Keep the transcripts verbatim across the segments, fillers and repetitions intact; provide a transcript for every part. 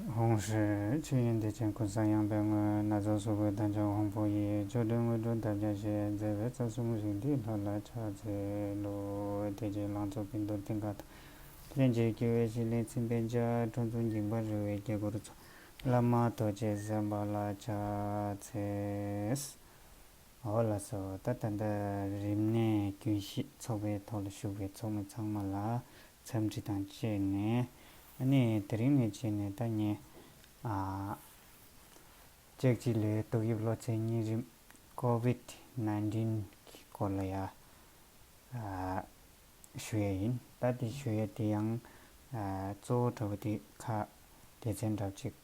ཧཱུྃ་ཧྲཱིཿཆོས་དབྱིངས་བདེ་ཆེན་ཀུན་བཟང་ཡངས་པའི་ངོས། སྣ་ཚོགས་གཟུགས་པོའི་མདངས་ལྗོན་ཕུང་པོ་ཡི། ཆོ་འཕྲུལ་དངོས་གྲུབ་འདབ་བརྒྱ་བཞད། མཛེས་པའི་རྩ་གསུམ་རིགས་མཐུན་ལྷ་ལ་ཕྱག་འཚལ་ལོ། བདེ་ཆེན་ལང་ཚོ་པཎ་གྲུབ་མཐིང་ག་དང་། ལྷན་ཅིག་སྐྱེས་པའི་ཞི་ལི་སེམས་དཔའི་མཇལ། ཁྲོ་འཛུམ་འགྱིང་བར་རོལ་པའི་དཀྱིལ་འཁོར་མཚོ། བླ་མ་རྡོ་རྗེ་སེམས་དཔའ་ལ་ཕྱག་འཚལ། འོ་ལགས་སོ། ད་ད་ལྟ་རིམས་ནད་རྒྱུན་ཞི་ཚོགས་པའི་ཐོག་ལ་ཞུགས་པའི་ཚོགས་མི་ཚང་མ་ལ་འཚམས་འདྲི་དང་བཅས་ནས། ཨ་ནི་དེ་རིང་ནས་བྱས་ནས་ད་ངས་ཨ་ལྕགས་བྱི་ལོའི་ཏོག་དབྱིབས་གློ་ཚད་གཉན་རིམས་ཀོ་ཝིད་ནཱའིན་ཊིན་གྱི་སྐོར་ལ་ཡ་ཨ་ཞུ་ཡས་ཡིན། ད་དེ་ཞུ་ཡས་དེ་ཡང་ཨ་གཙོ་བོ་འདྲ་བོ་དེ་ཁག་སྡེ་ཚན་འདྲ་བོ་ཅིག་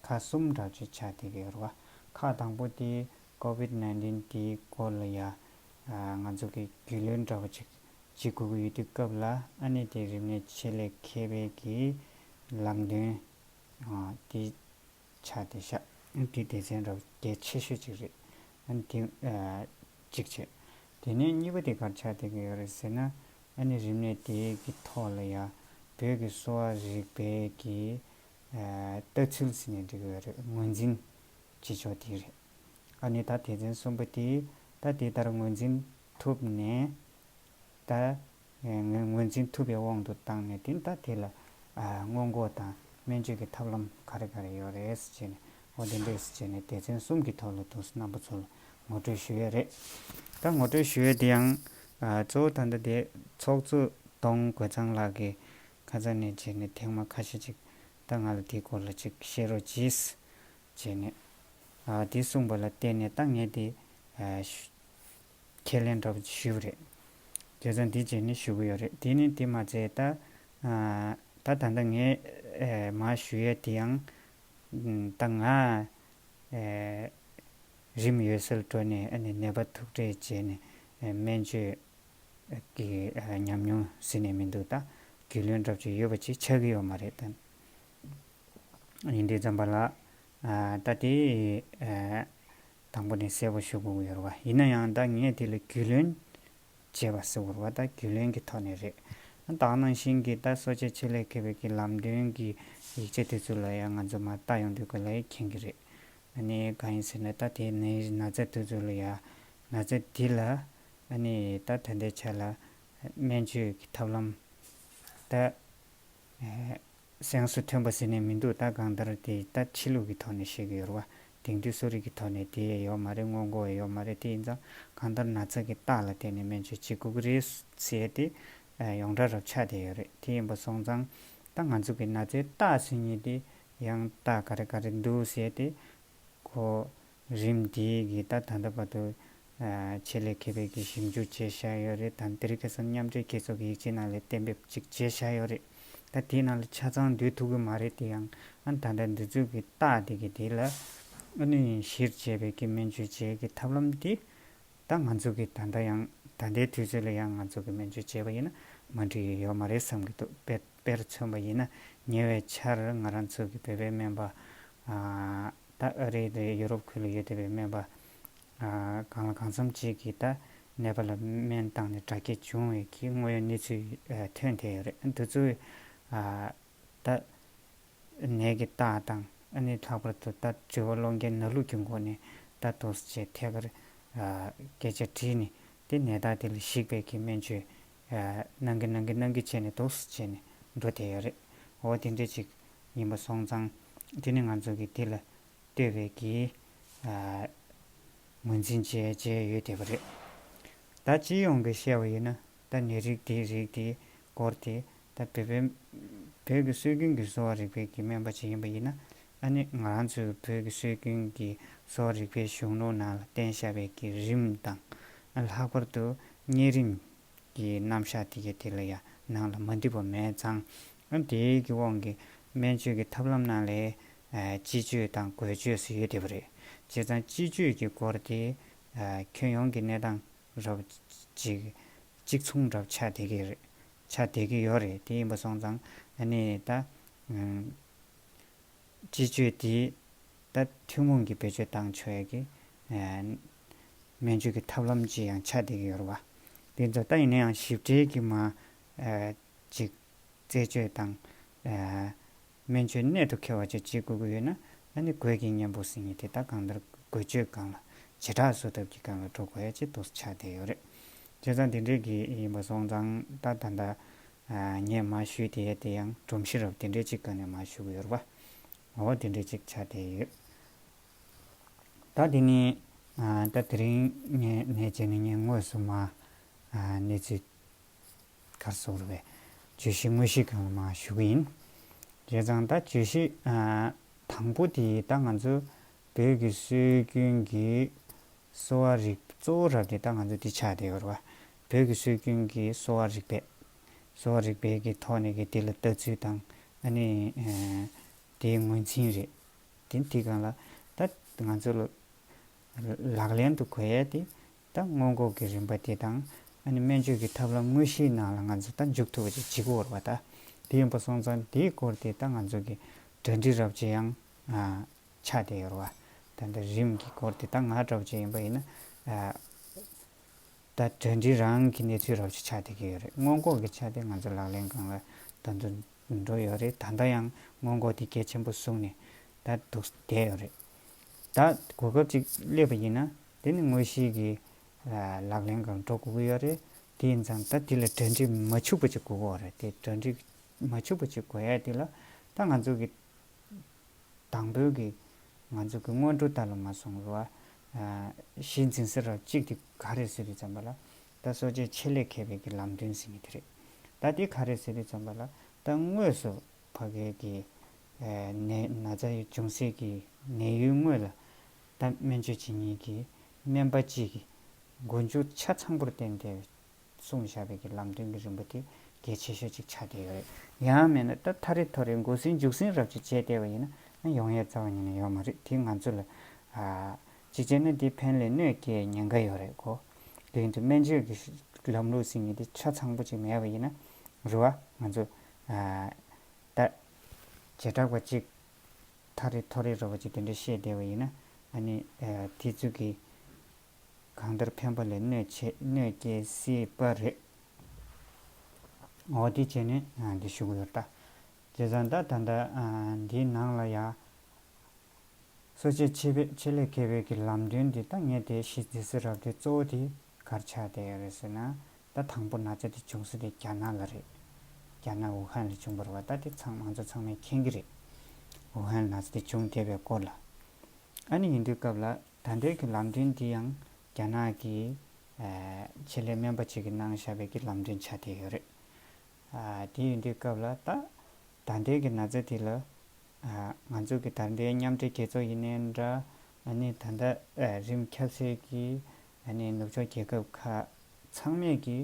ཁག་གསུམ་འདྲ་བོ་ཅིག་ཆགས་བསྡད་ཀྱི་ཡོད་རེད་བ། ཁག་དང་པོ་དེ་ཀོ་ཝིད་ནཱའིན་ཊིན་དེའི་སྐོར་ལ་ཡ་ཨ་ང་ཚོ་གི་རྒྱུས་ལོན་འདྲ་བོ་ཅིག་བྱེད་དགོས་ཀྱི་ཡོད་དུས་སྐབས་ལ། ཨ་ནི་དེ་རིམས་ནད་ཆེད་ལས་མཁས་པའི་གི་ལམ་སྟོན་ཨ་དེ་ཆགས་བསྡད་ཤག་དེ་སྡེ་ཚན་འདྲ་བོ་གལ་ཆེ་ཤོས་ཅིག་རེད། ཨ་ནི་དེ་ཨ་གཅིག་བྱས། དེ་ནས་གཉིས་པ་དེ་ག་རེ་ཆགས་བསྡད་ཀྱི་ཡོད་རེད་ཟེར་ན། ཨ་ནི་རིམས་ནད་དེ་གི་ཐོག་ལ་ཡ་བོད་ཀྱི་གསོ་བ་རིག་པའི་གི་ཨ་ལྟ་ཚུལ་ཟེར་ནས་འགྲིག་གི་ཡོད་རེད། ངོས་འཛིན་བྱེད་ཕྱོགས་དེ་རེད། ཨ་ནི་ད་སྡེ་ཚན་གསུམ་པ་དེ་ད་དེ་ལྟར་ངོས་འཛིན་ཐུབ་ནས། ད་ངོས་ངོས་འཛིན་ཐུབ་པའི་དབང་དུ་བཏང་ནས། དེ་ད་དེ་ལ་ཨ་སྔོན་འགོག་དང་སྨན་བཅོས་ཀྱི་ཐབས་ལམ་ག་རེ་ག་རེ་ཡོད་རེད་ཟེར་བྱས་ནས། འོ་དེ་འདྲས་ཟེར་བྱས་ནས་སྡེ་ཚན་གསུམ་གྱི་ཐོག་ལ་དུ་རྣམ་པ་ཚོ་ལ་ངོ་སྤྲོད་ཞུ་ཡས་རེད། ད་ངོ་སྤྲོད་ཞུ་ཡས་དེ་ཡང་ཨ་གཙོ་བོ་ད་ལྟ་དེ་ཚོགས་གཙོ་ལྡོང་རྒོད་ཚང་ལགས་ཀྱིས་ཁ་སང་ནས་བྱས་ནས་ཐེངས་མ་ཁ་ཤས་ཅིག་ད་ང་ལ་དེའི་སྐོར་ལ་ཅིག་བཤད་རོགས་གྱིས་བྱས་ནས། ཨ་དེ་གསུངས་པ་ལ་བརྟེན་ནས་ད་ངས་དེ་ཨ་ཞུ་ཁས་ལེན་འདྲ་པོ་ཞུས་པ་རེད། བྱས་ཙང་འདི་བྱས་ནས་ཞུ་གི་ཡོད་རེད། དེ་ནི་དེ་མ་ཚད་ད་ཨ་ད་ད་ལྟ་ངས་ཨ་མར་ཞུ་ཡས་དེ་ཡང་ད་ང་ཨ་རིམས་ཡོད་སར་འགྲོ་ནས་ཨ་ནི་ནད་པ་ཐུག་འཕྲད་བྱས་ནས་ཨ་སྨན་བཅོས་ཀྱི་ཨ་ཉམས་མྱོང་ཟེར་ནས་མི་འདུག་ད་རྒྱུས་ལོན་འདྲ་པོ་ཅིག་ཡོད་པ་ཅིག་ཆགས་ཀྱི་ཡོད་མ་རེད་ད། ཡིན་དུས་ཙམ་པ་ལ། ཨ་ད་དེ་ཨ་དང་པོ་ནས་གསལ་པོ་ཞུ་དགོས་ཀྱི་ཡོད་རེད་བ། ཡིན་ན་ཡང་ད་ངས་དེ་ལ་རྒྱུས་ལོན་བྱས་པ་ཟེར་དགོས་རེད་བ། ད་རྒྱུས་ལོན་གྱི་ཐོག་ནས་རེད། ད་ག་ནང་བཞིན་གྱི་ད་གསོ་དཔྱད་ཆེད་ལས་མཁས་པའི་གི་ལམ་སྟོན་གྱི་ཡིག་ཆ་དེ་ཚོ་ལ་ཡང་ང་ཚོ་མར་ལྟ་ཡོང་དུས་སྐབས་ལ་ཡང་མཁྱེན་གྱི་རེད། ཨ་ནི་གང་ཡིན་ཟེར་ན། ད་དེ་ནད་ན་ཚ་དེ་ཚོ་ལ་ཡང་ན་ཚ་འདི་ལ་ཨ་ནི་ད་ད་ལྟའི་ཆ་ལ་སྨན་བཅོས་ཀྱི་ཐབས་ལམ་ད། ཨེ་གསན་སྲོལ་ཐོན་པ་ཟེར་ནས་མི་འདུག་ད་གང་ལྟར་དེ་ད་ཕྱི་ལུགས་ཀྱི་ཐོག་ནས་བཤད་ཀྱི་ཡོད་རེད་བ། དེང་དུས་གསོ་རིག་གི་ཐོག་ནས་དེ་ཡོད་མ་རེད། སྔོན་འགོག་ཡོད་མ་རེད། དེ་ཡིན་ཙང་གང་ལྟར་ན་ཚ་གི་རྟགས་ལ་བརྟེན་ནས་སྨན་བཅོས་བྱེད་དགོས་ཀྱི་རེད་ཟེར་ཏེ་ཨེ་ཡོངས་གྲགས་རབ་ཆགས་བསྡད་ཡོད་རེད། དེ་ཡིན་པ་སོང་ཙང་ད་ང་ཚོ་གི་ན་ཚའི་རྟགས་ཟེར་མཁན་དེ་ཡང་རྟགས་ག་རེ་ག་རེ་འདུག་ཟེར་ཏེ། ཁོ་རིམས་འདི་གི་ད་ད་ལྟ་བར་དུ་ཨ་ཆེད་ལས་མཁས་པའི་གི་ཞིབ་འཇུག་བྱས་བཞག་ཡོད་རེད། ད་དེ་རིང་ཁ་སང་མཉམ་འབྲེལ་རྒྱལ་ཚོགས་ཀྱི་ཡིག་ཆའི་ནང་ལ་གཏན་འབེབས་ཅིག་བྱས་བཞག་ཡོད་རེད། ད་དེའི་ནང་ལ་ཆ་ཚང་འདུས་ཐུབ་ཀྱི་མ་རེད། དེ་ཡང་ཨ་ད་ལྟ་འདི་ཚོ་གི་རྟགས་དེ་གི་དེ་ལ་ཨ་ནི་གཞིར་བྱས་པའི་གི་སྨན་བཅོས་བྱེད་ཀྱི་ཐབས་ལམ་དེ། ད་ང་ཚོ་གི་ད་ལྟ་ཡང་ད་ལྟའི་དུས་ཚོད་ལ་ཡང་ང་ཚོ་གི་སྨན་བཅོས་བྱས་པ་ཡིན་ན་མ་འགྲིག་ཡོད་མ་རེད་བསམ་གྱི་འདུག་དཔེ་དཔེར་མཚོན་པ་ཡིན་ན། ཉེ་བའི་ཆར་ང་རང་ཚོ་གི་བོད་པའི་སྨན་པ་ཨ་ད་ཨ་རི་རེད། ཡུ་རོབ་ཁུལ་ལ་ཡོད་བསྡད་པའི་སྨན་པ་ཨ་གང་ལ་གང་འཚམ་ཅིག་གིས་ད་ནད་པ་ལ་སྨན་བཏང་ནས་དྲག་སྐྱེད་བྱུང་བའི་གི་དངོས་ཡོད་གནས་ཚུལ་ཨ་ཐོན་བསྡད་ཡོད་རེད། འདི་ཚོ་ཨ་ད། ནད་ཀྱི་རྟགས་དང་། ཨ་ནི་ལྷག་པར་དུ་ད་དྲི་བ་སློང་མཁན་ནད་ལུགས་ཀྱི་སྒོ་ནས་ད་འདུག་སེ་བྱས་ཐད་ཀར་ཨ་སྐད་ཆ་དྲིས་ནས། དེ་ནད་རྟགས་དེ་ལ་གཞིགས་པའི་གི་སྨན་བཅོས་ཨ་གནང་གི་གནང་གི་གནང་གི་བྱས་ནས་འདུག་སེ་བྱས་ནས་འགྲོ་བསྡད་ཡོད་རེད། འོ་དེ་འདྲས་ཅིག་ཡིན་པ་སོང་ཙང་། དེ་ནི་ང་ཚོ་གི་དེ་ལ་ལྟོས་པའི་གི་ཨ་ངོས་འཛིན་བྱས་བྱས་ཡོད་བསྡད་པ་རེད། ད་སྤྱི་ཡོངས་ཀྱི་བཤད་པ་ཡིན་ན། ད་ནད་རིགས་དེའི་རིགས་དེའི་སྐོར་དེ་ད་བོད་པའི་བོད་ཀྱི་སྲོལ་རྒྱུན་གྱི་གསོ་བ་རིག་པའི་གི་སྨན་པ་ཅིག་ཡིན་པ་ཡིན་ན། ཨ་ནི་ང་རང་ཚོའི་བོད་ཀྱི་སྲོལ་རྒྱུན་གྱི་གསོ་བ་རིག་པའི་གཞུང་ལུགས་ནང་ལ་བསྟེན་བཞག་པའི་གི་རིམས་དང་། ཨ་ལྷག་པར་དུ་གཉན་རིམས་ཀྱི་རྣམ་གཞག་དེ་གའི་དེ་ལ་ཡང་ནང་ལ་མ་འགྲིག་པ་མེད་ཙང་། ཨ་དེའི་གི་དབང་གིས་སྨན་བཅོས་ཀྱི་ཐབས་ལམ་ནང་ལ་ཨ་སྤྱི་བཅོས་དང་སྒོས་བཅོས་སུ་ཡོད་བསྡད་པ་རེད། བྱས་ཙང་སྤྱི་བཅོས་ཀྱི་སྐོར་དེ་ཨ་ཁྱོན་ཡོངས་ཀྱི་གནས་སྟངས་རབ་ཅིག་གཅིག་མཚུངས་འདྲ་ཆགས་བསྡད་ཀྱི་རེད། ཆགས་བསྡད་ཀྱི་ཡོད་རེད། དེ་ཡིན་པ་སོང་ཙང་ཨ་ནི་ད་ཨམ་སྤྱི་བཅོས་དེ་ད་ཐུན་མོང་གི་བེད་སྤྱོད་བཏང་ཆོག་ཡ་གི་ཨ་སྨན་བཅོས་ཀྱི་ཐབས་ལམ་ཅིག་ཡང་ཆགས་བསྡད་ཀྱི་ཡོད་རེད་བ། དེ་ཚོ་ད་ཡིན་ན་ཡང་ཞིབ་ཕྲའི་གི་མ་ཨ་ཅིག་རྩད་གཅོད་དང་ཨ་ སྨན་བཅོས་གནད་དུ་འཁེལ་བ་ཅིག་བྱེད་དགོས་ཀྱི་ཡོད་ན། ཨ་ནི་འགོས་ཀྱི་གཉེན་པོ་ཟེར་མཁན་དེ་ད་གང་ལྟར་འགོས་བཅོས་སྒང་ལ་བྱེ་བྲག་གསོ་ཐབས་ཀྱི་སྒང་ལ་འགྲོ་དགོས་ཡ་ཅིག་ཏུ་ཆགས་བསྡད་ཡོད་རེད། བྱས་ཙང་དེ་འདྲའི་གི་ཡིན་པ་སོང་ཙང་ད་ད་ལྟ་ངས་མར་ཞུས་དེ་ཡ་དེ་ཡང་སྒྲོམ་གཞི་རབ་དེ་འདྲའི་ཅིག་སྒང་ནས་མར་ཞུ་གི་ཡོད་རེད་པ། འོ་དེ་འདྲའི་ཅིག་ཆགས་བསྡད་ཡོད། ད་དེ་ནི་ད་དེ་རིང་ངས་ནས་བྱས་ནས་ངས་དངོས་སུ་མར་གནས་ཚུལ་ག་རེ་ཟེར་དགོས་རེད་པས། བརྗོད་གཞི་དངོས་གཞིའི་སྒང་ལ་མར་ཞུ་གི་ཡིན། བྱས་ཙང་ད་བརྗོད་གཞི་དང་པོ་དེ་ད་ང་ཚོ་བོད་ཀྱི་སྲོལ་རྒྱུན་གྱི་གསོ་བ་རིག་གཙོ་བོ་རབ་དེ་ད་ང་ཚོ་འདི་ཆགས་བསྡད་ཡོད་རེད་པ། བོད་ཀྱི་སྲོལ་རྒྱུན་གྱི་གསོ་བ་རིག་པའི་གསོ་བ་རིག་པའི་གི་ཐོག་ནས་གི་དེ་ལ་ལྟ་ཚུལ་དང་ཨ་ནི་དེའི་ངོས་འཛིན་རེད། དེ་དེ་སྒང་ལ་ད་ང་ཚོ་ལ་ལག་ལེན་དུ་འཁོར་ཡས་དེ་ད་སྔོན་འགོག་གི་རིམ་པ་དེ་དང་ཨ་ནི་སྨན་བཅོས་ཀྱི་ཐབས་ལམ་དངོས་གཞིའི་ནང་ལ་ང་ཚོ་ད་འཇུག་ཐུབ་པ་ཅིག་བྱེད་དགོས་རེད་པ། ད་དེ་ཡིན་པ་སོང་ཙང་དེའི་སྐོར་དེ་ད་ང་ཚོ་གི་གྲ་སྒྲིག་རབ་བྱེད་ཡང་ཆགས་བསྡད་ཡོད་རེད་པ། ད་ལྟ་རིམས་ཀྱི་སྐོར་དེ་ད་ང་འདྲ་བོ་ཅིག་ཡིན་པ་ཡིན་ན། ད་གྲ་སྒྲིག་རང་གི་གནས་ཚུལ་རབ་ཅིག་ཆགས་བསྡད་ཀྱི་ཡོད་རེད། སྔོན་འགོག་གི་ཆ་དེ་ང་ཚོ་ལག་ལེན་སྒང་ལ་ད་དུང་འགྲོ་ཡོད་རེད། ད་ལྟ་ཡང་སྔོན་འགོག་དེ་གལ་ཆེན་པོ་བཟུང་ནས་ད་འདུག་བསྡད་ཡོད་རེད། ད་གོ་སྐབས་ཅིག་སླེབས་པ་ཡིན་ན་དེ་ནི་དངོས་གཞིའི་གི་ལག་ལེན་སྒང་འགྲོ་དགོས་ཀྱི་ཡོད་རེད། དེ་ཡིན་ཙང་ད་དེ་ལ་གྲ་སྒྲིག་མ་འཆུག་པ་ཅིག་དགོས་ཀྱི་ཡོད་རེད། དེ་གྲ་སྒྲིག་མ་འཆུག་པ་ཅིག་དགོས་ཡ་དེ་ལ་ད་ང་ཚོ་གི་དང་པོའི་གི་ང་ཚོ་གི་སྔོན་འགྲོ་ལྟ་ལ་མ་སོང་རུ་བ། གཞི་འཛིན་ས་རབ་གཅིག་དེ་ག་རེ་ཟེར་དུས་ཙམ་པ་ལ་ད་གསོ་དཔྱད་ཆེད་ལས་མཁས་པའི་གི་ལམ་སྟོན་ཟེར་མཁན་དེ་རེད། ད་དེ་ག་རེ་ཟེར་དུས་ཙམ་པ་ལ་ད་དངོས་སུ་ཕ་གའི་གི་ནད་ན་ཚ་ཡི་འབྱུང་སའི་གི་ནད་ཡུལ་དངོས་ལ་ད་སྨན་བཅོས་བྱེད་མཁན་གི་སྨན་པ་གཅིག་གི་འགོ་མཇུག་ཆ་ཚང་པོར་བརྟེན་ཏེ། གསུངས་བཞག་པའི་གི་ལམ་སྟོན་གྱི་རིམ་པ་དེ་གལ་ཆེ་ཤོས་ཅིག་ཆགས་བསྡད་ཡོད་རེད། ཡང་མིན་ན་ད་ཐ་རེ་ཐོ་རེ་འགོ་ཟིན་མཇུག་ཟིན་རབ་ཅིག་བྱས་བསྡད་པ་ཡིན་ན་ཡོང་ཡས་རྩ་བ་ཉིད་ནས་ཡོད་མ་རེད། དེ་ང་ཚོ་ལ་ཨ་གཅིག་བྱས་ན་དེ་ཕན་ལས་གནོད་སྐྱེལ་ཉེན་ཁ་ཡོད་རེད་གོ། དེ་ཡིན་དུས་སྨན་བཅོས་ཀྱི་ལམ་ལུགས་ཟིན་ངེས་དེ་ཆ་ཚང་པོ་ཅིག་མེད་པ་ཡིན་ན་རུ་བ་ང་ཚོ་ཨ་ད་བྱེ་བྲག་པ་ཅིག་ཐ་རེ་ཐོ་རེ་རུ་བ་ཅིག་དེ་འདྲ་བཤད་བསྡད་པ་ཡིན་ན་ཨ་ནི་ཨ་དེ་ཚོ་གི་གང་ལྟར་ཕན་པ་ལས་གནོད་ཆེ་གནོད་སྐྱེལ་སྲིད་པ་རེད། འོ་དེ་བྱས་ནས་འདི་ཞུ་གི་ཡོད་ད། བྱས་ཙང་ད་ད་ལྟ་འདིའི་ནང་ལ་ཡ། གསོ་དཔྱད་ཆེད་ཆེད་ལས་མཁས་པའི་གི་ལམ་སྟོན་འདི་ད་ངས་དེ་གཞི་འཛིན་ས་རབ་དེ་གཙོ་བོ་དེ་གར་ཆགས་བསྡད་ཡོད་རེད་ཟེར་ན། ད་དང་པོ་ན་ཚ་དེ་བྱུང་ས་དེ་རྒྱ་ནག་ལ་རེད། རྒྱ་ནག་ཝུ་ཧན་ལ་བྱུང་བ་རེད་བ། ད་དེ་ཚང་མང་ཚོ་ཚང་མས་མཁྱེན་གི་རེད། ཝུ་ཧན་ན་ཚ་དེ་བྱུང་བསྡད་པའི་སྐོར་ལ། ཨ་ནི་ཡིན་དུས་སྐབས་ལ་ད་ལྟའི་གི་ལམ་སྟོན་འདི་ཡང་རྒྱ་ནག་གི་ཆེད་ལས་སྨན་པ་ཅིག་གིས་གནང་བཞག་པའི་གི་ལམ་སྟོན་ཆགས་བསྡད་ཡོད་རེད། དེ་ཡིན་དུས་སྐབས་ལ་ད་ད་ལྟའི་གི་ན་ཚ་འདི་ལ་ང་ཚོ་གི་ད་ལྟའི་མཉམ་འབྲེལ་རྒྱལ་ཚོགས་ཡིན་ནའི་འདྲ། ཨ་ནི་ད་ལྟ་རིམ་ཁྱབ་སའི་གི་ཨ་ནི་ནུབ་ཕྱོགས་རྒྱལ་ཁབ་ཁག་ཚང་མས་གི་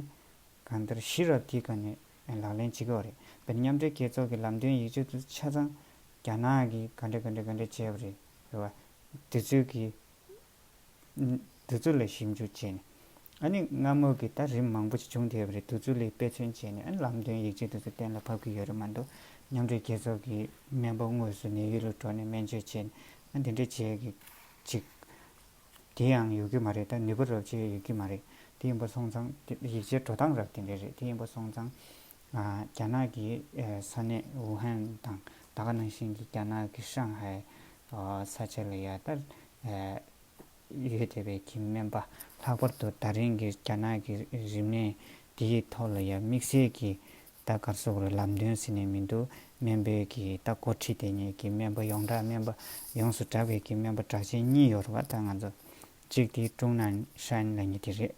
གང་ལྟར་གཞི་རབ་དེའི་སྒང་ནས་ལག་ལེན་བྱེད་ཀྱི་ཡོད་རེད། དཔེར་ན་མཉམ་འབྲེལ་རྒྱལ་ཚོགས་ཀྱི་ལམ་སྟོན་ཡིག་ཆ་དེ་ཆ་ཚང་རྒྱ་ནག་གིས་ག་འདྲ་ག་འདྲ་ག་འདྲ་བྱས་པ་རེད། རེད་བ། དེ་ཚོའི་གི་དེ་ཚོ་ལ་ཞིབ་འཇུག་བྱས་ནས་ཨ་ནི་སྔ་མོ་གི་ད་རིམ་མང་པོ་ཞིག་བྱུང་བསྡད་པ་རེད། དེ་ཚོ་ལ་དཔེ་མཚོན་བྱས་ནས་ཨ་ནི་ལམ་སྟོན་ཡིག་ཆ་དེ་ཚོ་གཏན་ལ་ཕབ་ཀྱི་ཡོད་རེད་མ་གཏོགས་མཉམ་འབྲེལ་རྒྱལ་ཚོགས་ཀྱི་སྨན་པ་དངོས་སུ་ནད་ཡུལ་ལ་འགྲོ་ནས་སྨན་བཅོས་བྱས་ནས་ཨ་འདི་འདྲ་བྱས་ཀྱི་ཅིག་དེ་ཡང་ཡོད་ཀྱི་མ་རེད། ད་ནུས་པ་རབ་ཅིག་ཡོད་ཀྱི་མ་རེད། དེ་ཡིན་པ་སོང་ཙང་དེ་ཡིག་ཆའི་འགྲོ་སྟངས་རབ་དེ་འདྲ་རེད། དེ་ཡིན་པ་སོང་ཙང་ཨ་རྒྱ་ནག་གི་ས་གནས་ཝུ་ཧན་དང་ད་ག་ནང་བཞིན་གྱི་རྒྱ་ནག་གི་ཧྲང་ཧའེ་ས་ཆ་ལ་ཡ་ད་ཡོད་བསྡད་པའི་གི་སྨན་པ་ལྷག་པར་དུ་ད་རིང་གི་རྒྱ་ནག་གི་རིམས་ནད་དེའི་ཐོག་ལ་ཡ་དམིགས་བསལ་གྱི་ད་ག་རེ་ཟེར་དགོས་རེད། ལམ་སྟོན་ཟེར་ནས་མི་འདུག་སྨན་པའི་གི་ད་འགོ་ཁྲིད་དེ་ཉིད་ཀྱི་སྨན་པ་ཡོངས་གྲགས་སྨན་པ་ཡོངས་སུ་གྲགས་པའི་གི་སྨན་པ་གྲགས་ཅན་གཉིས་ཡོད་རེད་བ། ད་ང་ཚོ་གཅིག་དེ་ཀྲུང་ནན་ཧྲན་ལབ་མཁན་དེ་རེད།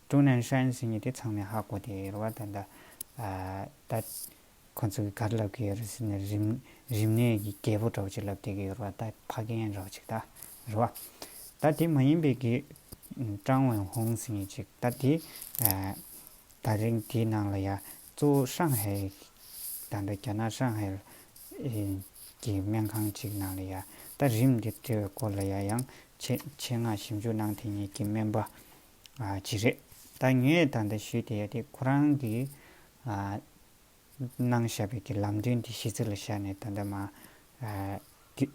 ཀྲུང་ནན་ཧྲན་ཟེར་མཁན་དེ་ཚང་མས་ཧ་གོ་བསྡད་ཡོད་རེད་བ། ད་ད་ད་ཁོ་ཚོ་གིས་ག་རེ་ལབ་ཀྱི་ཡོད་རེད་ཟེར་ན་རིམས་རིམས་ནད་ཀྱི་རྒྱལ་པོ་འདྲ་བོ་ཅིག་ལབ་བསྡད་ཀྱི་ཡོད་རེད་བ། ད་ཕ་རྒན་འདྲ་བོ་ཅིག་ད་རེད་བ། ད་དེ་མ་ཡིན་པའི་གི་ཀྲང་ཝེན་ཧུང་ཟེར་མཁན་ཅིག་ད་དེ་ད་རིང་དེའི་ནང་ལ་ཡ་གཙོ་བོ་ཧྲང་ཧའེ་ད་ལྟ་རྒྱ་ནག་ཧྲང་ཧའེ་གི་སྨན་ཁང་ཅིག་ནང་ལ་ཡ་ད་རིམས་འདི་འབྲེལ་བའི་སྐོར་ལ་ཡ་ཡང་ཆེད་ཆེད་མངགས་ཞིབ་འཇུག་གནང་མཁན་གྱི་སྨན་པ་ཅིག་རེད། ད་ངས་ད་ལྟ་ཞུས་དེ་ཡ་དེ་ཁོ་རང་གིས་གནང་བཞག་པའི་གི་ལམ་སྟོན་དེ་གཞི་རྩ་ལ་བཞག་ནས་ད་ལྟ་མ་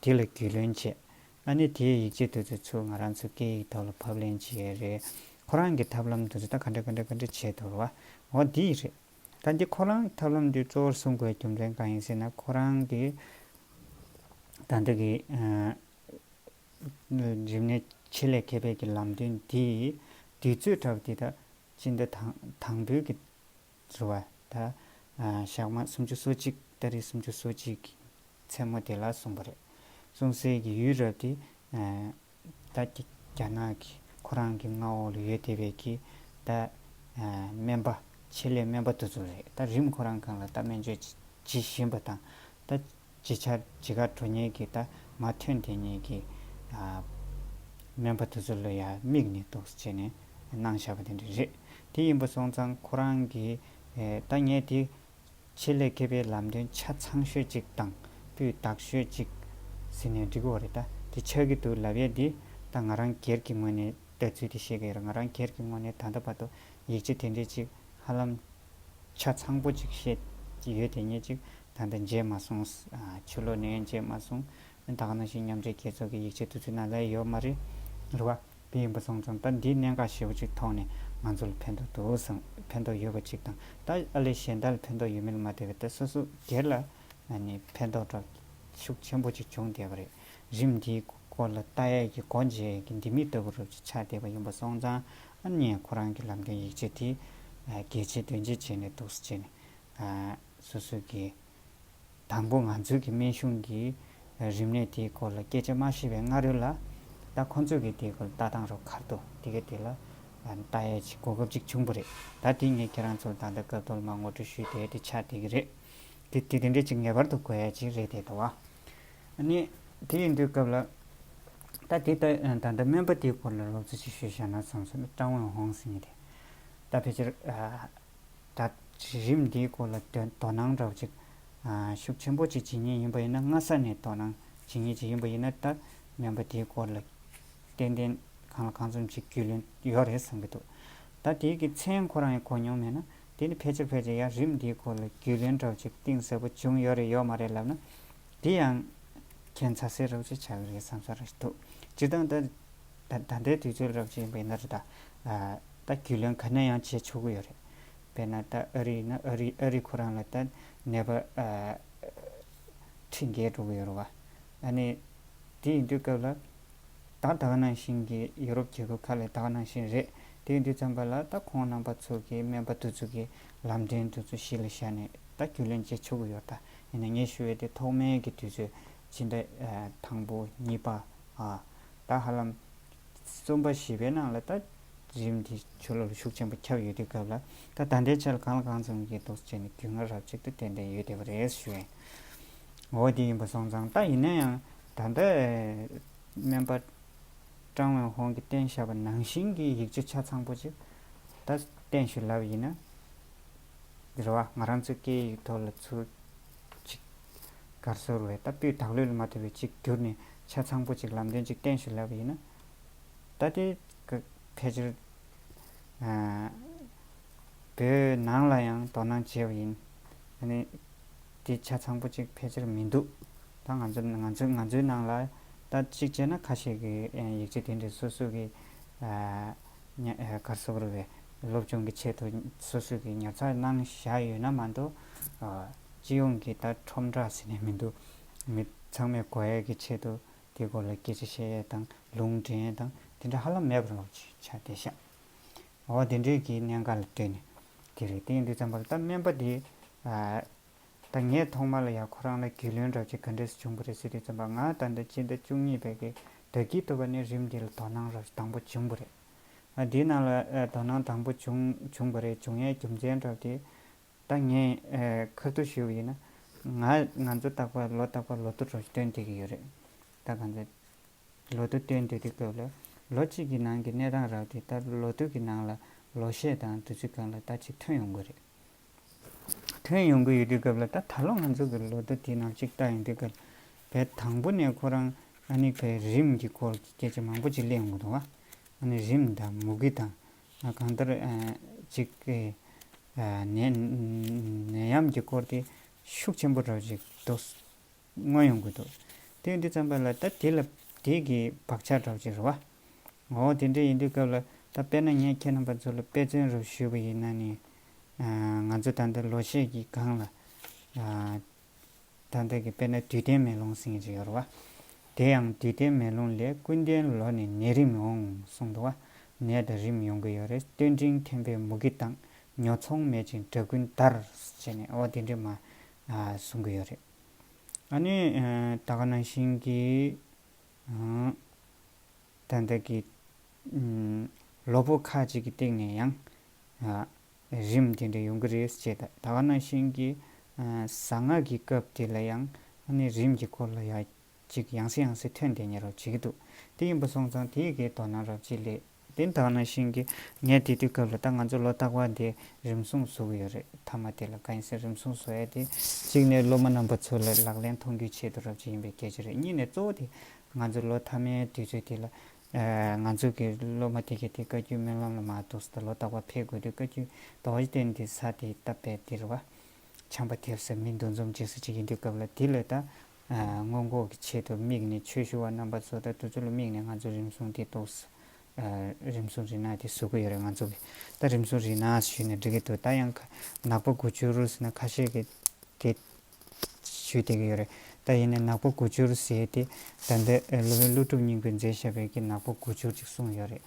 དེ་ལ་རྒྱུས་ལོན་བྱས། ཨ་ནི་དེའི་ཡིག་ཆ་དེ་ཚོ་ཚུར་ང་རང་ཚོ་སྐད་ཡིག་ཐོག་ལ་ཕབ་ལེན་བྱས་རེད། ཁོ་རང་གི་ཐབས་ལམ་དེ་ཚོ་ད་ག་འདྲ་ག་འདྲ་ག་འདྲ་བྱས་འདུག་རེད་བ། འོ་འདི་རེད། ད་འདི་ཁོ་རང་ཐབས་ལམ་འདི་གཙོ་བོར་བཟུང་དགོས་རྒྱུ་མཚན་གང་ཡིན་ཟེར་ན་ཁོ་རང་གི་ ད་ལྟ་གི་ཨ་རིམས་ནད་ཆེད་ལས་མཁས་པའི་གི་ལམ་སྟོན་འདི་དུས་ཚོད་འདྲ་བ་འདི་ད་སྤྱི་ཟླ་དང་དང་པོའི་གི་རེད་བ། ད་ཨ་ཞག་མ་སུམ་ཅུ་སོ་གཅིག་ཏ་རིག་སུམ་ཅུ་སོ་གཅིག་གི་མཚན་མོ་དེ་ལ་གསུངས་པ་རེད། གསུངས་སའི་གི་ཡུལ་རབས་དེ་ཨ་ད་རྒྱ་རྒྱ་ནག་གི་ཁོ་རང་གི་མངའ་འོག་ལ་ཡོད་བསྡད་པའི་གི་ད་ཨ་སྨན་པ་ཆེད་ལས་སྨན་པ་དེ་ཚོ་རེད། ད་རིམས་ཁོ་རང་སྒང་ལ་ད་སྨན་བཅོས་བྱེད་བཞིན་པ་དང་། ད་ཇེ་ཆེར་ཇེ་དཀར་འགྲོ་མཁན་གྱི་ད་མར་ཐོན་བསྡད་མཁན་གྱི་ཨ་སྨན་པ་དེ་ཚོ་ལ་ཡང་དམིགས་ནས་འདུག་སེ་བྱས་ནས་གནང་བཞག་པ་དེ་འདྲ་རེད། དེ་ཡིན་པ་སོང་ཙང་ཁོ་རང་གིས་ཨེ་ད་ངས་དེ་ཆེད་ལས་མཁས་པའི་ལམ་སྟོན་ཆ་ཚང་ཤོས་གཅིག་དང་སྤུས་དག་ཤོས་གཅིག་ཟེར་ནས་འགྲིག་གི་ཡོད་རེད། ད་དེ་ཆགས་ཀྱི་འདུག་ལབ་ཡས་འདི་ད་ང་རང་སྒེར་གྱི་ངོས་ནས་ལྟ་ཚུལ་དེ་བཤད་ཀྱི་ཡོད་རེད། ང་རང་སྒེར་གྱི་ངོས་ནས་ད་ལྟ་བར་དུ་ཡིག་ཆ་དེ་འདྲས་ཅིག་ཧ་ལམ་ཆ་ཚང་པོ་ཅིག་བཤད་ཀྱི་ཡོད་དེ་ངས་ཅིག་ད་ལྟ་མཇལ་མ་སོང་། ཨ་ཕྱི་ལོགས་ནས་མཇལ་མ་སོང་། ད་ག་ནང་བཞིན་མཉམ་འབྲེལ་རྒྱལ་ཚོགས་ཀྱི་ཡིག་ཆ་དེ་ཚོའི་ནང་ལ་ཡོད་མ་རེད། རེད་བ། དེ་ཡིན་པ་སོང་ཙང་ད་འདི་གནད་འགག་ཞེ་པོ་ཅིག་ཐོག་ནས་ང་ཚོ་ལ་ཕན་ཐོགས་འདུག་བསམ། ཕན་ཐོགས་ཡོད་པ་ཅིག་དང་། ད་ཨ་ལས་གཞན་དག་ལ་ཕན་ཐོགས་ཡོད་མེད་ལ་མ་ལྟོས་པའི་ད་སོ་སོ་སྒེར་ལ་ཨ་ནི་ཕན་ཐོགས་འདྲ་ཤུགས་ཆེན་པོ་ཅིག་བྱུང་བསྡད་པ་རེད། རིམས་འདིའི་སྐོར་ལ་ལྟ་ཡས་ཀྱི་སྒོ་འབྱེད་ཀྱི་ལྡེ་མིག་ལྟ་བུ་རུ་ཆགས་བསྡད་པ་ཡིན་པ་སོང་ཙང་། ཨ་ནི་ཁོ་རང་གི་ལམ་སྟོན་ཡིག་ཆ་དེ་ཨ་གལ་ཆེ་དོན་ཆེ་བྱས་ནས་འདུག་སེ་བྱས་ནས་ཨ་སོ་སོ་གི་དང་པོ་ང་ཚོའི་གི་སྨན་གཞུང་གི་རིམས་ནད་དེའི་སྐོར་ལ་སྐད་ཆ་མ་ཤེས་པའི་སྔ་རོལ་ལ། ད་ཁོང་ཚོས་གི་དེའི་སྐོར་ལ་ལྟ་སྟངས་རོགས་ག་རེ་འདུག་དེ་ག་དེ་ལ་ལྟ་ཡས་ཀྱི་གོ་སྐབས་ཅིག་བྱུང་བ་རེད། ད་དེ་ངས་ཁྱེད་རང་ཚོར་ད་ལྟ་སྐབས་ཐོག་ལ་མར་ངོ་སྤྲོད་ཞུས་ཏེ་དེ་ཆགས་བསྡད་ཀྱི་རེད། དེ་དེ་དེ་འདྲས་ཅིག་ངེས་པར་དུ་དགོས་ཡ་ཅིག་རེད་དེ་འདུག་བ། ཨ་ནི་དེ་ཡིན་དུས་སྐབས་ལ་ད་དེ་ལྟ་ད་ལྟ་སྨན་པ་དེའི་སྐོར་ལ་སློབ་ཚན་ཅིག་ཞུས་བཞག་ན་བསམ་སོང་། ཀྲང་ཝུན་ཧོང་ཟེར་མཁན་དེ། ད་ཕལ་ཆེར་ཨ་ད་རིམས་འདིའི་སྐོར་ལ་དོ་དོ་སྣང་འདྲ་བོ་ཅིག་ཨ་ཤུགས་ཆེན་པོ་ཅིག་བྱེད་མཁན་ཡིན་པ་ཡིན་ན། སྔ་ས་ནས་དོ་སྣང་བྱེད་མཁན་ཅིག་ཡིན་པ་ཡིན་ན། ད་སྨན་པ་དེའི་སྐོར་ལ་ཏན་ཏན་གང་ལ་གང་འཚམ་ཅིག་རྒྱུས་ལོན་ཡོད་རེད་བསམ་གྱི་འདུག་ད་དེའི་གི་མཚན་ཁོ་རང་ཡང་གོ་མྱོང་མེད་ན། དེ་ནི་ཕལ་ཆེར་ཕལ་ཆེར་ཡང་རིམས་འདིའི་སྐོར་ལ་རྒྱུས་ལོན་འདྲ་བོ་ཅིག་གཏིང་ཟབ་པོ་བྱུང་ཡོད་རེད་ཡོད་མ་རེད་ལབ་ན། དེ་ཡང་ཁྱད་མཚར་སེ་རབ་ཅིག་ཆགས་ཀྱི་རེད་བསམ་ས་རེད་འདུག་སྤྱིར་བཏང་ད་ད་ད་ལྟའི་དུས་ཚོད་རབ་ཅིག་ཡིན་པ་ཡིན་ན་རེད། ད་ཨ་ད་རྒྱུས་ལོན་ག་ནས་ཡང་བྱེད་ཆོག་གི་ཡོད་རེད། དཔེར་ན་ད་ཨ་རི་ཡིན་ན་ཨ་རི་ཨ་རི་ཁོ་རང་ལ་ད་ནད་པ་ཨ་ཁྲི་བརྒལ་འགྲོ་གི་ཡོད་རེད་བ། ཨ་ནི་དེ་ཡིན་དུས་སྐབས་ལ་ད་ད་ག་ནང་བཞིན་གྱི་ཡུ་རོབ་རྒྱལ་ཁབ་ཁག་ལ་ད་ག་ནང་བཞིན་རེད། དེ་ཡིན་དུས་ཙམ་པ་ལ་ད་ཁོང་རྣམ་པ་ཚོ་གི་སྨན་པ་དེ་ཚོ་གི་ལམ་སྟོན་དེ་ཚོ་གཞི་ལ་བཞག་ནས་ད་རྒྱུས་ལོན་བྱེད་ཆོག་གི་ཡོད། ད་ཡིན་ན་ངས་ཞུ་བའི་དེ་ཐོག་མའི་གི་དུས་ཚོད་ཕྱི་ཟླ་ཨ་དང་པོ་གཉིས་པ་ཨ་ད་ཧ་ལམ་གསུམ་པ་བཞི་པའི་ནང་ལ་ད་རིམས་དེ་ཕྱི་ལོགས་ལ་ཤུགས་ཆེན་པོ་ཁྱབ་ཡོད་དུས་སྐབས་ལ། ད་ད་ལྟའི་ཆར་གང་ལ་གང་འཚམ་གྱི་འདུག་སེ་བྱས་ནས་རྒྱུས་མངའ་རབ་ཅིག་ཏུ་ཏན་ཏན་ཡོད་བསྡད་པ་རེད་ཞུ་ཡིན། འོ་དེ་ཡིན་པ་སོང་ཙང་། ད་ཡིན་ན་ཡང་ད་ལྟ་སྨན་པ་ཀྲང་ཝུན་ཧོང་གིས་བསྟན་བཞག་པ་ནང་བཞིན་གྱི་ཡིག་ཆ་ཆ་ཚང་པོ་ཅིག་ད་བསྟན་ཞུ་ལབ་ཡིན་ན། རེད་བ། ང་རང་ཚོའི་སྐད་ཡིག་ཐོག་ལ་ཚུར་ཅིག་ག་རེ་ཟེར་བས། ད་སྤུས་དག་ལོས་ལ་མ་ལྟོས་པའི་ཅིག་བསྒྱུར་ནས་ཆ་ཚང་པོ་ཅིག་ལམ་སྟོན་ཅིག་བསྟན་ཞུ་ལབ་ཡིན་ན། ད་དེ་ག་ཕལ་ཆེར་ཨ་བོད་ནང་ལ་ཡང་དོ་སྣང་བྱས་པ་ཡིན། ཨ་ནི་དེ་ཆ་ཚང་པོ་ཅིག་ཕལ་ཆེར་མི་འདུག་ད་ང་ཚོ་ང་ཚོ་ང་ཚོའི་ནང་ལ་ད་གཅིག་བྱས་ན་ཁ་ཤས་ཀྱི་ཨ་ཡིག་ཆ་དེ་འདྲའི་སོ་སོ་གི་ཨ་ཉ་ཨ་ག་རེ་ཟེར་དགོས་རེད་པས། སློབ་སྦྱོང་གི་ཆེད་དུ་སོ་སོ་གི་ཉར་ཚགས་གནང་བཞག་ཡོད་ན་མ་གཏོགས། ཨ་སྤྱི་ཡོངས་ཀྱི་ད་ཁྲོམ་བསྒྲགས་ཟེར་ནས་མི་འདུག་མི་ཚང་མས་གོ་ཡས་ཀྱི་ཆེད་དུ་དེའི་སྐོར་ལ་སྐད་ཆ་བཤད་ཡས་དང་ལུང་འདྲེན་ཡས་དང་དེ་འདྲ་ཧ་ལམ་མེད་པ་རང་ཆགས་བསྡད་ཤག་འོ་དེ་འདྲའི་གི་གནད་འགག་ལ་ལྟོས་ནས་དེ་རེད། དེ་ཡིན་དུས་ཙམ་པ་ལ་ད་སྨན་པ་དེ་ཨ་ད་ངས་ཐོག་མ་ལ་ཡ་ཁོ་རང་ལ་རྒྱུས་ལོན་འདྲ་ཅིག་ག་འདྲས་སེ་བྱུང་བ་རེད་ཟེར་དུས་ཙམ་པ། ང་ད་ལྟ་སྤྱི་ཟླ་བཅུ་གཉིས་པའི་གི་ཟླ་དཀྱིལ་དུ་བ་ནས་རིམས་འདི་ལ་དོ་སྣང་ར་དང་པོ་བྱུང་བ་རེད། ཨ་འདིའི་ནང་ལ་ཨ་དོ་སྣང་དང་པོ་བྱུང་བྱུང་བ་རེད། བྱུང་ཡའི་རྒྱུ་མཚན་འདྲ་དེ་ད་ངས་ཨ་ཁ་ཐུག་ཞུས་པ་ཡིན་ན། ང་ང་ཚོ་རྟག་པར་ལོ་རྟག་པར་ལོ་ཐོ་འདྲ་ཞིག་སྟོན་བསྡད་ཀྱི་ཡོད་རེད། ད་གང་ཚེ་ལོ་ཐོ་སྟོན་སྡོད་དུས་སྐབས་ལ་ལོ་གཅིག་གི་ནང་གི་གནས་སྟངས་ར་དེ་ད་ལོ་ཐོ་གི་ནང་ལ་ལོ་ཤས་དང་དུས་ཚོད་སྒང་ལ་ད་ཅིག་ཐོན་ཡོང་གི་རེད། ཐོན་ཡོང་གི་ཡོད་དུས་སྐབས་ལ་ད་ད་ལོ་ང་ཚོ་གི་ལོ་ཐོ་དེའི་ནང་ཅིག་ལྟ་ཡོང་དུས་སྐབས་ལ། བས་དང་པོ་ནས་ཁོ་རང་ཨ་ནི་བས་རིམས་ཀྱི་སྐོར་གྱི་སྐད་ཆ་མང་པོ་ཅིག་གླེང་ཡོང་གི་འདུག་བ། ཨ་ནི་རིམས་དང་མུ་གེ་དང་། ཨ་གང་ལྟར་ཨ་ཅིག་གི་ཨ་ནད་ནད་ཡམས་ཀྱི་སྐོར་དེ་ཤུགས་ཆེན་པོ་འདྲ་ཅིག་འདུག་མངོན་ཡོང་གི་འདུག་དེ་ཡིན་དུས་ཙམ་པ་ལ་ད་དེ་ལ་དེ་གི་བག་ཆགས་འདྲ་ཅིག་རེད་བ། འོ་དེ་འདྲ་ཡིན་དུས་སྐབས་ལ་ད་དཔེར་ན་ངས་ཁྱེད་རྣམ་པ་ཚོ་ལ་དཔེ་མཚོན་རུ་ཞུས་པ་ཡིན་ན་ནི། ཨ་ང་ཚོ་ད་ལྟ་ལོ་ཤས་ཀྱི་སྒང་ལ་ཨ་ ད་ལྟ་གི་དཔེར་ན་དུས་མཐའི་མེ་ལོང་ཟེར་མཁན་ཅིག་ཡོད་རེད་བ། དེ་ཡང་དུས་མཐའི་མེ་ལོང་ལས་ཀུན་ལྡན་ལོ་ནས་ནད་རིམས་འོང་གསུངས་འདུག་བ། ནད་དང་རིམས་ཡོང་གི་ཡོད་རེད། སྟོད་འབྲིང་ཐེམ་པའི་མུ་གེ་དང་། ཉོ་ཚོང་མེད་ཅིང་དགྲ་རྐུན་དར། ཟེར་ནས་འོ་དེ་འདྲས་མ་གསུང་གི་ཡོད་རེད། ཨ་ནི་ད་ག་ནང་བཞིན་གྱི། ད་ལྟ་གི་ལོ་ཕོ་ཁ་ཅིག་གི་སྟེང་ནས་ཡང་རིམས་དེ་འདྲ་ཡོང་གི་རེད་ཅེས། ད་ག་ནང་བཞིན་གྱི་ཟ་ང་གི་སྐབས་དེ་ལ་ཡང་ཨ་ནི་རིམས་ཀྱི་སྐོར་ལ་ཡང་ཅིག་ཡང་སེ་ཡང་སེ་ཐོན་བསྡད་ཉེ་རོགས་བྱེད་ཀྱི་འདུག་དེ་ཡིན་པ་སོང་ཙང་དེའི་གའི་དོ་སྣང་རོགས་ཅིག་ལས། དེ་ད་ག་ནང་བཞིན་གྱི་ངས་དེ་དུས་སྐབས་ལ་ད་ང་ཚོ་ལོ་རྟག་པར་དེ་རིམས་སྲུང་བཟོ་གི་ཡོད་རེད། མཐའ་མ་དེ་ལ་གང་ཡིན་ཟེར་རིམས་སྲུང་བཟོ་ཡ་དེ་གཅིག་ནས་སློབ་མ་རྣམ་པ་ཚོ་ལ་ལག་ལེན་མཐོང་རྒྱུའི་ཆེད་དུ་རོགས་ཅིག་ཡིན་པའི་སྐད་ཆ་རེད། གཉིས་ནས་གཙོ་བོ་དེ། ང་ཚོ་ལོ་མཐའ་མའི་དུས་ཚོད་དེ་ལ། ང་ཚོ་གི་སློབ་མ་དེ་གས་དེ་བཀའ་བརྒྱུད་སྨོན་ལམ་ལ་མ་གཏོགས་ད་ལོ་རྟག་པར་ཕེབས་དགོས་དུས་བཀའ་བརྒྱུད་རྡོ་རྗེ་གདན་དེ་ས་དེ་སྟབས་བདེ་རེད་བ། ཆམ་པ་ཐེབས་ས་མི་འདུ་འཛོམས་བྱེད་ས་ཅིག་ཡིན་དུས་སྐབས་ལ་དེ་ལ་ད་སྔོན་འགོག་གི་ཆེད་དུ་དམིགས་ནས་ཆོས་ཞུ་བ་རྣམ་པ་ཚོ་ད་དེ་ཚོ་ལ་དམིགས་ནས་ང་ཚོ་རིམས་སྲུང་དེ་ཏོག་ཙམ་རིམས་སྲུང་རིག་ནགས་དེ་བཟོ་གི་ཡོད་རེད། ང་ཚོ་གི་ད་རིམས་སྲུང་རིག་ནགས་ཞུས་ནས་འགྲིག་གི་འདུག་ད་ཡང་ཁ་ནག་པོ་དགུ་བཅུ་རུ་ཟེར་ན་ཁ་ཤས་ཀྱི་དེ་ཞུས་བསྡད་ཀྱི་ཡོད་རེད། ད་ཡིན་ནའི་ནག་པོ་དགུ་བཅུ་རུ་ཟེར་དེ་ད་ལྟ་སློབ་དཔོན་ཀླུ་སྒྲུབ་སྙིང་པོས་མཛད་བཞག་པའི་གི་ནག་པོ་དགུ་བཅུ་ཅིག་གསུངས་ཡོད་རེད།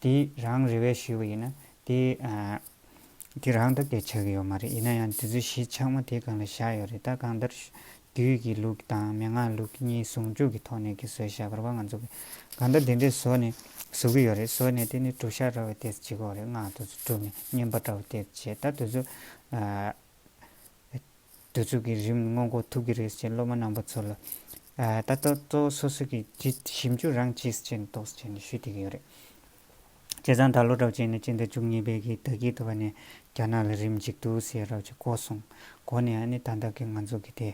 དེ་རང་རེ་བས་ཞུས་པ་ཡིན་ན་དེ་དེ་རང་ད་སྐད་ཆགས་ཀྱི་ཡོད་མ་རེད། ཡིན་ན་ཡང་དེ་ཚོའི་གཞི་ཆགས་མ་དེ་སྒང་ལ་བཞག་ཡོད་རེད། ད་གང་ལྟར་བདུད་ཀྱི་ལུགས་དང་མན་ངག་ལུགས་གཉིས་ཟུང་འཇུག་གི་ཐོག་ནས་ཀྱི་བཟོས་བཞག་པ་རེད་བ། ང་ཚོ་གི་གང་ལྟར་དེ་འདྲས་བཟོ་ནས་བཟོ་གི་ཡོད་རེད། བཟོ་ནས་དེ་ནི་གྲུབ་ཤ་འདྲ་བའི་དེ་བྱེད་དགོས་རེད། སྔགས་དེ་ཚོ་གྲུབ་ནས་བསྙེན་པ་འདྲ་བའི་དེ་བྱས། ད་དེ་ཚོ་དེ་ཚོ་གི་རིམས་སྔོན་འགོག་ཐུབ་ཀྱི་རེད་ཅེས་སློབ་མ་རྣམ་པ་ཚོ་ལ་ད་ལྟ་གཙོ་བོ་སོ་སོ་གི་ཅི་ཞིབ་འཇུག་རང་བྱེད་ཅེས་ཏོག་ཙམ་བྱས་ནས་ཞུས་བསྡད་ཀྱི་ཡོད་རེད། བྱས་ཙང་ད་ལོ་འདྲ་བོ་བྱས་ནས་སྤྱི་ཟླ་བཅུ་གཉིས་པའི་གི་ཟླ་དཀྱིལ་དུ་བ་ནས་རྒྱ་ནག་ལ་རིམས་འཇིགས་འདུག་ཟེར་རབ་ཅིག་གོ་སོང་། གོ་ནས་ཨ་ནི་ད་ལྟ་གི་ང་ཚོ་གི་དེ་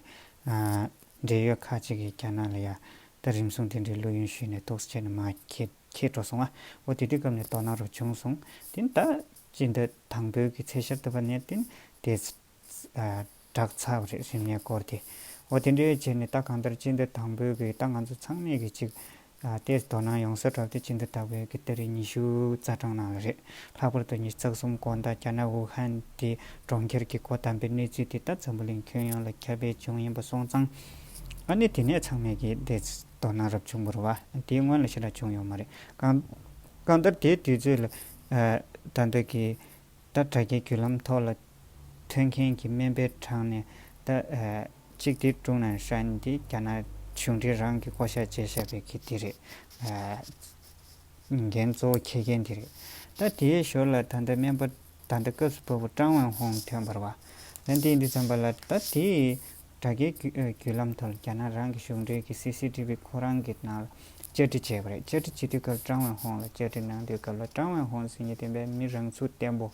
འབྲེལ་ཡོད་ཁག་ཅིག་གིས་རྒྱ་ནག་ལ་ཡ་ད་རིམས་སྲུང་དེ་འདྲའི་བླུ་ཡོན་ཞུས་ནས་ཏོག་ཙམ་བྱས་ནས་མར་ཁྱེར་ཁྱེར་འགྲོ་སོང་ཨ། འོ་དེ་དུས་སྐབས་ནས་དོ་སྣང་རུ་བྱུང་སོང་། དེ་ནི་ད་སྤྱི་ཟླ་དང་པོའི་གི་ཚེས་ཤར་དུ་བ་ནས་དེ་ནི་དེ་བསྒྲགས་ཚར་བ་རེད། རིམས་ནད་སྐོར་དེ། འོ་དེ་འདྲའི་བྱས་ནས་ད་གང་ལྟར་སྤྱི་ཟླ་དང་པོའི་གི་ད་ང་ཚོ་ཚང་མས་གི་ཅིག་ཏེས་དོ་སྣང་ཡོང་ས་གྲབས་ཏེ་སྤྱི་ཟླ་དང་པོའི་གི་ཏ་རིག་ཉི་ཤུ་རྩ་གྲངས་ནང་ལ་རེད། ལྷག་པར་དུ་ཉི་ཤུ་རྩ་གསུམ་དགོང་དག་རྒྱ་ནག་ཝུ་ཧན་དེ་གྲོང་ཁྱེར་གྱི་སྒོ་བསྡམས་པའི་གནས་ཚུལ་དེ་ད་འཛམ་བུ་གླིང་ཁྱོན་ཡོངས་ལ་ཁྱབ་སྤེལ་བྱུང་ཡིན་པ་སོང་ཙང་། ཨ་ནི་དེ་ནས་ཚང་མས་གི་ཏེས་དོ་སྣང་རབ་བྱུང་བ་རེད་བ། དེའི་སྔོན་ལ་ཞེ་དྲག་བྱུང་ཡོད་མ་རེད། གང་གང་ལྟར་དེའི་དུས་ཚོད་ལ་ད་ལྟ་གི་ད་དྲ་རྒྱའི་བརྒྱུད་ལམ་ཐོག་ལ་ཐོན་མཁན་གྱི་སྨན་པའི་གྲངས་ནས་ད་གཅིག་དེ་ཀྲུང་ནན་ཧྲན་དེ་རྒྱ་ནག་གཞུང་འབྲེལ་རང་གི་བསྐོ་བཞག་བྱས་བཞག་པའི་གི་དེ་རེད། འགན་གཙོ་བོ་འཁྱེར་མཁན་དེ་རེད། ད་དེའི་ཞོར་ལ་ད་ལྟ་སྨན་པ་ད་ལྟ་སྐབས་སུ་བབས་པ་ཀྲང་ཝེན་ཧོང་ཐོན་པ་རེད་བ། ད་འདི་འདི་ཙམ་པ་ལ་ད་དེའི་དྲ་རྒྱའི་བརྒྱུད་ལམ་ཐོག་ལ་རྒྱ་ནག་རང་གི་གཞུང་འབྲེལ་གྱི་སི་སི་ཊི་ཝི་ཁོ་རང་གི་ནང་ལ་བཅར་འདྲི་བྱས་པ་རེད། བཅར་འདྲི་བྱེད་དུས་སྐབས་ཀྲང་ཝེན་ཧོང་ལ་བཅར་འདྲི་གནང་དུས་སྐབས་ལ་ཀྲང་ཝེན་ཧོང་ཟེར་མཁན་དེ་བས་མི་རང་ཚུགས་བརྟན་པོ།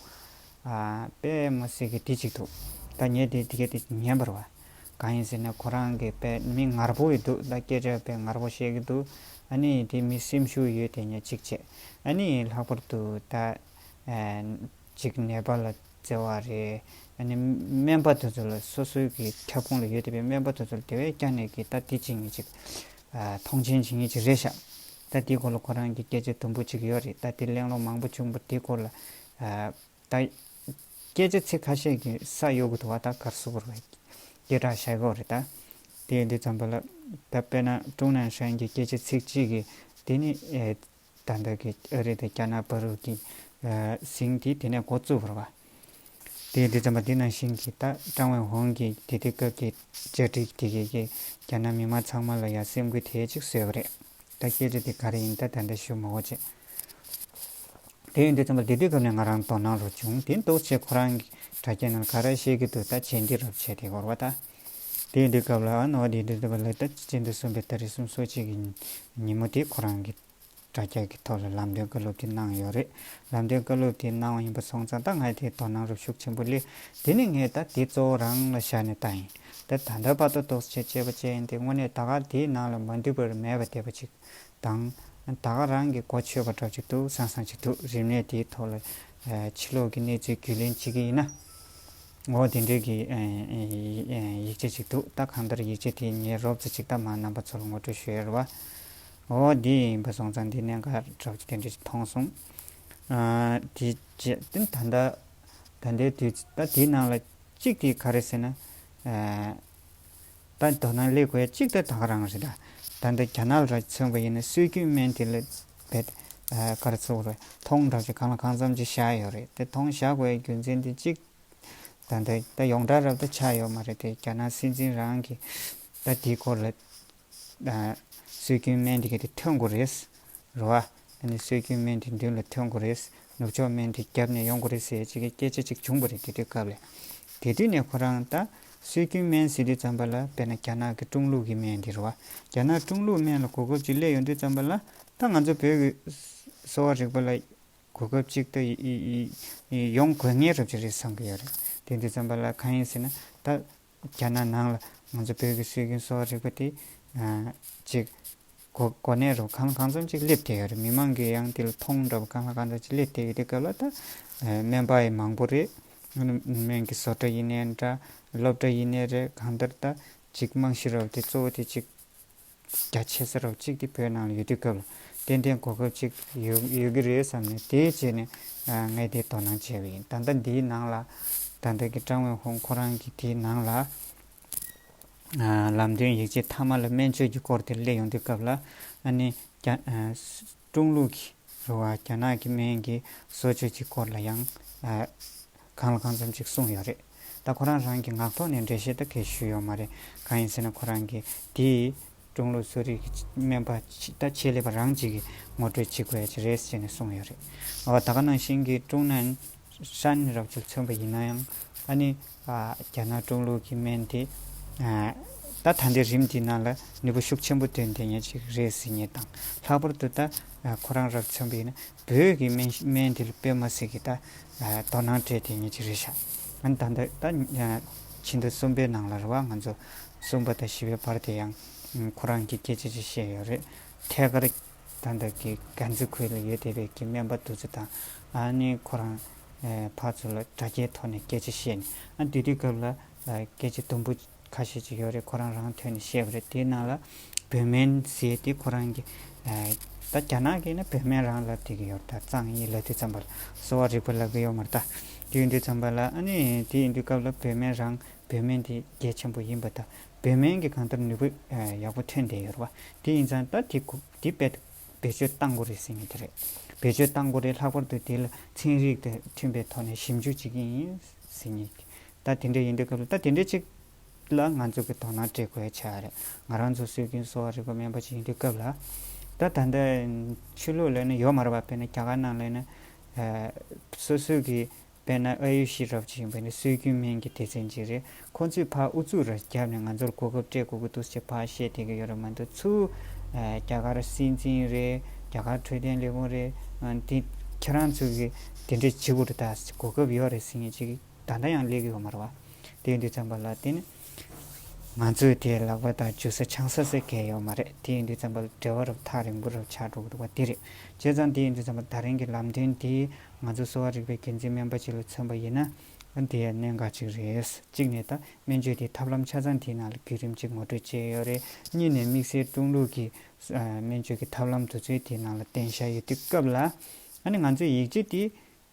དཔེ་མི་སྲིད་ཀྱི་དེ་གཅིག་འདུག་ད་ངས་དེ་དེ་གས་དེ་ཉན་པ་རེད་བ། གང་ཡིན་ཟེར་ན་ཁོ་རང་གི་དཔེ་མི་ངར་པོ་ཡི་འདུག་ད་སྐད་ཆ་དཔེ་ངར་པོ་བཤད་ཀྱི་འདུག་ཨ་ནི་དེ་མི་སེམས་ཤུགས་ཡོད་དེ་ཉག་གཅིག་བྱས། ཨ་ནི་ལྷག་པར་དུ་ད་ཅིག་ནད་པ་ལ་བརྩེ་བ་རེད། ཨ་ནི་སྨན་པ་དེ་ཚོ་ལ་སོ་སོའི་གི་ཁྱབ་ཁོངས་ལ་ཡོད་བསྡད་པའི་སྨན་པ་དེ་ཚོ་ལ་དེ་བས་ཀྱང་ནས་གི་ད་དེ་བྱེད་མཁན་ཅིག་མཐོང་ཆེན་བྱེད་མཁན་ཅིག་རེད་ཤག་ད་དེའི་སྐོར་ལ་ཁོ་རང་གི་སྐད་ཆ་དུམ་བུ་ཅིག་ཡོད་རེད། ད་དེ་གླེང་སློང་མང་པོ་བྱུང་བ་དེའི་སྐོར་ལ། ད་སྐད་ཆ་ཚིག་ཁ་ཤས་ཀྱི་ས་གཡོ་གི་འདུག་བ། ད་གར་སོ་བར་བ་སྐད་གྲགས་བཞག་གི་རེད། ད་དེ་འདི་ཙམ་པ་ལ་ད་དཔེར་ན་ཀྲུང་ནན་ཧྲན་གྱི་སྐད་ཆ་ཚིག་གཅིག་གིས་དེ་ནི་ཨེ་ད་ལྟ་གི་ཨ་རི་དང་རྒྱ་ནག་བར་གྱི་ཨ་ཟིང་དེ་དེ་ནས་འགོ་བཙུགས་པ་རེད་བ། དེ་འདི་ཙམ་པ་འདི་ནང་བཞིན་གྱི་ད་ཀྲང་ཝེན་ཧོང་གི་དེ་དུས་སྐབས་ཀྱི་བཅར་འདྲི་དེ་གའི་གི་རྒྱ་ནག་མི་མང་ཚང་མ་ལ་ཡང་སེམས་འགུལ་དེ་ཅིག་བཟོས་པ་རེད། ད་སྐད་ཆ་དེ་ག་རེ་ཡིན་ད་ད་ལྟ་ཞུ་མ་དགོས་བྱས། དེ་ཡིན་དུས་ཙམ་པ་དེ་དུས་སྐབས་ནས་ང་རང་དོ་སྣང་རུ་བྱུང་། དེ་འདུག་ཅེས་ཁོ་རང་གི་དྲ་རྒྱ་ནང་ག་རེ་བཤད་ཀྱི་འདུག་ད་བྱས་འདི་རབ་བྱས་དེ་གོ་ར་བ་ད། དེ་ཡིན་དུས་སྐབས་ལ་ཨ་ནོ་དེ་དུས་ཙམ་པ་ལ་ད་སྤྱི་ཟླ་གསུམ་པའི་ཏ་རིག་སུམ་ཅུ་སོ་གཅིག་གི་ཉིན་མོ་དེ་ཁོ་རང་གི་དྲ་རྒྱ་གི་ཐོག་ལ་ལམ་སྟོན་བཀའ་སློབ་དེ་གནང་ཡོད་རེད། ལམ་སྟོན་བཀའ་སློབ་དེ་གནང་བ་ཡིན་པ་སོང་ཙང་ད་ང་དེ་དོ་སྣང་རུ་ཤུགས་ཆེན་པོ་སླེབས། དེ་ནི་ངས་ད་དེ་གཙོ་བོ་རང་ལ་བཞག་ནས་ལྟ་ཡིན། ད་ད་ལྟ་བར་དུ་ཏོག་ཙམ་བྱས་པ་བྱས་ཡིན་ཏེ་དངོས་གནས་ད་ག་དེའི་ནང་ལ་མ་འདུས་པར་མེད་པ་བསྡད་པ་ཅིག་དང་། ད་ག་རང་གི་གོ་ཆོད་པ་འདྲ་ཅིག་འདུག་བསམ་བསམ་ཅིག་འདུག་རིམས་ནད་དེའི་ཐོག་ལ་ཕྱི་ལོགས་ཀྱི་གནས་ཚུལ་རྒྱུས་ལོན་བྱེད་ཀྱི་ཡིན་ན། འོ་དེ་འདྲའི་གི་ཡིག་ཆ་ཅིག་འདུག་ད་གང་ལྟར་ཡིག་ཆ་དེ་ངས་རོབ་ཙམ་ཅིག་ད་མ་རྣམ་པ་ཚོ་ལ་ངོ་སྤྲོད་ཞུ་ཡ་རེད་བ། འོ་འདི་ཡིན་པ་སོང་ཙང་འདི་གནད་འགག་འདྲ་ཅིག་དེ་འདྲ་ཅིག་མཐོང་སོང་། དེ་རྗེས་ད་ད་ད་ལྟའི་དུས་ད་དེའི་ནང་ལ་གཅིག་དེ་ག་རེ་ཟེར་ན། ད་དོ་སྣང་སླེབས་དགོས་གཅིག་ད་ད་ག་རང་རེད་ད། ད་ལྟ་རྒྱ་ནག་ལ་མཚོན་པ་ཡིན་ན་སྲོལ་རྒྱུན་སྨན་དེ་ལ་བེད་གར་ཚུགས་རེད། ཐོང་འདྲ་ཅིག་གང་ལ་གང་འཚམ་ཅིག་བཞག་ཡོད་རེད། དེ་ཐོང་བཞག་དགོས་རྒྱུ་མཚན་དེ་གཅིག་ད་ལྟ་ད་ཡོངས་གྲགས་རབ་ད་ཆགས་ཡོད་མ་རེད་དེ། རྒྱ་ནག་སྲིད་འཛིན་རང་གིས་ད་དེའི་སྐོར་ལ་སྲོལ་རྒྱུན་སྨན་དེ་ག་དེ་ཐོན་དགོས་རེད། རེད་བ། ཨ་ནི་སྲོལ་རྒྱུན་སྨན་དེ་མདུན་ལ་ཐོན་དགོས་རེད། ནུབ་ཕྱོགས་སྨན་དེ་རྒྱབ་ནས་ཡོང་དགོས་རེད་ཟེར་ཅིག་གི་སྐད་ཆ་ཅིག་བྱུང་བ་རེད། དེ་དུས་སྐབས་ལ། དེ་དུས་ནས་ཁོ་རང་ད་སྲོལ་རྒྱུན་སྨན་ཟེར་དུས་ཙམ་པ་ལ་དཔེར་ན་རྒྱ་ནག་གི་ཀྲུང་ལུགས་ཀྱི་སྨན་དེ་རེད་བ། རྒྱ་ནག་ཀྲུང་ལུགས་སྨན་ལ་གོ་སྐབས་ཅིག་སླེབས་ཡོང་དུས་ཙམ་པ་ལ་ད་ང་ཚོ་བོད་ཀྱི་གསོ་བ་རིག་པ་ལ་གོ་སྐབས་ཅིག་ད་ཡི་ཡི་ཡི་ཡོང་དགོས་ངེས་རབ་ཅིག་རེད་བསམ་གྱི་ཡོད་རེད། དེ་དུས་ཙམ་པ་ལ་གང་ཡིན་ཟེར་ན་ད། རྒྱ་ནག་ནང་ལ་ང་ཚོ་བོད་ཀྱི་སྲོལ་རྒྱུན་གསོ་བ་རིག་པ་དེ་ཨ་ཅིག་གོ་གོ་གནས་རུ་གང་གང་འཚམ་ཅིག་སླེབས་བསྡད་ཡོད་རེད། མི་མང་གིས་ཡང་དེ་ལ་མཐོང་འདྲ་བོ་གང་ལ་གང་འདྲ་ཅིག་སླེབས་བསྡད་ཡོད་དུས་སྐབས་ལ་ད་ཨ་སྨན་པ་ཡི་མང་པོ་རེད། སྨན་གྱི་བཟོ་གྲྭ་ཡིན་ནའི་འདྲ། སློབ་གྲྭ་ཡིན་ནའི་རེད། གང་ལྟར་ད་ཅིག་རྨང་གཞི་རབ་དེ་གཙོ་བོ་དེ་ཅིག་རྒྱ་ཆེ་ས་རབ་ཅིག་དེ་བོད་ནང་ལ་ཡོད་དུས་སྐབས་ལ་ཏན་ཏན་གོ་སྐབས་ཅིག་ཡོད་ཡོད་ཀྱི་རེད་བསམ་ནས་དེའི་རྗེས་ནས་ཨ་ངས་དེ་དོ་སྣང་བྱས་པ་ཡིན། ད་ལྟ་འདིའི་ནང་ལ་ད་ལྟ་གི་ཀྲང་ཝེ་ཧུང་ཁོ་རང་གི་དེའི་ནང་ལ་ཨ་ལམ་སྟོན་ཡིག་ཆ་མཐའ་མ་ལ་སྨན་བཅོས་ཀྱི་སྐོར་དེ་སླེབས་ཡོང་དུས་སྐབས་ལ་ཨ་ནི་རྒྱ་ཨ་ཀྲུང་ལུགས་ཀྱི་རེད་བ། རྒྱ་ནག་གི་སྨན་གྱི་བཟོ་བཅོས་ཀྱི་སྐོར་ལ་ཡང་ཨ་གང་ལ་གང་འཚམ་ཅིག་གསུངས་ཡོད་རེད། ད་ཁོ་རང་རང་གི་ངག་ཐོག་ནས་འགྲེལ་བཤད་ད་གས་ཞུས་ཡོད་མ་རེད། གང་ཡིན་ཟེར་ན་ཁོ་རང་གིས་དེའི་ཀྲུང་ལུགས་གསོ་རིག་གི་སྨན་པ་ཆེ་ད་ཆེད་ལས་པ་རང་གཅིག་གིས་ངོ་སྤྲོད་བྱེད་དགོས་ཡ་ཅིག་རེད་ཟེར་ནས་གསུངས་ཡོད་རེད། འོ་ད་ག་ནང་བཞིན་གྱི་ཀྲུང་ནན་ཧྲན་རབ་ཅིག་མཚོན་པ་ཡིན་ན་ཡང་ཨ་ནི་ཨ་རྒྱ་ནག་ཀྲུང་ལུགས་ཀྱི་སྨན་དེ་ཨ་ད་ད་ལྟའི་རིམ་འདིའི་ནང་ལ་ནུས་པ་ཤུགས་ཆེན་པོ་ཐོན་བསྡད་མཁན་ཅིག་རེད་ཟེར་མཁན་དང་། ལྷག་པར་དུ་ད་ཨ་ཁོ་རང་རབ་མཚོན་པ་ཡིན་ན་བོད་ཀྱི་སྨན་སྨན་དེ་ལ་དཔེ་མ་སྲིད་ཀྱི་ད་ཨ་དོ་སྣང་སྤྲད་བསྡད་མཁན་ཅིག་རེད་ཤག་ཨ་ནི་ད་ལྟ་ད་ཨ་ཕྱི་ཟླ་གསུམ་པའི་ནང་ལ་རེད་བ། ང་ཚོ་གསུམ་པ་དང་བཞི་པའི་བར་དེ་ཡང་ཁོ་རང་གིས་སྐད་ཆ་ཅིག་བཤད་ཡོད་རེད། ཐད་ཀར་ད་ལྟ་གི་དཀར་མཛེས་ཁུལ་ལ་ཡོད་བསྡད་པའི་གི་སྨན་པ་དེ་ཚོ་དང་ཨ་ནི་ཁོ་རང་ཨེ་ཕར་ཚུར་ལ་དྲ་རྒྱའི་ཐོག་ནས་སྐད་ཆ་བཤད་ནས་ཨ་དེ་དུས་སྐབས་ལ་ཨ་སྐད་ཆ་དུམ་བུ་ཁ་ཤས་ཅིག་ཡོད་རེད། ཁོ་རང་རང་ཐོན་ནས་བཤད་པ་རེད། དེའི་ནང་ལ་བོད་སྨན་ཟེར་དེ་ཁོ་རང་གི་ཨ་ད་རྒྱ་ནག་གི་ན་བོད་སྨན་རང་ལབ་བསྡད་ཀྱི་ཡོད་རེད། ད་གཙང་ཡིན་ལབ་དུས་ཙམ་པ་ལ་གསོ་བ་རིག་པ་ལབ་ཀྱི་ཡོད་མ་རེད། ད་དེ་ཡིན་དུས་ཙམ་པ་ལ་ཨ་ནི་དེ་ཡིན་དུས་སྐབས་ལ་བོད་སྨན་རང་བོད་སྨན་དེ་གལ་ཆེན་པོ་ཡིན་པ་དང་བོད་སྨན་གྱི་གང་ལྟར་ནུས་པ་ཨ་ཡག་པོ་ཐོན་བསྡད་ཡོད་རེད་བ། དེ་ཡིན་ཙང་ད་དེ་ཁུ་དེ་བེད་བེད་སྤྱོད་བཏང་དགོས་རེད་ཟེར་མཁན་དེ་རེད། བེད་སྤྱོད་བཏང་དགོས་རེད། ལྷག་པར་དུ་དེ་ལ་ཚན་རིག་དང་མཐུན་པའི་ཐོག་ནས་ཞིབ་འཇུག་བྱེད་ཀྱི་ཡིན་ཟེར་མཁན། ད་དེ་འདྲ་ཡིན་དུས་སྐབས་ལ་ད་དེ་འདྲ་ཅིག་ལ་ང་ཚོ་གི་དོ་སྣང་སྤྲད་དགོས་ཡ་ཆགས་རེད། ང་རང་ཚོ་སྲོལ་རྒྱུན་གསོ་བ་རིག་པ་སྨན་པ་ཅིག་ཡིན་དུས་སྐབས་ལ་ད་ད་ལྟ་ཆོས་ལུགས་ལ་ནི་ཡོད་མ་རེད་བ། དཔེར་ན་རྒྱ་གར་ནང་ལ་ནི་ཨ་སོ་སོ་གི་དཔེར་ན་ཨ་ཡུ་ཤི་རབ་ཅིག་ཡིན་པ་ནི་སྲོལ་རྒྱུན་སྨན་གྱི་སྡེ་ཚན་ཅིག་རེད། ཁོང་ཚོས་ཕར་ཨུ་ཚུགས་ར་བརྒྱབ་ནས་ང་ཚོར་གོ་སྐབས་སྤྲད་དགོས་ཀྱི་འདུག་ཅེས་ཕར་བཤད་བསྡད་ཀྱི་ཡོད་རེད་མ་གཏོགས་ཚུར་ཨ་རྒྱ་གར་སྲིད་འཛིན་རེད། རྒྱ་གར་འཕྲོད་བསྟེན་ལས་ཁུངས་རེད། ཨ་འདི་ཁྱེད་རང་ཚོ་གིས་དེ་འདྲས་བྱེད་དགོས་རེད། ད་གོ་སྐབས་ཡོད་རེད་ཟེར་མཁན་ཅིག་ད་ལྟ་ཡང་སླེབས་ཀྱི་ཡོད་མ་རེད་བ། དེ་ཡིན་དུས་ཙམ་པ་ལ་དེ་ནི་ང་ཚོས་དེ་ལག་པ་དང་འཇུ་ས་འཆང་ས་ཟེར་མཁན་ཡོད་མ་རེད། དེ་ཡིན་དུས་ཙམ་པ་ལ་འབྲེལ་བ་རབ་ཐག་རིང་པོ་རབ་ཆགས་འགྲོ་གི་འདུག་བ་དེ་རེད། བྱས་ཙང་དེ་ཡིན་དུས་ཙམ་པ་ད་རིང་གི་ལམ་སྟོན་དེ་ང་ཚོ་གསོ་བ་རིག་པའི་རྒྱུན་འཛིན་སྨན་པ་ཅིག་ལ་མཚོན་པ་ཡིན་ན་ཨ་དེ་ཡང་གནད་འགག་ཅིག་རེད། གཅིག་ནས་ད་སྨན་བཅོས་དེའི་ཐབས་ལམ་ཆ་ཚང་དེའི་ནང་ལ་བརྒྱུད་རིམ་ཅིག་ངོ་སྤྲོད་བྱས་ཡོད་རེད། གཉིས་ནས་དམིགས་བསལ་ཀྲུང་ལུགས་ཀྱི་ཨ་སྨན་བཅོས་ཀྱི་ཐབས་ལམ་དེ་ཚོའི་དེའི་ནང་ལ་བསྟན་བཞག་ཡོད་དུས་སྐབས་ལ་ཨ་ནི་ང་ཚོས་ཡིག་ཆ་དེ་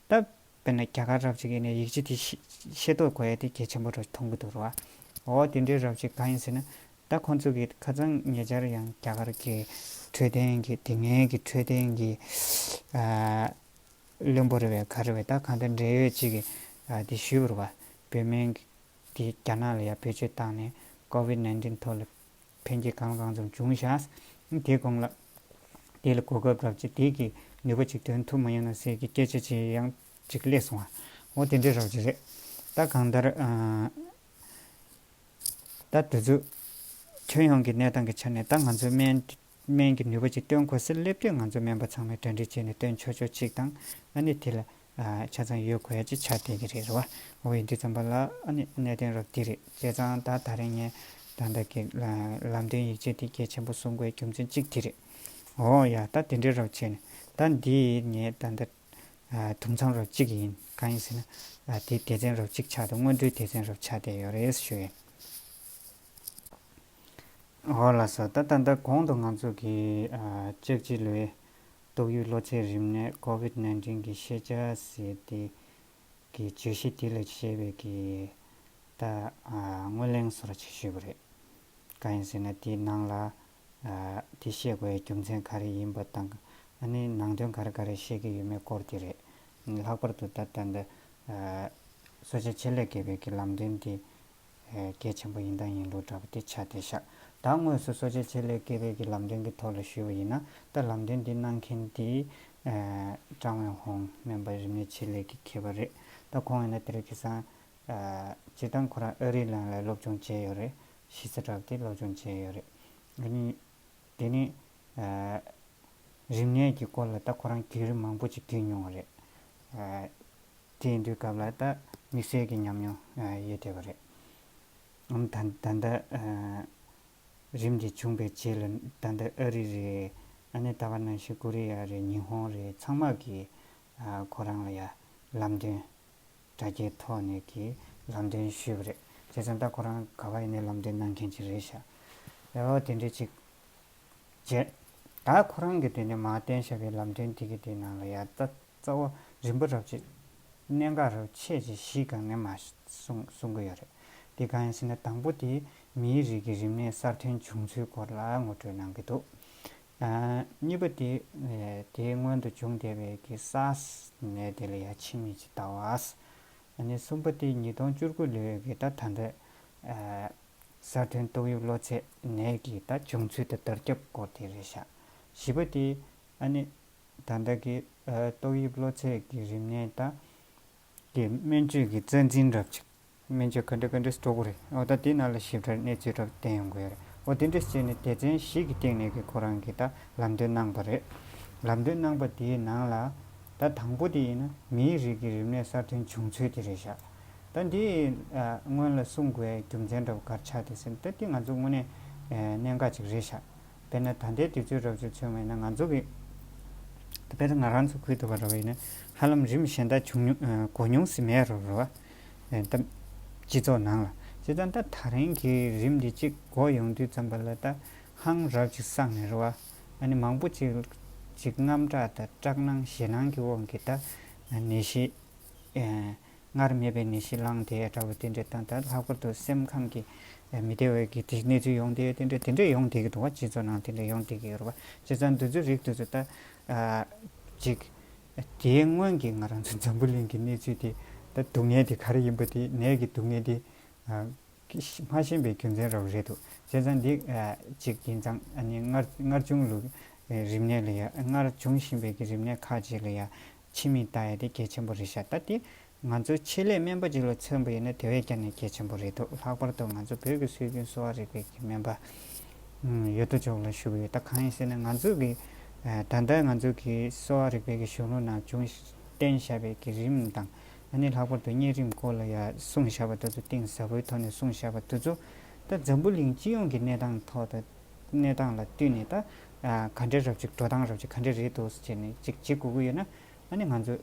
ད་དཔེར་ན་རྒྱ་གར་རབ་ཅིག་ཡིན་ནའི་ཡིག་ཆ་དེ་ཤེས་ཤེས་རྟོགས་དགོས་ཡ་དེ་གལ་ཆེན་པོ་རུ་མཐོང་གི་འདུག་ར་བ། འོ་དེ་འདྲའི་རབ་ཅིག་གང་ཡིན་ཟེར་ན་ད་ཁོང་ཚོ་གི་ཁ་སང་ཉེ་ཆར་ཡང་རྒྱ་གར་གྱི་འཕྲོད་བསྟེན་གྱི་དེ་སྔའི་གི་འཕྲོད་བསྟེན་གྱི་ཨ་བློན་པོ་རེད་བས་ག་རེ་བས་ད་གང་ལྟར་འབྲེལ་ཡོད་ཅིག་གིས་ཨ་དེ་ཞུས་པ་རེད་བ། བོད་སྨན་གྱི་དེ་རྒྱ་ནག་ལ་ཡ་བེད་སྤྱོད་བཏང་ནས་ཀོ་ཝིད་ནན་ཏིན་ཐོག་ལ་ཕན་སྐྱེད་གང་ལ་གང་འཚམ་བྱུང་ཤག་དེའི་གོང་ལ་དེ་ལ་གོ་སྐབས་རག་ཅིག་དེ་གི་ནུས་པ་ཅིག་འདོན་ཐུབ་མ་ཡོང་ན་ཟེར་གི་སྐད་ཆ་ཅིག་ཡང་ཅིག་སླེབས་སོང་བ། འོ་དེ་འདྲའི་རོགས་ཅིག་རེད། ད་གང་ལྟར་ཨ་ད་དུས་ཚོད་ཁྱོན་ཡོངས་ཀྱི་གནས་སྟངས་ཀྱི་ཆ་ནས་ད་ང་ཚོའི་སྨན་སྨན་གྱི་ནུས་པ་ཅིག་སྟོན་དགོས་ཟེར་སླེབས་དུས་ང་ཚོ་སྨན་པ་ཚང་མས་གྲ་སྒྲིག་བྱས་ནས་སྟོན་ཆོག་ཆོག་ཅིག་དང་ཨ་ནི་དེ་ལ་ཨ་ཆ་ཚང་ཡོད་དགོས་ཡ་ཅིག་ཆགས་བསྡད་ཀྱི་རེད་རེད་བ། འོ་ཡིན་དུས་ཙམ་པ་ལ་ཨ་ནི་གནད་དོན་རབ་འདི་རེད། བྱས་ཙང་ད་ད་རིང་ངས་ད་ལྟ་གི་ལ་ལམ་སྟོན་ཡིག་ཆ་འདི་གལ་ཆེན་པོ་གསུང་དགོས་རྒྱུ་མཚན་གཅིག་འདི་རེད། འོ་ཡ་ད་དེ་འདྲའི་རབ་བྱས་ནས་ད་འདི་ངས་ད་ལྟ་ཨ་དུམ་མཚམས་རབ་གཅིག་ཡིན། གང་ཡིན་ཟེར་ན་ཨ་དེ་སྡེ་ཚན་རབ་གཅིག་ཆགས་འདུག་སྔོན་འགྲོའི་སྡེ་ཚན་རབ་ཆགས་བསྡད་ཡོད་རེད་ཞུ་ཡིན། འོ་ལགས་སོ། ད་ད་ལྟ་གོང་དུ་ང་ཚོ་གི་ཨ་ལྕགས་བྱི་ལོའི་ཏོག་དབྱིབས་གློ་ཚད་རིམས་ནད་ཀོ་ཝིད་ནན་ཏིན་གྱི་ཤེས་བྱ་ཟེར་དེ་གི་བརྗོད་གཞི་དེ་ལ་བཤད་པའི་གི་ད་ཨ་སྔོན་གླེང་བཟོ་འདྲ་ཅིག་ཞུས་པ་རེད། གང་ཡིན་ཟེར་ན་དེའི་ནང་ལ་ཨ་དེ་བཤད་དགོས་ཡའི་རྒྱུ་མཚན་ག་རེ་ཡིན་པ་དང་། ཨ་ནི་ནང་དོན་ག་རེ་ག་རེ་བཤད་ཀྱི་ཡོད་མེད་སྐོར་དེ་རེད། ལྷག་པར་དུ་ད་ལྟ་འདི་ཨ་གསོ་དཔྱད་ཆེད་ལས་དགེ་བའི་གི་ལམ་སྟོན་དེ་ཨ་གལ་ཆེན་པོ་ཡིན་དང་ཡིན་ལུགས་འདྲ་པོ་དེ་ཆགས་བསྡད་ཤག་ད་དངོས་སུ་གསོ་དཔྱད་ཆེད་ལས་དགེ་བའི་གི་ལམ་སྟོན་གྱི་ཐོག་ལ་ཞུས་པ་ཡིན་ན། ད་ལམ་སྟོན་འདི་གནང་མཁན་དེ་ཨ་ཀྲང་ཝེན་ཧོང་སྨན་པ་རིམས་ནད་ཆེད་ལས་ཀྱི་མཁས་པ་རེད། ད་ཁོང་ཡིན་ན་དེ་རིང་ཁ་སང་ཨ་སྤྱིར་བཏང་ཁོ་རང་ཨ་རིའི་ནང་ལ་སློབ་སྦྱོང་བྱས་ཡོད་རེད། གཞི་རྩ་འདྲ་པོ་དེ་སློབ་སྦྱོང་བྱས་ཡོད་རེད། ཨ་ནི་དེ་ནི་ཨ་རིམས་ནད་ཀྱི་སྐོར་ལ་ད་ཁོ་རང་བརྒྱུད་རིམ་མང་པོ་ཅིག་བརྒྱུད་མྱོང་བ་རེད། ཨ་དེ་ཡིན་དུས་སྐབས་ལ་ད་དམིགས་བསལ་གྱི་ཉམས་མྱོང་ཨ་ཡོད་བསྡད་པ་རེད། ཨམ་ད་ད་ལྟ་ཨ་རིམས་འདི་བྱུང་པའི་རྗེས་ལ་ད་ལྟ་ཨ་རི་རེད། ཨ་ནི་ད་ག་ནང་བཞིན་ཀོ་རི་ཡ་རེད། ཉི་ཧོང་རེད། ཚང་མ་གིས་ཨ་ཁོ་རང་ལ་ཡ་ལམ་སྟོན་དྲ་རྒྱའི་ཐོག་ནས་ཀྱི་ལམ་སྟོན་ཞུས་པ་རེད། བྱས་ཙང་ད་ཁོ་རང་ག་བ་ཡིན་ནའི་ལམ་སྟོན་གནང་མཁན་ཅིག་རེད་ཤག་ཨོ་དེ་འདྲ་ཅིག་བྱས། ད་ཁོ་རང་གིས་དེ་ནས་མར་བསྟན་བཞག་པའི་ལམ་སྟོན་དེ་གི་དེ་ནང་ལ་ཡ་ད་རྩ་བ་རིམ་པ་རབ་ཅིག་གནད་འགག་རབ་ཆེ་ཅིག་བཞི་སྒང་ནས་མར་གསུང་གསུང་གི་ཡོད་རེད། དེ་གང་ཡིན་ཟེར་ན་དང་པོ་དེ་མིའི་རིགས་ཀྱི་རིམས་ནད་གསར་ཐོན་བྱུང་ཚུལ་སྐོར་ལ་ངོ་སྤྲོད་གནང་གི་འདུག་ཨ་གཉིས་པ་དེ་ཨ་དེའི་སྔོན་དུ་བྱུང་བསྡད་པའི་གི་སཱར་སི་ནད་དེ་ལ་ཡ་ཕྱི་མིག་ཅིག་ལྟ་བ། ཨ་ནི་གསུམ་པ་དེ་ཉིས་སྟོང་བཅུ་དགུ་ལོའི་གི་ད་ད་ལྟ་ཨ་གསར་ཐོན་ཏོག་དབྱིབས་གློ་ཚད་ནད་ཀྱི་ད་བྱུང་ཚུལ་དང་དར་ཁྱབ་སྐོར་དེ་རེད་ཤག་བཞི་པ་དེ་ཨ་ནི་ད་ལྟ་གི་ཨ་ཏོག་དབྱིབས་གློ་ཚད་ཀྱི་རིམས་ནད་ད་གི་སྨན་བཅོས་ཀྱི་རྩ་འཛིན་རབ་ཅིག་སྨན་བཅོས་ག་འདྲ་ག་འདྲ་སྤྲོད་དགོས་རེད། འོ་ད་དེའི་ནང་ལ་ཞིབ་ཕྲ་གནས་ཚུལ་འདྲ་བསྟན་ཡོང་གི་ཡོད་རེད། འོ་དེ་འདྲ་བྱས་ནས་སྡེ་ཚན་བཞི་གི་སྟེང་ནས་ཀྱི་ཁོ་རང་གིས་ད་ལམ་སྟོན་གནང་པ་རེད། ལམ་སྟོན་གནང་པ་དེའི་ནང་ལ་ད་དང་པོ་དེ་ཡིན་ན་མིའི་རིགས་ཀྱི་རིམས་ནད་གསར་ཐོན་བྱུང་ཚུལ་དེ་རེད་ཤག་ད་འདི་ཨ་སྔོན་ལ་གསུང་དགོས་རྒྱུ་མཚན་འདྲ་བོ་ག་རེ་ཆགས་བསྡད་ཟེར་ན། ད་འདི་ང་ཚོ་དངོས་གནས་ཨ་གནད་འགག་ཅིག་རེད་ཤག་དཔེར་ན་ད་ལྟའི་དུས་ཚོད་རབ་ཅིག་མཚོན་པ་ཡིན་ན་ང་ཚོ་གི་དཔེར་ན་ང་རང་ཚོ་ཁུལ་དུ་བ་ར་བ་ཡིན་ན་ཧ་ལམ་རིམས་གཞན་དག་བྱུང་མྱོང་ཨ་གོ་མྱོང་ཟིན་མེད་རོ་རོ་བ། ཨ་ད་སྤྱི་ཚོགས་ནང་ལ་བྱས་ཙང་ད་ད་རིང་གི་རིམས་འདི་གཅིག་གོ་ཡོང་དུས་ཙམ་པ་ལ་ད་ཧང་རབ་ཅིག་སངས་ནས་རོ་བ། ཨ་ནི་མང་པོ་ཅིག་ཅིག་དངངས་སྐྲག་དང་སྐྲག་སྣང་ཞེད་སྣང་གི་དབང་གིས་ད་ནད་གཞི་ཨ་སྔར་མེད་པའི་ནད་གཞི་ལངས་བསྡད་འདྲ་བོ་དེ་འདྲ་དང་། ད་ལྷག་པར་དུ་སེམས་ཁམས་ཀྱི་མི་བདེ་བའི་གི་དེ་གནས་ཚུལ་ཡོང་བསྡད་ཡོད། དེ་འདྲ་དེ་འདྲ་ཡོང་བསྡད་ཀྱི་འདུག་བ། སྤྱི་ཚོགས་ནང་དེ་འདྲ་ཡོང་བསྡད་ཀྱི་ཡོད་རེད་བ། བྱས་ཙང་འདི་ཚོའི་རིགས་དེ་ཚོ་ད་ཅིག་དེའི་སྔོན་གྱི་ང་རང་ཚོ་འཛམ་བུ་གླིང་གི་གནས་ཚུལ་དེ་ད་སྡུག་བསྔལ་དེ་ག་རེ་ཡིན་པ་དེ། ནད་ཀྱི་སྡུག་བསྔལ་དེ་མ་ཤེས་པའི་རྒྱུ་མཚན་རབ་རེད་འདུག་བྱས་ཙང་འདི་ཅིག་ཡིན་ཙང་ཨ་ནི་སྔར་སྔར་བྱུང་ལུགས་རིམས་ནད་ལ་ཡ་སྔར་བྱུང་བཞིན་པའི་གི་རིམས་ནད་ཁག་ཅིག་ལ་ཡ་ཕྱི་མིག་ལྟ་ཡ་དེ་གལ་ཆེན་པོ་རེད་ཤག་ད་དེ་ང་ཚོའི་ཆེད་ལས་སྨན་པ་ཅིག་ལ་མཚོན་པ་ཡིན་ན་དེ་བས་ཀྱང་ནས་གལ་ཆེན་པོ་རེད་འདུག་ལྷག་པར་དུ་ང་ཚོ་བོད་ཀྱི་སྲོལ་རྒྱུན་གསོ་བ་རིག་པའི་གི་སྨན་པ་ཡོད་དོ་ཅོག་ལ་ཞུ་གི་ཡོད། ད་གང་ཡིན་ཟེར་ན་ང་ཚོ་གི་ད་ལྟ་ང་ཚོ་གི་གསོ་བ་རིག་པའི་གི་གཞུང་ལུགས་ནང་བྱུང་བསྟན་བཞག་པའི་གི་རིམས་དང་། ཨ་ནི་ལྷག་པར་དུ་གཉན་རིམས་སྐོར་ལ་ཡ་གསུངས་བཞག་པ་དེ་ཚོ་གཏིང་ཟབ་པོའི་ཐོག་ནས་གསུངས་བཞག་པ་དེ་ཚོ་ད་འཛམ་བུ་གླིང་སྤྱི་ཡོངས་ཀྱི་གནས་སྟངས་ཐོག་ད་གནས་སྟངས་ལ་བསྟུན་ནས་ད་ག་འདྲའི་རབ་ཅིག་འགྲོ་སྟངས་རབ་ཅིག་ག་འདྲ་རེད་འདུག་ཟེར་ནས་ཅིག་བྱེད་དགོས་ཀྱི་ཡོད་ན། ཨ་ནི་ང་ཚོ་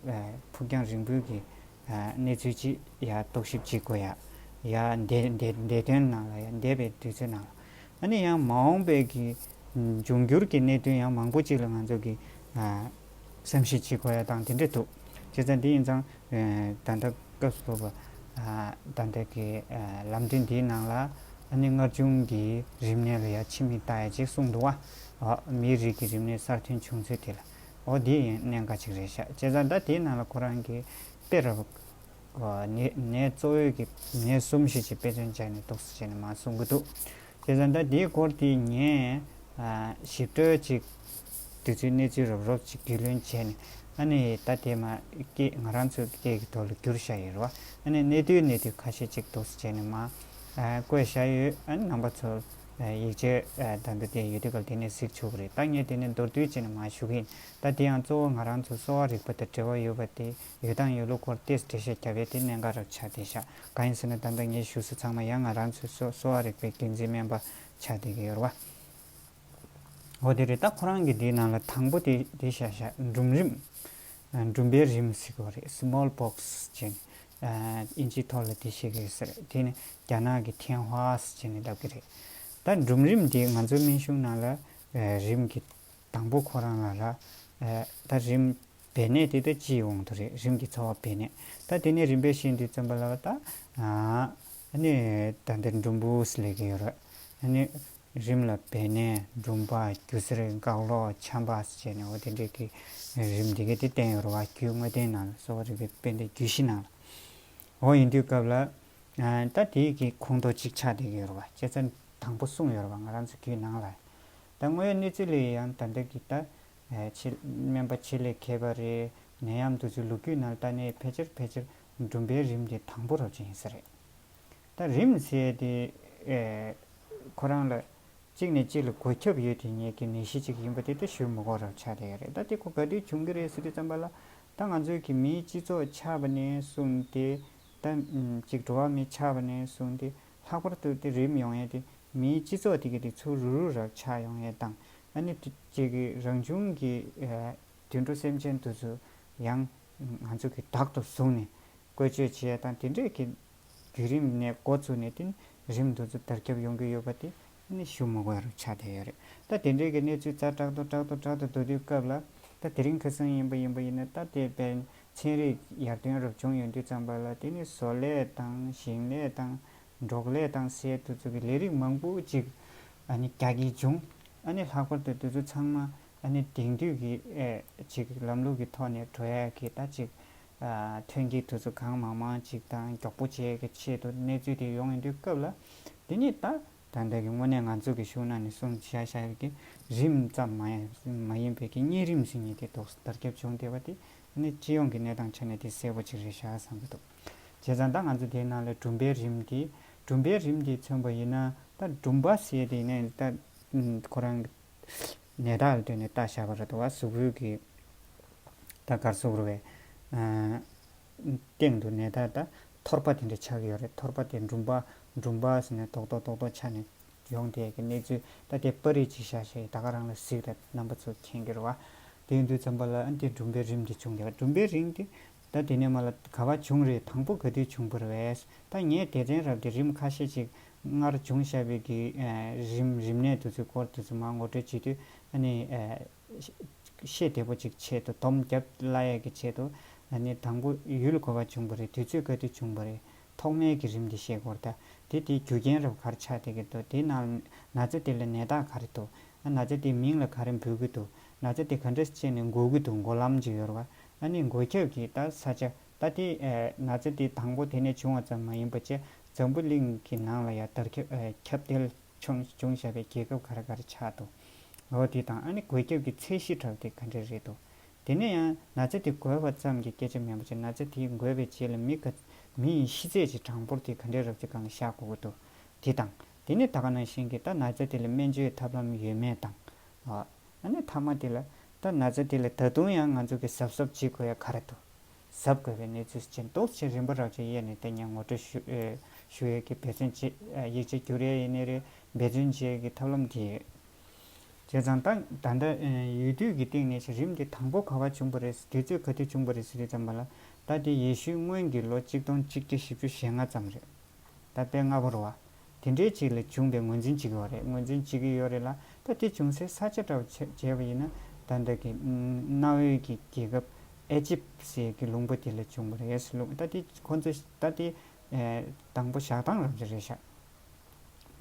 ཕུགས་རྒྱང་རིང་པོའི་གི་གནས་ཚུལ་ཅིག་ཡ་རྟོག་ཞིབ་བྱེད་དགོས་ཡ། ཡ་འདས་འདས་འདས་དོན་ནང་ལ་ཡ་འདས་པའི་དུས་ཚོད་ནང་ལ། ཨ་ནི་ཡང་མ་འོངས་པའི་གི་འབྱུང་འགྱུར་གྱི་གནད་དོན་ཡང་མང་པོ་ཅིག་ལ་ང་ཚོ་གི་བསམ་གཞིག་བྱེད་དགོས་ཡ་དང་དེ་འདྲ་འདུག་བྱས་ཙང་འདི་ཡིན་ཙང་ད་ལྟ་སྐབས་སུ་བབས་པ་ད་ལྟ་གི་ལམ་སྟོན་འདིའི་ནང་ལ་ཨ་ནི་སྔར་བྱུང་གི་རིམས་ནད་ལ་ཡ་ཕྱི་མིག་ལྟ་ཡ་ཅིག་གསུངས་འདུག་བ། མིའི་རིགས་ཀྱི་རིམས་ནད་གསར་ཐོན་བྱུང་ཚུལ་དེ་ལ། འོ་འདི་ཡིན་གནད་འགག་ཅིག་རེད་ཤག་བྱས་ཙང་ད་དེའི་ནང་ལ་ཁོ་རང་གི་དཔེ་རབ་ནད་ནད་གཙོ་བོའི་གི་ནད་གསུམ་ཞིག་ཅིག་དཔེ་མཚོན་བྱས་ནས་འདུག་སེ་བྱས་ནས་མར་གསུང་གི་འདུག་བྱས་ཙང་ད་འདིའི་སྐོར་དེ་ངས་ཞིབ་ཕྲ་ཅིག་དུས་ཚོད་གནས་ཚུལ་རོབ་རོབ་ཅིག་རྒྱུས་ལོན་བྱས་ནས། ཨ་ནི་ད་དེ་མ་སྐད་ང་རང་ཚོའི་སྐད་ཀྱི་ཐོག་ལ་བསྒྱུར་བཞག་ཡོད་རེད་བ། ཨ་ནི་གནད་བསྡུས་གནད་བསྡུས་ཁ་ཤས་ཅིག་འདུག་སེ་བྱས་ནས་མར་བཀོད་བཞག་ཡོད། ཨ་ནི་རྣམ་པ་ཚོར་ཡིག་ཆ་ད་ལྟ་དེ་ཡོད་དུས་སྐབས་དེ་ནས་གཟིགས་ཆོག་གི་རེད། ད་ངས་དེ་ནས་མདོར་བསྡུས་བྱས་ནས་མར་ཞུ་གི་ཡིན། ད་དེ་ཡང་གཙོ་བོ་ང་རང་ཚོ་གསོ་བ་རིག་པ་དང་འབྲེལ་བ་ཡོད་པ་དེ་ཡོད་དང་ཡོད་ལུགས་སྐོར་ཏོག་ཙམ་འགྲེལ་བཤད་རྒྱབ་ཡས་དེ་གནད་འགག་རབ་ཆགས་བསྡད་ཤག་གང་ཡིན་ཟེར་ན་ད་ལྟ་ངས་ཞུ་ས་ཚང་མ་ཡང་ང་རང་ཚོའི་གསོ་གསོ་བ་རིག་པའི་རྒྱུན་འཛིན་སྨན་པ་ཆགས་བསྡད་ཀྱི་ཡོད་རེད་བ། འོ་དེ་རེད། ད་ཁོ་རང་གི་དེའི་ནང་ལ་དང་པོ་དེ་དེ་བཞག་བཞག་འབྲུམ་རིམས། འབྲུམ་པའི་རིམས་ཟེར་གྱི་ཡོད་རེད། སི་མོལ་པོག་སི་བྱས་ནས། ཨ་དབྱིན་ཇིའི་ཐོག་ལ་དེ་བཤད་ཀྱི་ཟེར། དེ་ནི་རྒྱ་ནག་གི་ཐེན་ཧྭ་ཟེར་བྱས་ནས་ལབ་ཀྱི་རེད། ད་འབྲུམ་རིམས་འདི་ང་ཚོའི་སྨན་གཞུང་ནང་ལ་ཨ་རིམས་ཀྱི་དང་པོ་ཁོ་རང་ལ་ལ་ཨ་ད་རིམས་བྱེད་ནས་དེ་ད་སྤྱིའི་དབང་དུ་རེད། རིམས་ཀྱི་ཚོར་བ་བྱེད་ནས། ད་དེ་ནས་རིམ་པས་བཤད་དུས་ཙམ་པ་ལ་ད་ཨ་ནི་ད་འདི་འབྲུམ་བུ་ཟེར་ལབ་ཀྱི་ཡོད་རེད། ཨ་ནི་ རིམས་ལ་བེ་ནས་འབྲུམ་པ་རྒྱུ་གཟེར་སྒང་ལོག་ཆམ་པ་ཟེར་ནས་འོ་དེ་འདྲས་ཀྱི་རིམས་དེ་གས་དེ་བསྟན་ཡོད་རེད་བ། རྒྱུད་དངོས་བསྟན་ནང་ལ་གསོ་བ་རིག་པའི་དཔེ་དེབ་རྒྱུད་བཞི་ནང་ལ། འོ་ཡིན་དུས་སྐབས་ལ་ད་དེའི་གི་ཁོངས་གཏོགས་གཅིག་ཆགས་བསྡད་ཀྱི་ཡོད་རེད་བ། བྱས་ཙང་དང་པོ་གསུངས་ཡོད་རེད་བ། ང་རང་ཚོ་རྒྱུད་ནང་ལ་ད་དངོས་ཡོད་གནས་ཚུལ་ལ་ཡང་ད་ལྟ་གི་ད་ཆེད་སྨན་པ་ཆེད་ལས་མཁས་པ་རེད། ནད་ཡམས་དེ་ཚོའི་ལོ་རྒྱུས་ནང་ལ་ད་ནས་ཕལ་ཆེར་ཕལ་ཆེར་འབྲུམ་པའི་རིམས་དེ་དང་པོ་རབ་ཅིག་ཡིན་ས་རེད། ད་རིམས་ཟེར་དེ་ཨེ་ཁོ་རང་ལ་གཅིག་ནས་གཅིག་ལ་འགོས་ཁྱབ་ཡོད་དེ་ངེས་ཀྱི་ནད་གཞི་གཅིག་ཡིན་པ་དེ་ད་ཞུ་མི་དགོས་རབ་ཆགས་བསྡད་ཡོད་རེད། ད་དེ་ཁོ་ག་དུས་བྱུང་གི་རེད་ཟེར་དུས་ཙམ་པ་ལ་ད་ང་ཚོའི་གི་མིའི་སྤྱི་ཚོགས་ཆགས་པ་ནས་བཟུང་སྟེ་ད་གཅིག་འགྲོ་བ་མི་ཆགས་པ་ནས་བཟུང་སྟེ་ལྷག་པར་དུ་དེ་རིམས་ཡོང་ཡས་དེ་མིའི་སྤྱི་ཚོགས་དེ་གི་དེ་ཚུར་རུ་རུ་རབ་ཆགས་ཡོང་ཡས་དང་། ཨ་ནི་དེ་གཅིག་གི་རང་བྱུང་གི་ཨེ་དུད་འགྲོ་སེམས་ཅན་དེ་ཚོ་ཡང་ང་ཚོ་གི་བདག་ཏུ་བཟུང་ནས་བཀོལ་སྤྱོད་བྱེད་ཡ་དང་དེ་འདྲས་ཀྱི་བརྒྱུད་རིམ་ནས་འགོ་བཙུགས་ནས་དེ་རིམས་དེ་ཚོ་དར་ཁྱབ་ཡོང་གི་ཡོད་པ་དེ་ནི་ཞུ་མི་དགོས་རུ་ཆགས་བསྡད་ཡོད་རེད། ད་དེ་འདྲས་ཀྱི་གནས་ཚུལ་ཛ་དྲག་ཏུ་དྲག་ཏུ་དྲག་ཏུ་འགྲོ་དུས་སྐབས་ལ་ད་དེ་རིང་ཁ་སང་ཡིན་པ་ཡིན་པ་ཡིན་ན་ད་དེ་དཔེ་ཚན་རིག་ཡར་ཐོན་རབ་བྱུང་ཡོང་དུས་ཙམ་པ་ལ་དེ་ནི་བཟོ་ལས་དང་ཞིང་ལས་དང་འབྲོག་ལས་དང་ཟེར་དེ་ཚོ་གི་ལས་རིགས་མང་པོ་ཅིག་ཨ་ནི་རྒྱ་སྐྱེད་བྱུང་། ཨ་ནི་ལྷག་པར་དུ་དེ་ཚོ་ཚང་མ་ཨ་ནི་དེང་དུས་ཀྱི་ཨེ་ཅིག་ལམ་ལུགས་ཀྱི་ཐོག་ནས་འགྲོ་ཡ་གི་ད་ཅིག་ཨ་ཐོན་སྐྱེད་དེ་ཚོ་གང་མང་མང་ཅིག་དང་མགྱོགས་པོ་བྱེད་ཡ་གི་ཆེད་དུ་གནས་ཚུལ་དེ་ཡོང་ཡོང་དུས་སྐབས་ལ་དེ་ནི་ད་ད་ལྟ་གི་དངོས་གནས་ང་ཚོ་གི་གཞུང་ནང་ནས་གསུངས་བཞག་བཞག་ཡོད་ཀྱི་རིམས་ཙམ་མ་ཡིན་མ་ཡིན་པའི་གི་གཉན་རིམས་ཟེར་མཁན་དེ་འདུག་དར་ཁྱབ་བྱུང་བསྡད་པ་དེ་ནི་སྤྱི་ཡོངས་ཀྱི་གནས་སྟངས་ཆ་ནས་དེ་གསལ་པོ་ཅིག་རེད་ཤག་བསམ་གྱི་འདུག་བྱས་ཙང་ད་ང་ཚོ་དེའི་ནང་ལ་འབྲུམ་པའི་རིམས་དེ་འབྲུམ་པའི་རིམས་དེ་མཚོན་པ་ཡིན་ན་ད་འབྲུམ་པ་ཟེར་དེ་ནས་ད་ཁོ་རང་ནད་རྟགས་ལ་ལྟོས་ནས་བཏགས་བཞག་པ་རེད་འདུག་བ། གཟུགས་པོའི་གི་ད་གར་སོགས་རུ་བའི་སྟེང་དུ་ནས་ད་ད་ཐོར་པ་དེ་འདྲ་ཆགས་ཀྱི་ཡོད་རེད། ཐོར་པ་དེ་འབྲུམ་པ་འབྲུམ་པ་ཟེར་ནས་རྡོག་རྡོག་རྡོག་རྡོག་ཆགས་ནས་ཡོང་དེ་གི་གནས་ཚུལ་ད་དེ་པར་རིས་ཅིག་བཞག་བཞག་ཡིན། ད་ག་རང་ལ་གཟིགས་རེད། རྣམ་པ་ཚོ་མཁྱེན་གྱི་རེད་བ། དེ་ཡིན་དུས་ཙམ་པ་ལ་ཨ་ནི་དེ་འབྲུམ་པའི་རིམས་དེ་བྱུང་དེ་བ། འབྲུམ་པའི་རིམས་དེ་ད་དེ་ནས་མ་ལ་ག་བ་བྱུང་རེད། དང་པོ་ག་དུས་བྱུང་བ་རེད། ད་ངས་སྡེ་ཚན་རབ་དེ་རིམས་ཁ་ཤས་ཅིག་སྔར་བྱུང་བཞག་པའི་གི་རིམས་རིམས་ནད་དེ་ཚོའི་སྐོར་དེ་ཚོ་མ་ངོ་སྤྲོད་བྱེད་དུས་ཨ་ནི། ཤེས་བདེ་པོ་ཅིག་ཆེད་དུ་སྡོམ་རྒྱབ་སླ་ཡས་ཀྱི་ཆེད་དུ་ཨ་ནི་དང་པོ་ཡུལ་ག་བ་བྱུང་བ་རེད། དུས་ཚོད་ག་དུས་བྱུང་བ་རེད། ཐོག་མའི་གི་རིམས་འདི་ཤེས་དགོས་རེད། ད་དེ་དེའི་རྒྱུ་རྐྱེན་རབ་ག་རེ་ཆགས་བསྡད་ཀྱི་འདུག་དེའི་ནང་ན་ཚ་དེ་ལ་ནད་རྟགས་ག་རེ་འདུག་ཨ་ན་ཚ་དེའི་མིང་ལ་ག་རེ་འབོད་ཀྱི་འདུག་ན་ཚ་དེ་ག་འདྲ་བྱས་ནས་འགོ་གི་འདུག་འགོ་ལམ་ཅིག་ཡོད་རེད་བ། ཨ་ནི་འགོས་ཁྱབ་ཀྱི་ད་ས་ཆ་ད་དེ་ན་ཚ་དེ་དང་པོ་དེ་ནས་བྱུང་བ་ཙམ་མ་ཡིན་པ་བྱས་འཛམ་བུ་གླིང་གི་ནང་ལ་ཡང་དར་ཁྱབ་ཁྱབ་གདལ་བྱུང་བྱུང་བཞག་པའི་རྒྱལ་ཁབ་ག་རེ་ག་རེ་ཆགས་འདུག་འོ་དེ་དང་ཨ་ནི་འགོས་ཁྱབ་ཀྱི་ཚད་གཞི་འདྲ་བ་དེ་ག་འདྲ་རེད་འདུག་དེ་ནས་ཡང་ན་ཚ་དེ་འགོས་པ་ཙམ་གྱི་སྐད་ཆ་མིན་པ་བྱས་ན་ཚ་དེ་འགོས་པའི་རྗེས་ལ་མི་ག་མི་ཡི་ཤི་ཚད་ཀྱི་གྲངས་འབོར་དེ་ག་འདྲ་རབ་ཅིག་སྒང་ལ་བཞག་དགོས་ཀྱི་འདུག་དེ་དང་དེ་ནས་ད་ག་ནང་བཞིན་གྱི་ད་ན་ཚ་དེ་ལ་སྨན་བཅོས་ཐབས་ལམ་ཡོད་མེད་དང་། ཨ་ནི་མཐའ་མ་དེ་ལ་ད་ན་ཚ་དེ་ལ་ད་དུང་ཡང་ང་ཚོ་གི་གཟབ་གཟབ་བྱེད་དགོས་ཡ་ག་རེ་འདུག་གཟབ་དགོས་པའི་གནས་ཚུལ་ཅན་ཏོག་ཙམ་རིམ་པ་རབ་ཅིག་དབྱེ་ནས་དེ་ངས་ངོ་སྤྲོད་ཞུ་ཨེ་ཞུ་ཡས་ཀྱི་འབད་བརྩོན་བྱེད་ཨེ་ཡིག་ཆ་བསྒྱུར་ཡས་ཡིན་ནའི་རེད། འབད་བརྩོན་བྱེད་ཡས་ཀྱི་ཐབས་ལམ་དེ་ཡོད། བྱས་ཙང་ད་ད་ལྟ་ཨེ་ཡུལ་དུས་ཀྱི་སྟེང་ནས་ཅིག་རིམས་དེ་དང་པོ་ག་བ་བྱུང་བ་རེད། དུས་ཚོད་ག་དུས་བྱུང་བ་རེད་ཟེར་དུས་ཙམ་པ་ལ་ད་དེ་ཡེ་ཤུའི་སྔོན་གྱི་ལོ་གཅིག་སྟོང་གཅིག་བརྒྱ་བཞི་བཅུ་ཞེ་ལྔ་ཙམ་རེད། ད་དཔེ་སྔ་པོ་རེད་བ། དེ་འདྲའི་ཅིག་ལ་བྱུང་བའི་ངོས་འཛིན་བྱེད་ཀྱི་ཡོད་རེད། ངོས་འཛིན་བྱེད་ཀྱི་ཡོད་རེད་ལ། ད་དེ་བྱུང་སའི་ས་ཆ་འདྲ་བོ་བྱས་བྱས་པ་ཡིན་ན་ད་ལྟ་གི་གནའ་བོའི་གི་རྒྱལ་ཁབ་ཨེ་ཇིབ་ཟེར་གི་ལུང་པ་དེ་ལ་བྱུང་བ་རེད་ཟེར་ལུང་། ད་དེ་ཁོ་ཚོ་ད་དེ་དང་པོ་བཞག་སྟངས་རབ་ཅིག་རེད་ཤག་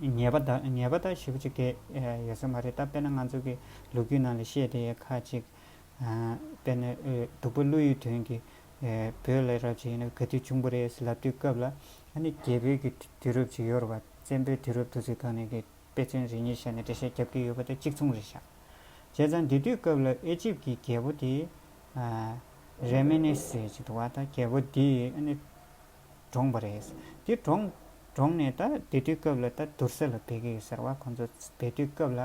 ཉེས་པ་ད་ཉེས་པ་ད་ཞེ་པོ་ཅིག་གས་ཡོད་ས་མ་རེད། ད་དཔེར་ན་ང་ཚོ་གི་ལོ་རྒྱུས་ནང་ལ་བཤད་དེ་ཡ་ཁ་ཅིག་དཔེར་ན་སྡུག་པ་ཀླུ་ཡི་དོན་གྱི་བོད་ལ་རབ་ཅིག་ཡིན་ན་ག་དུས་བྱུང་བ་རེད་ཟེར་ལབ་དུས་སྐབས་ལ་ཨ་ནི་རྒྱལ་པོའི་གི་དུས་རབས་ཅིག་ཡོད་རེད་བ། བཙན་པོའི་དུས་རབས་དུས་ཚོད་སྒང་ནས་གི་དཔེ་མཚོན་རེ་གཉིས་བཞག་ནས་འགྲེལ་བཤད་རྒྱབ་ཀྱི་ཡོད་པ་དེ་གཅིག་མཚུངས་རེད་ཤག་བྱས་ཙང་དེ་དུས་སྐབས་ལ་ཨེ་ཇིབ་ཀྱི་རྒྱལ་པོ་དེ་རེ་མེ་ནེ་སི་ཟེར་གྱི་འདུག་བ། ད་རྒྱལ་པོ་དེ་ཨ་ནི་གྲོངས་པ་རེད། དེ་གྲོངས་གྲོངས་ནས་ད་དེ་དུས་སྐབས་ལ་ད་དུར་ས་ལ་སྦས་ཀྱི་ཡོད་ཟེར་བ། ཁོང་ཚོ་སྦས་དུས་སྐབས་ལ་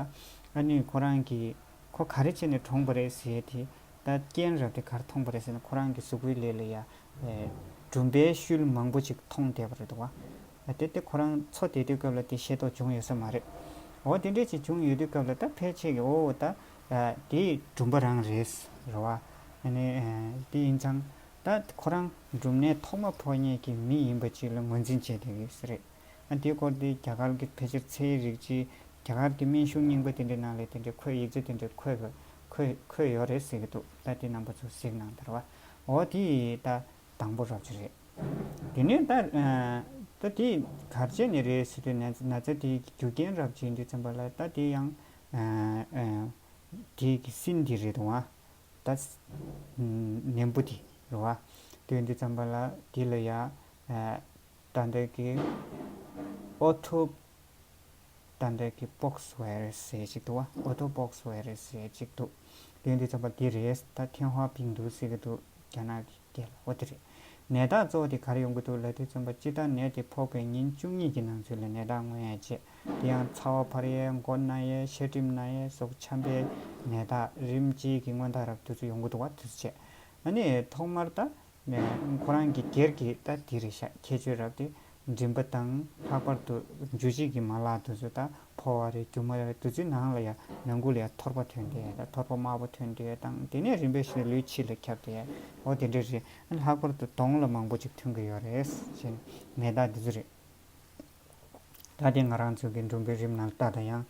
ཨ་ནི་ཁོ་རང་གི་ཁོ་ག་རེ་བྱས་ནས་གྲོངས་པ་རེད་ཟེར་དེ་ད་རྐྱེན་རབ་དེ་ག་རེ་མཐོང་པ་རེད་ཟེར་ན་ཁོ་རང་གི་གཟུགས་པོའི་ལས་ལ་ཡ་ཨེ་འབྲུམ་པའི་ཤུལ་མང་པོ་ཅིག་མཐོང་བསྡད་པ་རེད་འདུག་བ། ཨ་དེ་དེ་ཁོ་རང་འཚོ་བསྡད་དུས་སྐབས་ལ་དེ་ཤེས་རྟོགས་བྱུང་ཡོད་ས་མ་རེད། འོ་དེ་འདྲས་ཅིག་བྱུང་ཡོད་དུས་སྐབས་ལ་ད་ཕལ་ཆེར་གྱི་འོ་ད་ཨ་དེ་འབྲུམ་པ་རང་རེད་རེད་བ། ཨ་ནི་ཨ་དེ་ཡིན་ཙང་ད་ཁོ་རང་འབྲུམ་ནད་ཐོག་མ་ཕོག་མཁན་གྱི་མི་ཡིན་པ་ཅིག་ལ་ངོས་འཛིན་བྱས་བསྡད་ཡོད་ས་རེད། ཨ་དེའི་སྐོར་དེ་རྒྱ་གར་གྱི་ཕལ་ཆེར་ཚེ་ཡི་རིག་བྱེད་རྒྱ་གར་གྱི་སྨན་གཞུང་རྙིང་པ་དེ་འདྲའི་ནང་ལ་དེ་འདྲའི་འཁོད་ཡིག་ཆ་དེ་འདྲའི་འཁོད་འཁོད་འཁོད་ཡོད་རེད་ཟེར་གྱི་འདུག་ད་དེ་རྣམ་པ་ཚོ་གཟིགས་གནང་དང་བ། འོ་དེ་ད་དང་པོ་རབ་ཅིག་རེད། དེ་ནས་ད་ ད་དེ་ག་རེ་བྱས་ནས་རེད་ཟེར་དུས་ན་ན་ཚ་དེའི་རྒྱུ་རྐྱེན་རབ་བྱེད་འདི་ཙམ་པ་ལ་ད་དེ་ཡང་ཨ་ཨ་དེའི་གི་སྲིན་འདི་རེད་འདུག་ཨ། ད་ནན་པོ་དེ་རེད་བ། དེ་འདི་ཙམ་པ་ལ་དེ་ལ་ཡ་ཨ་ད་འདི་གི་ཨོ་ཐོ་ད་འདི་གི་པོག་སི་ཝའི་རུ་སི་ཟེར་ཅིག་འདུག་བ། ཨོ་ཐོ་པོག་སི་ཝའི་རུ་སི་ཟེར་ཅིག་འདུག་དེ་འདི་ཙམ་པ་དེ་རེད། ད་ཐེན་ཧྭ་བིང་དུ་ཟེར་གི་འདུག་རྒྱ་ནག་གི་སྐད་ལ། འོ་དེ་རེད། ནད་རྟགས་གཙོ་བོ་དེ་ག་རེ་ཡོང་གི་འདུག་ལབ་དུས་ཙམ་པ་སྤྱིར་བཏང་ནད་དེ་ཕོག་པའི་ཉིན་བཅུ་གཉིས་ཀྱི་ནང་ཚུད་ལ་ནད་རྟགས་མངོན་ཡ་བྱེད། དེ་ཡང་ཚ་བ་འཕར་ཡས། མགོ་ན་ཡས། ཤ་གྲིམ་ན་ཡས་སོགས་ཆམ་པའི་ནད་རྟགས་རིམས་ཀྱིས་ཀྱི་སྔོན་རྟགས་རབ་དུས་ཚོད་ཡོང་གི་འདུག་བ། དུས་ཚོད་བྱས། ཨ་ནི་ཐོག་མར་ད་ནས་ཁོ་རང་གི་སྒེར་གྱི་ད་དེ་རེད་ཤག་ཁྱད་ཆོས་རབ་དེ་མགྲིན་པ་དང་ལྷག་པར་དུ་འཇུ་བྱེད་ཀྱི་མ་ལག་དེ་ཚོ་ད་ཕོ་བ་རེད། རྒྱུ་མ་རེད། དེ་ཚོའི་ནང་ལ་ཡ་ནང་ཁུལ་ལ་ཡ་ཐོར་པ་ཐོན་བསྡད་ད་ཐོར་པ་དམར་པོ་ཐོན་བསྡད་དང་དེ་ནས་རིམ་པས་བཞིན་ལུས་ཕྱི་ལ་ཁྱབ་བསྡད། འོ་དེ་འདྲ་རེད། ལྷག་པར་དུ་གདོང་ལ་མང་པོ་ཅིག་ཐོན་གི་ཡོད་རེད། ཞེས་ནད་རྟགས་འདི་ཚོ་རེད། ད་དེ་ང་རང་ཚོ་གི་འབྲུམ་པའི་རིམས་ནང་ལ་ལྟ་ད་ཡང་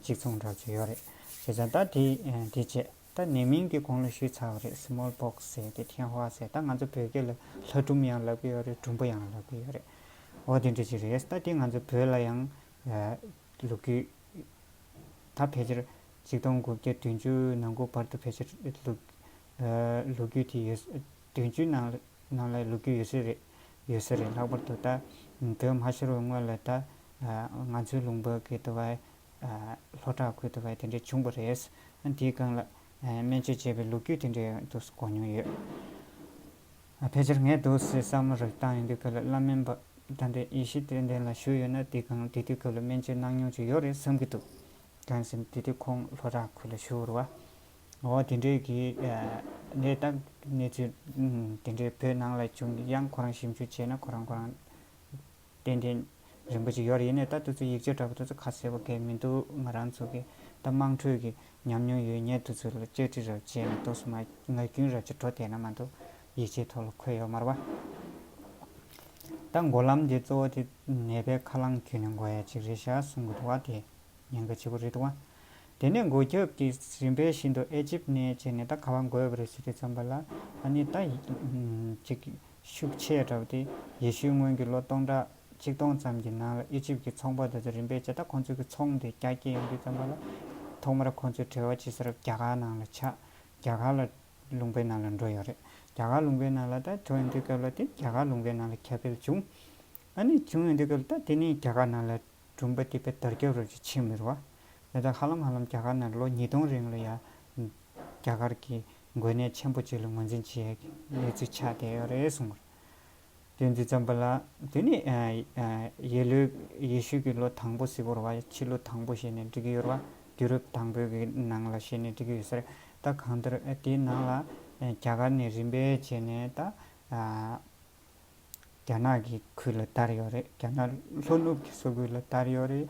གཅིག་མཚུངས་འདྲ་ཚོ་ཡོད་རེད། བྱས་ཙང་ད་དེ་དེ་བྱས། ད་ནད་མིང་དེ་གོང་ལ་ཞུས་ཚར་བ་རེད། སི་མོལ་པོག་སི་ཟེར་དེ་ཐེན་ཧྭ་ཟེར། ད་ང་ཚོ་བོད་སྐད་ལ་ལྷ་སྒྲུམ་ཡང་ལབ་ཀྱི་ཡོད་རེད། སྒྲུམ་པ་ཡང་ལབ་ཀྱི་ཡོད་རེད། འོ་དེ་འདྲ་ཅིག་རེད། ད་དེ་ང་ཚོ་བོད་ལ་ཡང་ལོ་རྒྱུས་ད་ཕལ་ཆེར་ཆིག་སྟོང་དགུ་བརྒྱ་བདུན་ཅུ་ནང་ཁུལ་བར་དུ་ཕལ་ཆེར་ལོ་ལོ་རྒྱུས་དེ་ཡོད། བདུན་ཅུ་ནང་ནང་ལ་ལོ་རྒྱུས་ཡོད་ས་རེད། ཡོད་ས་རེད། ལྷག་པར་དུ་ད་བོད་མ་ཤོར་བའི་སྔོན་ལ་ད་ང་ཚོའི་ལུང་པ་གི་དུ་བ་ལྷོ་བྲག་ཁུལ་དུ་བ་དེ་འདྲའི་བྱུང་བ་རེད། དེའི་སྒང་ལ་སྨན་བཅོས་བྱས་པའི་ལོ་རྒྱུས་དེ་འདྲའི་དུ་གོ་མྱོང་ཡོད། ཕལ་ཆེར་ངས་འདུག་སེ་བསམ་བློ་རེ་བཏང་ཡོང་དུས་སྐབས་ལ་བླ་སྨན་པ་ད་ལྟའི་ཡེ་ཤེས་བསྟན་འཛིན་ལགས་བཞུགས་ཡོད་ན་དེ་སྒང་དེ་དུས་སྐབས་ལ་སྨན་བཅོས་གནང་མྱོང་ཅིག་ཡོད་རེད་བསམ་གྱི་འདུག་གང་ཟེར་ན་དེ་དུས་ཁོང་ལྷོ་བྲག་ཁུལ་ལ་བཞུགས་རེད་བ། འོ་དེ་འདྲའི་གི་ནས་ད་གནས་ཚུལ་དེ་འདྲའི་བོད་ནང་ལ་བྱུང་ཡང་ཁོ་རང་ཞིབ་འཇུག་བྱས་ན་ཁོ་རང་ཁོ་རང་ཏན་ཏན་རིན་པོ་ཆེ་ཡོད་རེད། ཡིན་ནའི་ད་དེ་ཚོ་ཡིག་ཆ་འདྲ་པོ་དེ་ཚོ་ཁ་གསལ་པོ་གང་མི་འདུག་ང་རང་ཚོ་གི་ད་དམངས་ཁྲོད་ཀྱི་ཉམས་མྱོང་ཡོད་མཁན་དེ་ཚོ་ལ་བཅར་འདྲི་རབ་བྱས་ནས་ཏོག་ཙམ་ངར་སྐྱོན་རབ་ཅིག་འགྲོ་བསྡད་ན་མ་གཏོགས་ཡིག་ཆའི་ཐོག་ལ་འཁོད་ཡོད་མ་རེད་བ། ད་འགོ་ལམ་དེ་གཙོ་བོ་དེ་ནད་པའི་ཁ་རླངས་རྒྱུན་ནས་འགོ་ཡ་ཅིག་རེད་ཤག་གསུང་གི་འདུག་བ། དེ་ཉེན་ཁ་ཆེ་པོ་རེད་འདུག་བ། དེ་ནས་འགོས་ཁྱབ་ཀྱི་རིམ་པས་བཞིན་དུ་ཨེ་ཇིབ་ནས་བྱས་ནས་ད་ག་པར་འགོས་པ་རེད་ཟེར་དུས་ཙམ་པ་ལ་ཨ་ནི་ད་ཅིག་ཤུགས་ཆེ་དྲགས་ཏེ་ཡེ་ཤུའི་སྔོན་གྱི་ལོ་སྟོང་ཕྲག་ཆིག་སྟོང་ཙམ་གྱི་ནང་ལ་ཨེ་ཇིབ་ཀྱི་ཚོང་པ་དེ་ཚོ་རིམ་པས་བྱས། ད་ཁོང་ཚོའི་གི་ཚོང་དེ་རྒྱ་སྐྱེད་ཡོང་དུས་ཙམ་པ་ལ་ཐོག་མར་ཁོང་ཚོའི་བྲེལ་བ་ཆེ་ས་རུ་རྒྱ་གར་ནང་ལ་ཆགས། རྒྱ་གར་ལ་ལུང་པའི་ནང་ལ་འགྲོ་ཡོད་རེད། རྒྱ་གར་ལུང་པའི་ནང་ལ་ད་འགྲོ་ཡོང་དུས་སྐབས་ལ་དེ་རྒྱ་གར་ལུང་པའི་ནང་ལ་ཁྱབ་སྤེལ་བྱུང་། ཨ་ནི་བྱུང་ཡོང་དུས་སྐབས་ལ་ད་དེ་ནས་རྒྱ་གར་ནང་ལ་སྦྲུམ་པ་དེ་དཔེ་དར་ཁྱབ་རབ་ཅིག་ཕྱིན་མི་རུང་བ། དེ་ལྟར་ཧ་ལམ་ཧ་ལམ་རྒྱ་གར་ནང་ལོ་ཉིས་སྟོང་རིང་ལ་ཡ་རྒྱ་གར་གྱི་འགོས་ནད་ཆེན་པོ་ཅིག་ལ་ངོས་འཛིན་བྱེད་ཡག་གི་གནས་ཚུལ་ཆགས་བསྡད་ཡོད་རེད་གསུངས་པ་རེད། དེ་འདི་ཙམ་པ་ལ་དེ་ནི་ཡེ་ལོའི་ཡེ་ཤུ་གི་ལོ་དང་པོ་ཟེར་གྱི་ཡོད་རེད་བ། ཕྱི་ལོ་དང་པོ་ཞེས་ནས་འབྲི་གི་ཡོད་རེད་བ། དུས་རབས་དང་པོའི་གི་ནང་ལ་ཞེས་ནས་འབྲི་གི་ཡོད་ས་རེད། ད་གང་ལྟར་དེའི་ནང་ལ་རྒྱ་གར་ནས་རིམ་པས་བྱས་ནས་ད། རྒྱ་ནག་གི་ཁུལ་ལ་དར་ཡོད་རེད། རྒྱ་ནག་ལྷོ་ནུབ་ཀྱི་ས་ཁུལ་ལ་དར་ཡོད་རེད།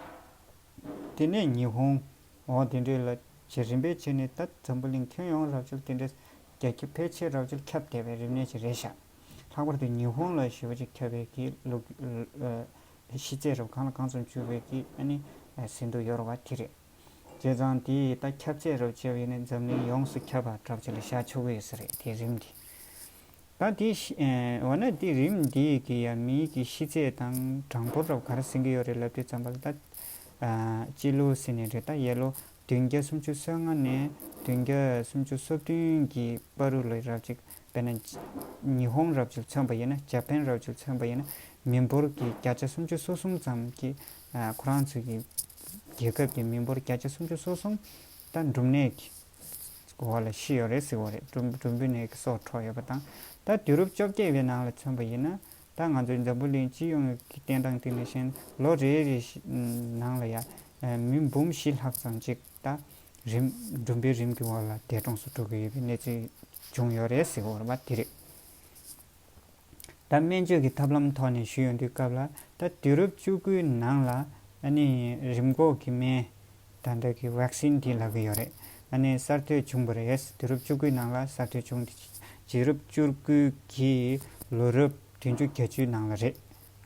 དེ་ནས་ཉི་ཧོང་འོ་དེ་འདྲས་ལ་ཇེ་རིམ་པས་བྱས་ནས་ད་འཛམ་བུ་གླིང་ཁྱོན་ཡོངས་རབ་ཅིག་དེ་འདྲས་རྒྱ་ཁྱབ་ཕལ་ཆེར་རབ་ཅིག་ཁྱབ་བསྡད་པའི་རིམས་ནད་ཅིག་རེད་ཤག་ལྷག་པར་དུ་ཉི་ཧོང་ལ་ཞེ་པོ་ཅིག་ཁྱབ་པའི་གི་ལོ་ཤི་ཚད་རབ་གང་ལ་གང་འཚམ་བྱུང་བའི་གི་ཨ་ནི་ཟིན་དུ་ཡོད་རེད་བ། དེ་རེད། བྱས་ཙང་དེ་ད་ཁྱབ་ཚད་རབ་བྱས་པ་ཡིན་ན་འཛམ་གླིང་ཡོངས་སུ་ཁྱབ་པ་གྲབས་ཆེ་ལ་བཞག་ཆོག་གི་ཡོད་ས་རེད། དེ་རིམས་འདི། ད་དེ་ཤི་ཨེ་འོ་ན་དེ་རིམས་འདི་གི་ཡ་མིའི་གི་ཤི་ཚད་དང་གྲངས་འབོར་རབ་ག་རེ་ཟིན་གི་ཡོད་རེད་ལབ་དུས་ཙམ་པ་ལ་ད་ཨ་སྤྱི་ལོ་ཟིན་ནས་རེད། ད་ཡ་ལོ་བདུན་བརྒྱ་སུམ་ཅུ་སོ་ལྔ་ནས་བདུན་བརྒྱ་སུམ་ཅུ་སོ་བདུན་གི་བར་དུ་ལ་རབ་ཅིག་དཔེར་ན་ཉི་ཧོང་རབ་ཅིག་མཚོན་པ་ཡིན་ན། ཇ་པན་རབ་ཅིག་མཚོན་པ་ཡིན་ན། མི་འབོར་གྱི་བརྒྱ་ཆ་སུམ་ཅུ་སོ་གསུམ་ཙམ་གྱི་ཨ་ཁོ་རང་ཚོ་གི་རྒྱལ་ཁབ་ཀྱི་མི་འབོར་བརྒྱ་ཆ་སུམ་ཅུ་སོ་གསུམ་ད་འབྲུམ་ནད་ཀྱི་འོག་ལ་ཤི་ཡོད་རེད་ཟེར་བ་རེད། འབྲུམ་འབྲུམ་བུའི་ནད་ཀྱི་སྲོག་འཕྲོག་ཡོད་པ་དང་། ད་དུས་རབས་བཅོ་བརྒྱད་པའི་ནང་ལ་མཚོན་པ་ཡིན་ན། ད་ང་ཚོའི་འཛམ་བུ་གླིང་སྤྱི་ཡོངས་ཀྱི་བསྟན་སྟངས་སྟེང་ནས་བཤད་ན་ལོ་རེ་རེ་ནང་ལ་ཡ་མི་འབུམ་བཞི་ལྷག་ཙམ་ཅིག་ད་རིམས་འབྲུམ་པའི་རིམས་ཀྱི་འོག་ལ་འདས་གྲོངས་སུ་འགྲོ་གི་ཡོད་པའི་གནས་ཚུལ་བྱུང་ཡོད་རེད་ཟེར་བ་རེད་པ། དེ་རེད། ད་སྨན་བཅོས་ཀྱི་ཐབས་ལམ་ཐོག་ནས་ཞུས་ཡོང་དུས་སྐབས་ལ་ད་དུས་རབས་བཅུ་དགུའི་ནང་ལ་ཨ་ནི་རིམས་འགོག་གི་སྨན་ད་ལྟ་གི་ཝེག་སིན་འདི་ལབ་ཀྱི་ཡོད་རེད། ཨ་ནི་གསར་གཏོད་བྱུང་བ་རེད། དུས་རབས་བཅུ་དགུའི་ནང་ལ་གསར་གཏོད་བྱུང་སྟེ་དུས་རབས་བཅུ་དགུ་གི་ལོ་རབས་བདུན་ཅུ་བརྒྱད་ཅུའི་ནང་ལ་རེད།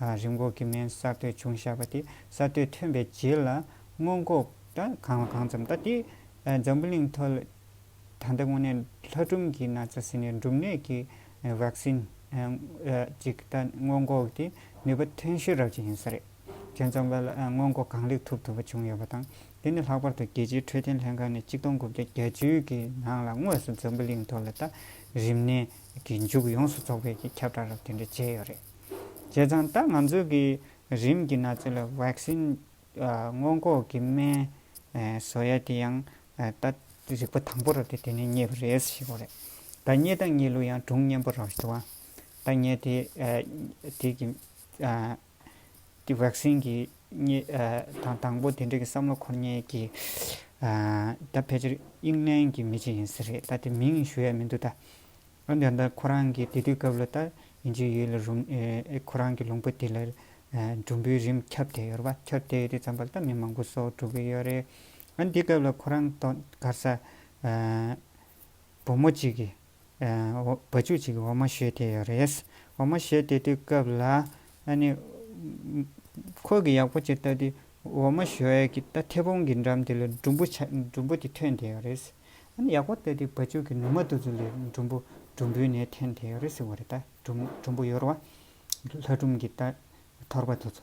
ཨ་རིམས་འགོག་གི་སྨན་གསར་གཏོད་བྱུང་བཞག་པ་དེ་གསར་གཏོད་ཐོན་པའི་རྗེས་ལ་སྔོན་འགོག་ད་གང་ལ་གང་འཚམ་ད་དེ་འཛམ་བུ་གླིང་ཐོག་ལ་ད་ལྟ་དངོས་གནས་ལྷ་སྒྲུང་གི་ན་ཚ་ཟེར་ནས་འབྲུམ་ནད་ཀྱི་ཝེག་སིན་ཅིག་ད་སྔོན་འགོག་དེ་ ནུས་པ་ཐོན་ཤོས་རབ་ཅིག་ཡིན་ས་རེད། བྱས་ཙང་ལ་སྔོན་འགོག་གང་ལེགས་ཐུབ་ཐུབ་པ་བྱུང་ཡོད་པ་དང་། དེ་ནི་ལྷག་པར་དུ་རྒྱལ་སྤྱིའི་འཕྲོད་བསྟེན་ལྷན་ཁང་ནས་གཅིག་སྟོང་དགུ་བརྒྱ་བརྒྱད་ཅུ་གི་ནང་ལ་དངོས་སུ་འཛམ་བུ་གླིང་ཐོག་ལ་ད་རིམས་ནད་ཀྱི་མཇུག་ཡོངས་སུ་རྫོགས་པའི་གི་ཁྱབ་བསྒྲགས་རབ་དེ་འདྲ་བྱས་ཡོད་རེད། བྱས་ཙང་ད་ང་ཚོ་གི་རིམས་ཀྱི་ན་ཚ་ལ་ཝེག་སིན་སྔོན་འགོག་གི་སྨན་བཟོ་ཡ་དེ་ཡང་ད་རིག་པ་དང་པོ་རུ་དེ་དེ་ནས་རྙེད་པ་རེད་ཞེས་པ་རེད། ད་རྙེད་དང་རྙེད་ལུགས་ཡང་སྒྲུང་སྙན་པོ་རང་ཞིག་འདུག་ཨ། ད་ངས་དེ་དེ་གི་དེ་ཝེག་སིན་གྱི་རྙེད་དང་དང་པོ་དེ་འདྲ་གི་བསམ་བློ་འཁོར་མཁན་གྱི་ད་ཕལ་ཆེར་དབྱིན་ལན་གྱི་མི་ཅིག་ཡིན་ས་རེད། ད་དེ་མིང་ཞུ་ཡ་མི་འདུག་ད། འོན་ཀྱང་ད་ཁོ་རང་གིས་དེ་དུས་སྐབས་ལ་ད་དབྱིན་ཇིའི་ཡུལ་ལ་རུམ་ཨེ་ཁོ་རང་གི་ལུང་པ་དེ་ལ་ཨེ་འབྲུམ་བུའི་རིམས་ཁྱབ་བསྡད་ཡོད་རེད་པ། ཁྱབ་བསྡད་ཡོད་དུས་ཙམ་པ་ལ་ད་མི་མང་པོ་སྲོག་འགྲོ་གི་ཡོད་རེད། ཨ་ནི་དེ་སྐབས་ལ་ཁོ་རང་ད་ག་རེ་ཟ་ཨེ་བུ་མོ་གཅིག་གིས་ཨེ་འོ་བ་ཕྱུགས་གཅིག་གིས་འོ་མ་བཞོས་བསྡད་ཡོད་རེད། འོ་མ་བཞོས་བསྡད་དུས་སྐབས་ལ་ཨ་ནི་ཁོ་གིས་ཡག་པོ་ཅིག་ལྟ་དུས་འོ་མ་བཞོ་ཡས་ཀྱི་ད་མཐེ་བོང་གི་འགྲམ་དེ་ལ་འབྲུམ་བུ་ཆ་འབྲུམ་བུ་དེ་ཐོན་བསྡད་ཡོད་རེད། ཨ་ནི་ཡག་པོ་ལྟ་དུས་བ་ཕྱུགས་ཀྱི་ནུ་མ་དེ་ཚོ་ལས་འབྲུམ་བུ་འབྲུམ་བུའི་ནད་ཐོན་བསྡད་ཡོད་རེད་ཟེར་བ་རེད། ད་འབྲུམ་འབྲུམ་བུ་ཡོད་རེད་བ། ལྷ་འབྲུམ་གྱི་ད་ཐོར་པ་དེ་ཚོ།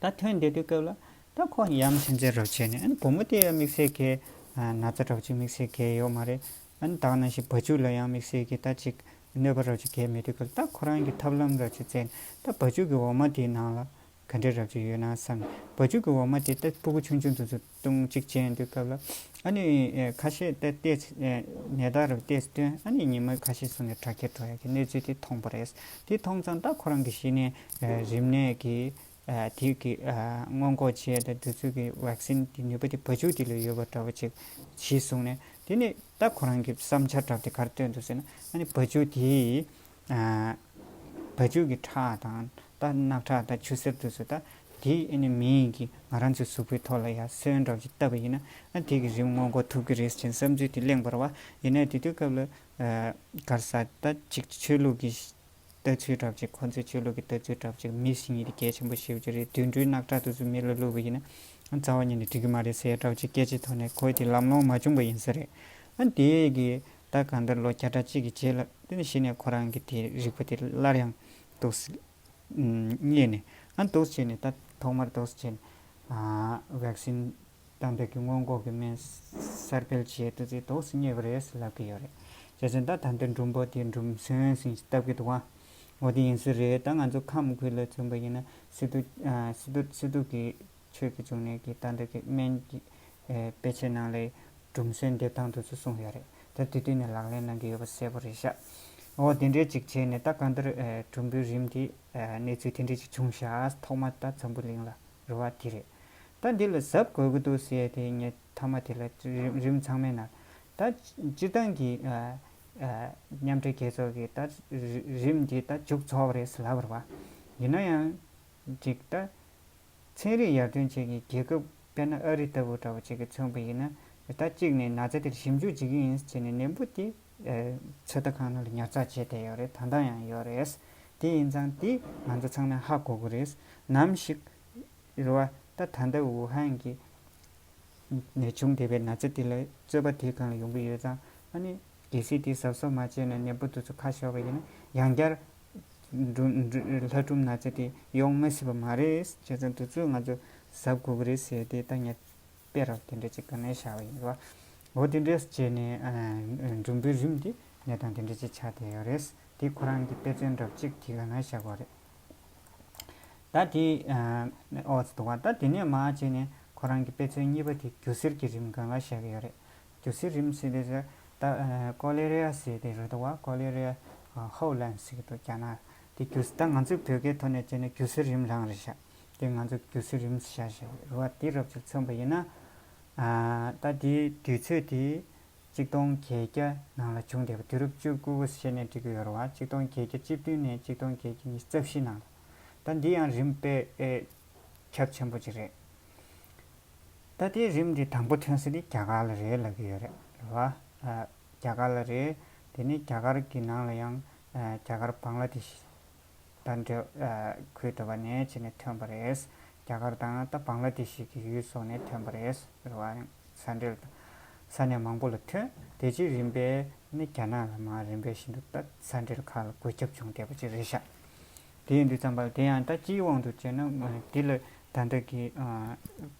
ད་ཐོན་བསྡད་དུས་སྐབས་ལ་ད་ཁོ་ཡ་མཚན་ཚད་རབ་བྱས་ནས། ཨ་ནི་བུ་མོ་དེ་ཡང་དམིགས་བསལ་གྱི་ན་ཚ་འདྲ་བོ་ཅིག་དམིགས་བསལ་གྱི་ཡོད་མ་རེད། ཨ་ནི་ད་ག་ནང་བཞིན་བ་ཕྱུགས་ལ་ཡང་དམིགས་བསལ་གྱི་ད་ཅིག་གནོད་པ་འདྲ་བོ་ཅིག་གང་ཡང་མེད་དུས་སྐབས་ལ་ད་ཁོ་རང་གིས་ཐབས་ལམ་འདྲ་བོ་ཅིག་བཙལ་ནས་ད་བ་ཕྱུགས་ཀྱི་འོ་མ་དེའི་ནང་ལ་ག་འདྲ་འདྲ་བོ་ཅིག་ཡོད་ན་བསམ་ནས། བ་ཕྱུགས་ཀྱི་འོ་མ་དེ་ད་སྤུ་གུ་ཆུང་ཆུང་དེ་ཚོ་བཏུང་གཅིག་བྱས་དུས་སྐབས་ལ། ཨ་ནི་ཁ་ཤས་ད་ཏོག་ཙམ་ནད་རྟགས་རུ་ཏོག་ཙམ་སྟོན། ཨ་ནི་ཉི་མ་ཁ་ཤས་སོང་ནས་དྲག་སྐྱེད་འགྲོ་ཡ་གི་གནས་ཚུལ་དེ་མཐོང་པ་རེད། དེ་མཐོང་ཙང་ད་ཁོ་རང་གི་གཞི་ནས་རིམས་ནད་ཀྱི་དེ་གི་སྔོན་འགོག་བྱེད་ཡ་དང་དེ་ཚོ་གི་ཝེག་སིན་གྱི་ནུས་པ་དེ་བ་ཕྱུགས་དེ་ལ་ཡོད་པ་འདྲ་བོ་ཅིག་གཞི་བཟུང་ནས། དེ་ནས་ད་ཁོ་རང་གི་བསམ་འཆར་འདྲ་བོ་དེ་ག་རེ་བཏོན་འདུག་ཟེར་ན། ཨ་ནི་བ་ཕྱུགས་དེ་བ་ཕྱུགས་ཀྱི་ཁྲག་དང་ད་རྣག་ཁྲག་དང་ཆུ་སེར་དེ་ཚོ་ད་དེ་ཨ་ནི་མིའི་གི་ང་རང་ཚོའི་གཟུགས་པོའི་ཐོག་ལ་ཡ་སོན་འདྲ་བོ་ཅིག་བཏབ་པ་ཡིན་ན། ཨ་དེ་གི་རིམས་སྔོན་འགོག་ཐུབ་ཀྱི་རེད་ཅེས་བསམ་ཚུལ་དེ་གླེང་བ་རེད་བ། ཡིན་ནའི་དེ་དུས་སྐབས་ལ་ག་རེ་ཟ་ད་ཅིག་ཆོས་ལུགས་ཀྱི་ལྟ་ཚུལ་འདྲ་བོ་ཅིག་ཁོ་ཚོའི་ཆོས་ལུགས་ཀྱི་ལྟ་ཚུལ་འདྲ་བོ་ཅིག་མི་ཤི་ནི་དེ་གལ་ཆེན་པོ་ཞེ་པོ་ཅིག་རེད། དུད་འགྲོའི་རྣག་ཁྲག་དེ་ཚོ་མི་ལ་བླུགས་པ་ཡིན་ན་རྩ་བ་ཉིད་ནས་འགྲིག་གི་མ་རེད་ཟེར་ཡ་འདྲ་བོ་ཅིག་སྐད་ཆ་ཐོག་ནས་ཁོས་དེ་ལམ་ལྷོང་མ་བྱུང་པ་ཡིན་ས་རེད། ཨ་དེ་གི་ད་གང་ལྟར་ལོ་བརྒྱ་ཕྲག་གཅིག་གི་རྗེས་ལ་དེ་ནས་གཞི་ནས་ཁོ་རང་གི་དེ་རིག་པ་དེ་སླར་ཡང་ཏོག་ཙམ་རྙེད་ནས། ཨ་ཏོག་ཙམ་བྱས་ནས་ད་ཐོག་མར་ཏོག་ཙམ་བྱས་ནས་ཝེག་སིན་ད་ལྟ་གི་སྔོན་འགོག་གི་སྨན་གསར་སྤེལ་བྱེད་དུས་ཚོད་ཏོག་ཙམ་རྙེད་པ་རེད་ཟེར་ལབ་ཀྱི་ཡོད་རེད། བྱས་ཙང་ད་ད་ལྟ་འབྲུམ་པ་དེ་འབྲུམ་སོན་ཟིན་ཞིག་བཏབ་ཀྱི་འདུག་ཨ། འོ་དེ་ཡིན་ས་རེད། ད་ང་ཚོ་ཁམས་ཁུལ་ལ་མཚོན་པ་ཡིན་ན་སི་ཏུ་ཨ་སི་ཏུ་སི་ཏུ་གི་ཆོས་ཀྱི་འབྱུང་གནས་ཀྱི་ད་ལྟ་གི་སྨན་གྱི་ཨེ་དཔེ་ཆའི་ནང་ལ་འབྲུམ་སོན་འདེབས་སྟངས་དེ་ཚོ་གསུངས་ཡོད་རེད། ད་དེ་དུས་ནས་ལག་ལེན་གནང་གི་ཡོད་པ་གསལ་པོ་རེད་ཤག་འོ་དེ་འདྲའི་ཅིག་བྱས་ནས་ད་གང་ལྟར་ཨེ་འབྲུམ་པའི་རིམས་དེ་ཨེ་གནས་ཚུལ་དེ་འདྲའི་ཅིག་བྱུང་ཤག་ཐོག་མ་ད་འཛམ་བུ་གླིང་ལ་རེད་བ། དེ་རེད། ད་འདི་ལ་གཟབ་དགོས་ཀྱི་འདུག་ཟེར་ཡ་དེ་ངས་མཐའ་མ་དེ་ལ་རིམས་རིམས་ཚང་མའི་ནང་ད་སྤྱིར་བཏང་གི་ཨ་ཨ་མཉམ་འབྲེལ་རྒྱལ་ཚོགས་ཀྱི་ད་རི་རིམས་འདི་ད་མཇུག་རྫོགས་པ་རེད་ཟེར་ལབ་པ་རེད་བ། ཡིན་ན་ཡང་ཅིག་ད་ཚན་རིག་ཡར་ཐོན་བྱེད་མཁན་རྒྱལ་ཁབ་དཔེར་ན་ཨ་རི་ལྟ་བུ་འདྲ་བོ་ཅིག་གིས་མཚོན་པ་ཡིན་ན། ད་གཅིག་ནས་ན་ཚ་དེར་ཞིབ་འཇུག་བྱེད་ཀྱི་ཡིན་ཟེར་ནས་ནད་འབུ་དེ་ཨེ་ཚོད་ལྟ་ཁང་ནང་ལ་ཉར་ཚགས་བྱས་བསྡད་ཡོད་རེད། ད་ལྟ་ཡང་ཡོད་རེད། དེ་ཡིན་ཙང་དེ་ང་ཚོ་ཚང་མས་ཧ་གོ་དགོས་རེད། ནམ་ཞིག་རེད་བ། ད་ད་ལྟ་ཝུ་ཧན་གྱི་ནས་བྱུང་བསྡད་པའི་ན་ཚ་དེ་ལ་རྩོད་པ་དེའི་སྒང་ལ་ཡོང་གི་ཡོད་ཙང་། ཨ་ནི་གལ་སྲིད་དེ་གཟབ་གཟབ་མ་བྱས་ན་ནད་འབུ་དེ་ཚོ་ཁ་ཤོར་བ་ཡིན་ན་ཡང་བསྐྱར་འབྲུམ་འབྲུམ་ལྷ་འབྲུམ་ན་ཚ་དེ་ཡོང་མི་སྲིད་པ་མ་རེད། བྱས་ཙང་དེ་ཚོ་ང་ཚོ་གཟབ་དགོས་ཀྱི་རེད་ཟེར་དེ་ད་ངས་དཔེ་རོ་དེ་འདྲ་ཅིག་ག་ནས་བཞག་པ་ཡིན་རོ། འོ་དེ་འདྲས་བྱས་ནས་ཨ་འབྲུམ་པའི་རིམས་དེ་གནས་སྟངས་དེ་འདྲ་ཅིག་ཆགས་བསྡད་ཡོད་རེད། དེ་ཁོ་རང་གི་དཔེ་མཚོན་འདྲ་པོ་ཅིག་དེ་ག་ནས་བཞག་པ་རེད། ད་དེ་ཨ་ཨོ་ཙི་འདུག་བ། ད་དེ་ནས་མར་བྱས་ནས་ཁོ་རང་གི་དཔེ་མཚོན་གཉིས་པ་དེ་རྒྱུ་གཟེར་གྱི་རིམས་སྒང་ལ་བཞག་གི་ཡོད་རེད། རྒྱུ་གཟེར་རིམས་ཟེར་དེ་ད་ཨ་ཀོ་ལེ་རི་ཡ་ཟེར་དེ་རེད་འདུག་བ། ཀོ་ལེ་རི་ཡ་ཧོ་ལན་ཟེར་གི་འདུག་རྒྱ་ནག་དེ་རྒྱུ་ད་ང་ཚོའི་བོད་སྐད་ཐོག་ནས་བྱས་ན་རྒྱུ་གཟེར་རིམས་རང་རེད་ཤག་དེ་ང་ཚོ་རྒྱུ་གཟེར་རིམས་བཞག་བཞག་རེད་བ། དེ་རབ་ཅིག་མཚོན་པ་ཡིན་ན། ཨ་ད་དེའི་དུས་ཚོད་དེ་གཅིག་སྟོང་བརྒྱད་བརྒྱ་ནང་ལ་བྱུང་བསྡད་པ། དུས་རབས་བཅུ་དགུ་པ་བཤད་ནས་འགྲིག་གི་ཡོད་རེད་བ། གཅིག་སྟོང་བརྒྱད་བརྒྱ་བཅུ་བདུན་ནས་གཅིག་སྟོང་བརྒྱད་བརྒྱ་ཉི་ཤུ་རྩ་བཞི་ནང་ལ། ད་འདི་ཡང་རིམས་དཔེ་ཨེ་ཁྱབ་ཆེན་པོ་ཅིག་རེད། ད་དེའི་རིམས་འདི་དང་པོ་ཐོན་ས་དེ་རྒྱ་གར་ལ་རེད་ལབ་ཀྱི་ཡོད་རེད་རེད་བ། ཨ་རྒྱ་གར་ལ་རེད། དེ་ནས་རྒྱ་གར་གྱི་ནང་ལ་ཡང་ཨ་རྒྱ་གར་བང་ལ་དེ་ཤི་ད་འདྲ་ཨ་ཁུལ་འདྲ་བ་ནས་བྱས་ནས་ཐོན་པ་རེད། རྒྱ་གར་དང་ད་བང་ལ་དེ་ཤི་གི་ཡུལ་སོགས་ནས་ཐོན་པ་རེད་རེད་བ། ས་འབྲེལ་ས་གནས་མང་པོ་ལ་ཐོན། དེ་རྗེས་རིམ་པས་ནི་རྒྱ་ནག་ལ་མར་རིམ་པས་བཞིན་དུ་ད་ས་འབྲེལ་ཁག་ལ་འགོས་ཁྱབ་བྱུང་བསྡད་པ་ཅིག་རེད་ཤག་དེ་ཡིན་དུས་ཙམ་པ་ལ་དེ་ཡང་ད་སྤྱིའི་དབང་དུ་བྱས་ན་འདི་ལ་ད་ལྟ་གི་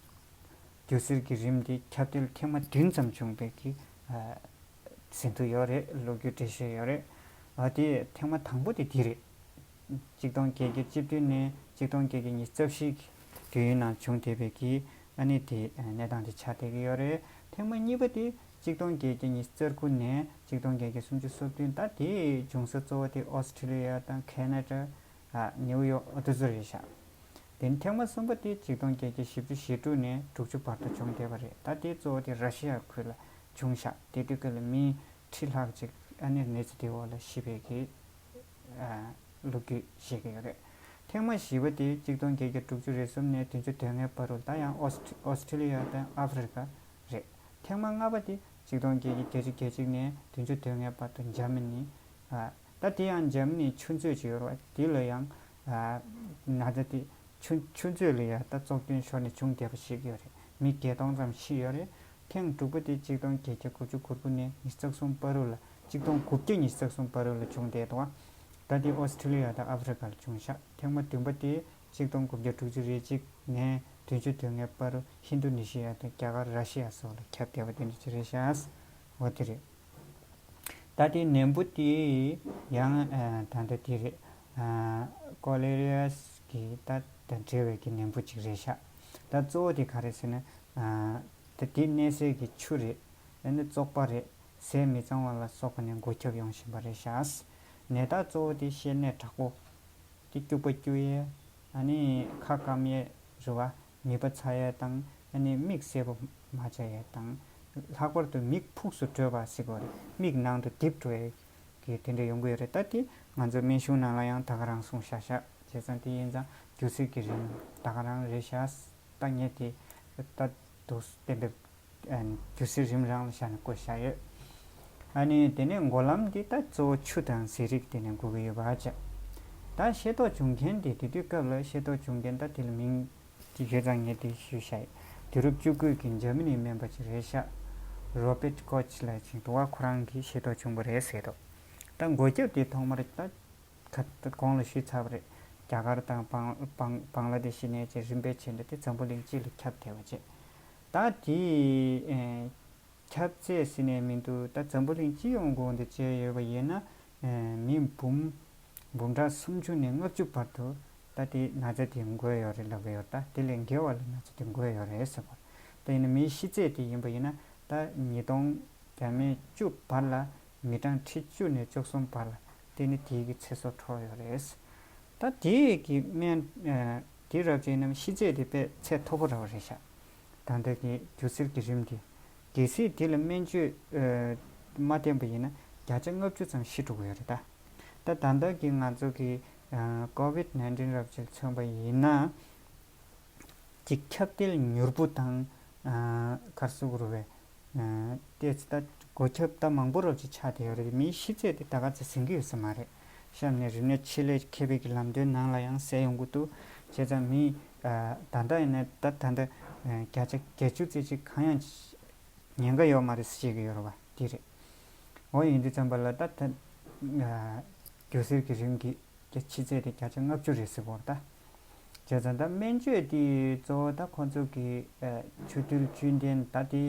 སྒྱུ་རྩལ་གྱི་རིམ་འདི་ཁྱབ་གདལ་ཐེངས་མ་བདུན་ཙམ་བྱུང་བའི་གི་ཟིན་ཐོ་ཡོད་རེད། ལོ་རྒྱུས་འགྲེལ་བཤད་ཡོད་རེད། ཨ་དེ་ཐེངས་མ་དང་པོ་དེ་འདི་རེད། གཅིག་སྟོང་བརྒྱད་བརྒྱ་བཅུ་བདུན་ནས་གཅིག་སྟོང་བརྒྱད་བརྒྱ་ཉི་ཤུ་རྩ་བཞི་གི་དུས་ཡུན་ནང་བྱུང་བསྡད་པའི་གི་ཨ་ནི་དེ་གནས་སྟངས་དེ་ཆགས་བསྡད་ཀྱི་ཡོད་རེད། ཐེངས་མ་གཉིས་པ་དེ་གཅིག་སྟོང་བརྒྱད་བརྒྱ་ཉི་ཤུ་རྩ་དགུ་ནས་གཅིག་སྟོང་བརྒྱད་བརྒྱ་སུམ་ཅུ་སོ་བདུན། ད་དེའི་འབྱུང་ས་གཙོ་བོ་དེ་ཨོ་སི་ཁྲི་ལི་ཡ་དང་ཁེ་ན་ཌ། ཨ་ནེའུ་ཡོག་ཨ་དེ་ཚོ་རེད་ཤག་དེ་ནས་ཐེངས་མ་གསུམ་པ་དེ་གཅིག་སྟོང་བརྒྱད་བརྒྱ་བཞི་བཅུ་ཞེ་དྲུག་ནས་དྲུག་ཅུ་བར་དུ་བྱུང་བསྡད་པ་རེད། ད་དེ་གཙོ་བོ་དེ་ར་ཤི་ཡ་ཁུལ་ལ་བྱུང་ཤག་དེ་དུས་སྐབས་ལ་མི་ཁྲི་ལྷག་ཅིག་ཨ་ནི་ནད་ཚ་དེའི་འོག་ལ་ཤི་བའི་གི་ལོ་རྒྱུས་བཤད་ཀྱི་ཡོད་རེད། ཐེངས་མ་བཞི་པ་དེ་གཅིག་སྟོང་བརྒྱད་བརྒྱ་དྲུག་ཅུ་རེ་གསུམ་ནས་བདུན་ཅུ་དོན་ལྔའི་བར་དུ། ད་ཡང་ཨོ་སི་ཨོ་སི་ཁྲི་ལི་ཡ་དང་ཨ་ཧྥེ་རི་ཁ་རེད། ཐེངས་མ་ལྔ་པ་དེ་གཅིག་སྟོང་བརྒྱད་བརྒྱ་བརྒྱད་ཅུ་གྱ་གཅིག་ནས་བདུན་ཅུ་དོན་ལྔའི་བར་དུ་འཇར་མ་ནི། ཨ་ད་དེ་ཡང་འཇར་མ་ནི་ཆུ་མཛོད་ཅིག་ཡོད་རེད་བ། དེ་ལ་ཡང་ཨ་ན་ཚ་དེ་ཆུ་ཆུ་མཛོད་ལ་ཡང་ད་བཙོག་སྐྱོན་ཤོར་ནས་བྱུང་བསྡད་པ་ཞིག་ཡོད་རེད། མི་བརྒྱད་སྟོང་ཙམ་ཤི་ཡོད་རེད། ཐེངས་དྲུག་པ་དེ་གཅིག་སྟོང་བརྒྱད་བརྒྱ་དགུ་བཅུ་གོ་དགུ་ནས་ཉི་ཤུ་རྩ་གསུམ་བར་དུ་ལ། གཅིག་སྟོང་དགུ་བརྒྱ་ཉི་ཤུ་རྩ་གསུམ་བར་དུ་ལ་བྱུང་བསྡད་འདུག་ད་དེ་ཨོ་སི་ཁྲི་ལི་ཡ་དང་ཨ་ཧྥེ་རི་ཁ་ལ་བྱུང་ཤག་ཐེངས་མ་བདུན་པ་དེ་གཅིག་སྟོང་དགུ་བརྒྱ་དྲུག་ཅུ་རེ་གཅིག་ནས་བདུན་ཅུ་དོན་ལྔའི་བར་དུ་ཧིན་རྡུ་ནི་ཤི་ཡ་དང་རྒྱ་གར་ར་ཤི་ཡ་སོགས་ལ་ཁྱབ་བསྡད་པ་དེ་འདྲ་ཅིག་རེད་ཤག་འོ་དེ་རེད། ད་དེ་ནད་འབུ་དེ་ཡང་ཨ་ད་ལྟ་དེ་རེད། ཨ་ཀོ་ལེ་རི་ཡ་གི་ད་དང་འབྲེལ་བའི་གི་ནད་འབུ་ཅིག་རེད་ཤག་ད་གཙོ་བོ་དེ་ག་རེ་ཟེར་ན། ཨ་ད་དེ་གནས་སའི་གི་ཆུ་རེད། ཨ་ནི་བཙོག་པ་རེད། ཟས་མི་གཙང་བ་ལ་སོགས་པ་ནས་འགོས་ཁྱབ་ཡོང་བཞིན་པ་རེད་ཤག་ནད་རྟགས་གཙོ་བོ་དེ་བཤལ་ནད་དྲག་པོ། དེ་སྐྱུག་པ་སྐྱུག་ཡས། ཨ་ནི་ཁ་སྐམ་ཡས་རེད་བ། མིད་པ་ཚ་ཡས་དང་། ཨ་ནི་མིག་གསལ་པོ་མ་ཆགས་ཡས་དང་། ལྷག་པར་དུ་མིག་ཕུགས་སུ་བྲོས་པ་ཟེར་གོ་རེད། མིག་ནང་དུ་རྡིབ་འགྲོ་ཡས་ཀྱི་དེ་འདྲ་ཡོང་གི་ཡོད་རེད། ད་དེ་ང་ཚོ་སྨན་གཞུང་ནང་ལ་ཡང་ད་ག་རང་གསུངས་བཞག་ཤག་བྱས་ཙང་དེ་ཡིན་ཙང་སྒྱུ་རྩལ་གྱི་རིམ་ད་ག་རང་རེད་ཤག་ད་ངས་དེ་ད་དུ་གཏན་འབེབས། སྒྱུ་རྩལ་རིམ་རང་ལ་བཞག་ནས་བཀོད་བཞག་ཡོད། ཨ་ནི་དེ་ནས་འགོ་ལམ་འདི་ད་གཙོ་བོ་ཆུ་དང་ཟས་རིགས་དེ་ནས་འགོ་གི་ཡོད་པ་བྱས། ད་ཤེས་རྟོགས་བྱུང་མཁན་དེ་དེ་དུས་སྐབས་ལ་ཤེས་རྟོགས་བྱུང་མཁན་ད་དེ་ལ་མིང་ཅིག་ཡོད་ཙང་ངས་དེ་ཞུས་བཞག་ཡོད། དུས་རབས་བཅུ་དགུ་གི་འཇར་མ་ནིའི་སྨན་པ་ཅིག་རེད་ཤག་རོ་པེར་ཀོཆ་ལབ་ཅིག་འདུག་བ། ཁོ་རང་གིས་ཤེས་རྟོགས་བྱུང་བ་རེད་ཟེར་འདུག་ད་འགོས་ཁྱབ་དེ་ཐོག་མར་ད་ཁ་གོང་ལ་ཞུས་ཚར་བ་རེད། རྒྱ་གར་དང་བང་བང་བང་ལ་དེ་ཤི་ནས་ཅིག་རིམ་པས་བྱས་ནས་དེ་འཛམ་བུ་གླིང་སྤྱི་ལ་ཁྱབ་བསྡད་པ་བྱས། ད་དེ་ཨེ་ཁྱབ་ཚད་ཟེར་ནས་མི་འདུག་ད་འཛམ་བུ་གླིང་སྤྱི་ཡོངས་སྒོ་ནས་བྱས་ཡོད་པ་ཡིན་ན། ཨེ་མི་འབུམ་འབུམ་ཕྲག་སུམ་ཅུ་ནས་ལྔ་བཅུ་བར་དུ་ད་དེ་ན་ཚ་དེ་འགོས་ཡོད་རེད་ལབ་ཀྱི་ཡོད། ད་དེ་ལས་བརྒལ་བ་ལ་ན་ཚ་དེ་འགོས་ཡོད་རེད་ཟེར་བ། ད་ཡིན་ན་མིའི་ཤི་ཚད་དེ་ཡིན་པ་ཡིན་ན་ད་ཉིས་སྟོང་བརྒྱ་མེད་བཅུ་བར་ལ་མི་གྲངས་ཁྲི་བཅུ་ནས་བཅུ་གསུམ་བར་ལ་དེ་ནི་དེའི་གི་ཚེ་སྲོག་འཕྲོག་ཡོད་རེད། ད་དེའི་གི་སྨན་ཨ་དེ་རབ་ཅིག་ནམ་ཤི་ཚད་དེ་དཔེ་ཚད་མཐོ་པོ་ར་བ་རེད་ཤག་ད་ལྟ་གི་སྒྱུ་རྩལ་གྱི་རིམ་དེ། གལ་སྲིད་དེ་ལ་སྨན་བཅོས་ཨ་མ་བསྟེན་པ་ཡིན་ན་བརྒྱ་ཆ་ལྔ་བཅུ་ཙམ་ཤི་འགྲོ་གི་ཡོད་རེད་ད། ད་ད་ལྟ་གི་ང་ཚོ་གི་ཨ་ཀོ་ཝིད་ནའིན་ཊིན་རབ་ཅིག་མཚོན་པ་ཡིན་ན། ཅིག་ཁྱབ་གདལ་མྱུར་པོ་དང་། ཨ་གར་སུ་རུ་བས། ཨ་ཏེ་ཙི་ད་འགོས་ཁྱབ་ད་མང་པོ་རབ་ཅིག་ཆགས་བསྡད་ཡོད་རེད། མིའི་ཤི་ཚད་དེ་ད་ག་ཚོད་ཟིན་གྱི་ཡོད་ས་མ་རེད། གཤམ་ནས་རིམས་ནད་ཆེད་ལས་མཁས་པའི་གི་ལམ་སྟོན་ནང་ལ་ཡང་གསལ་ཡོང་གི་འདུག་བྱས་ཙང་མི་ཨ་ད་ལྟ་ཡིན་ན་ད་ད་ལྟ་ཨ་བརྒྱ་ཆ་བརྒྱད་ཅུ་ཙམ་ཅིག་གང་ཡང་ཉེན་ཁ་ཡོད་མ་རེད་ཟེར་བཤད་ཀྱི་ཡོད་རེད་བ། དེ་རེད། འོ་ཡིན་དུས་ཙམ་པ་ལ་ད་ད་ཨ་སྒྱུ་རྩལ་གྱི་རིམ་གྱི་གི་ཕྱི་ཚད་དེ་བརྒྱ་ཆ་ལྔ་བཅུ་རེད་ཟེར་བོར་ད། བྱས་ཙང་ད་སྨན་བཅོས་དེ་གཙོ་བོ་ད་ཁོ་ཚོ་གི་ཨ་ཆུ་རྡུལ་བཅུད་ལྡན་ད་དེ་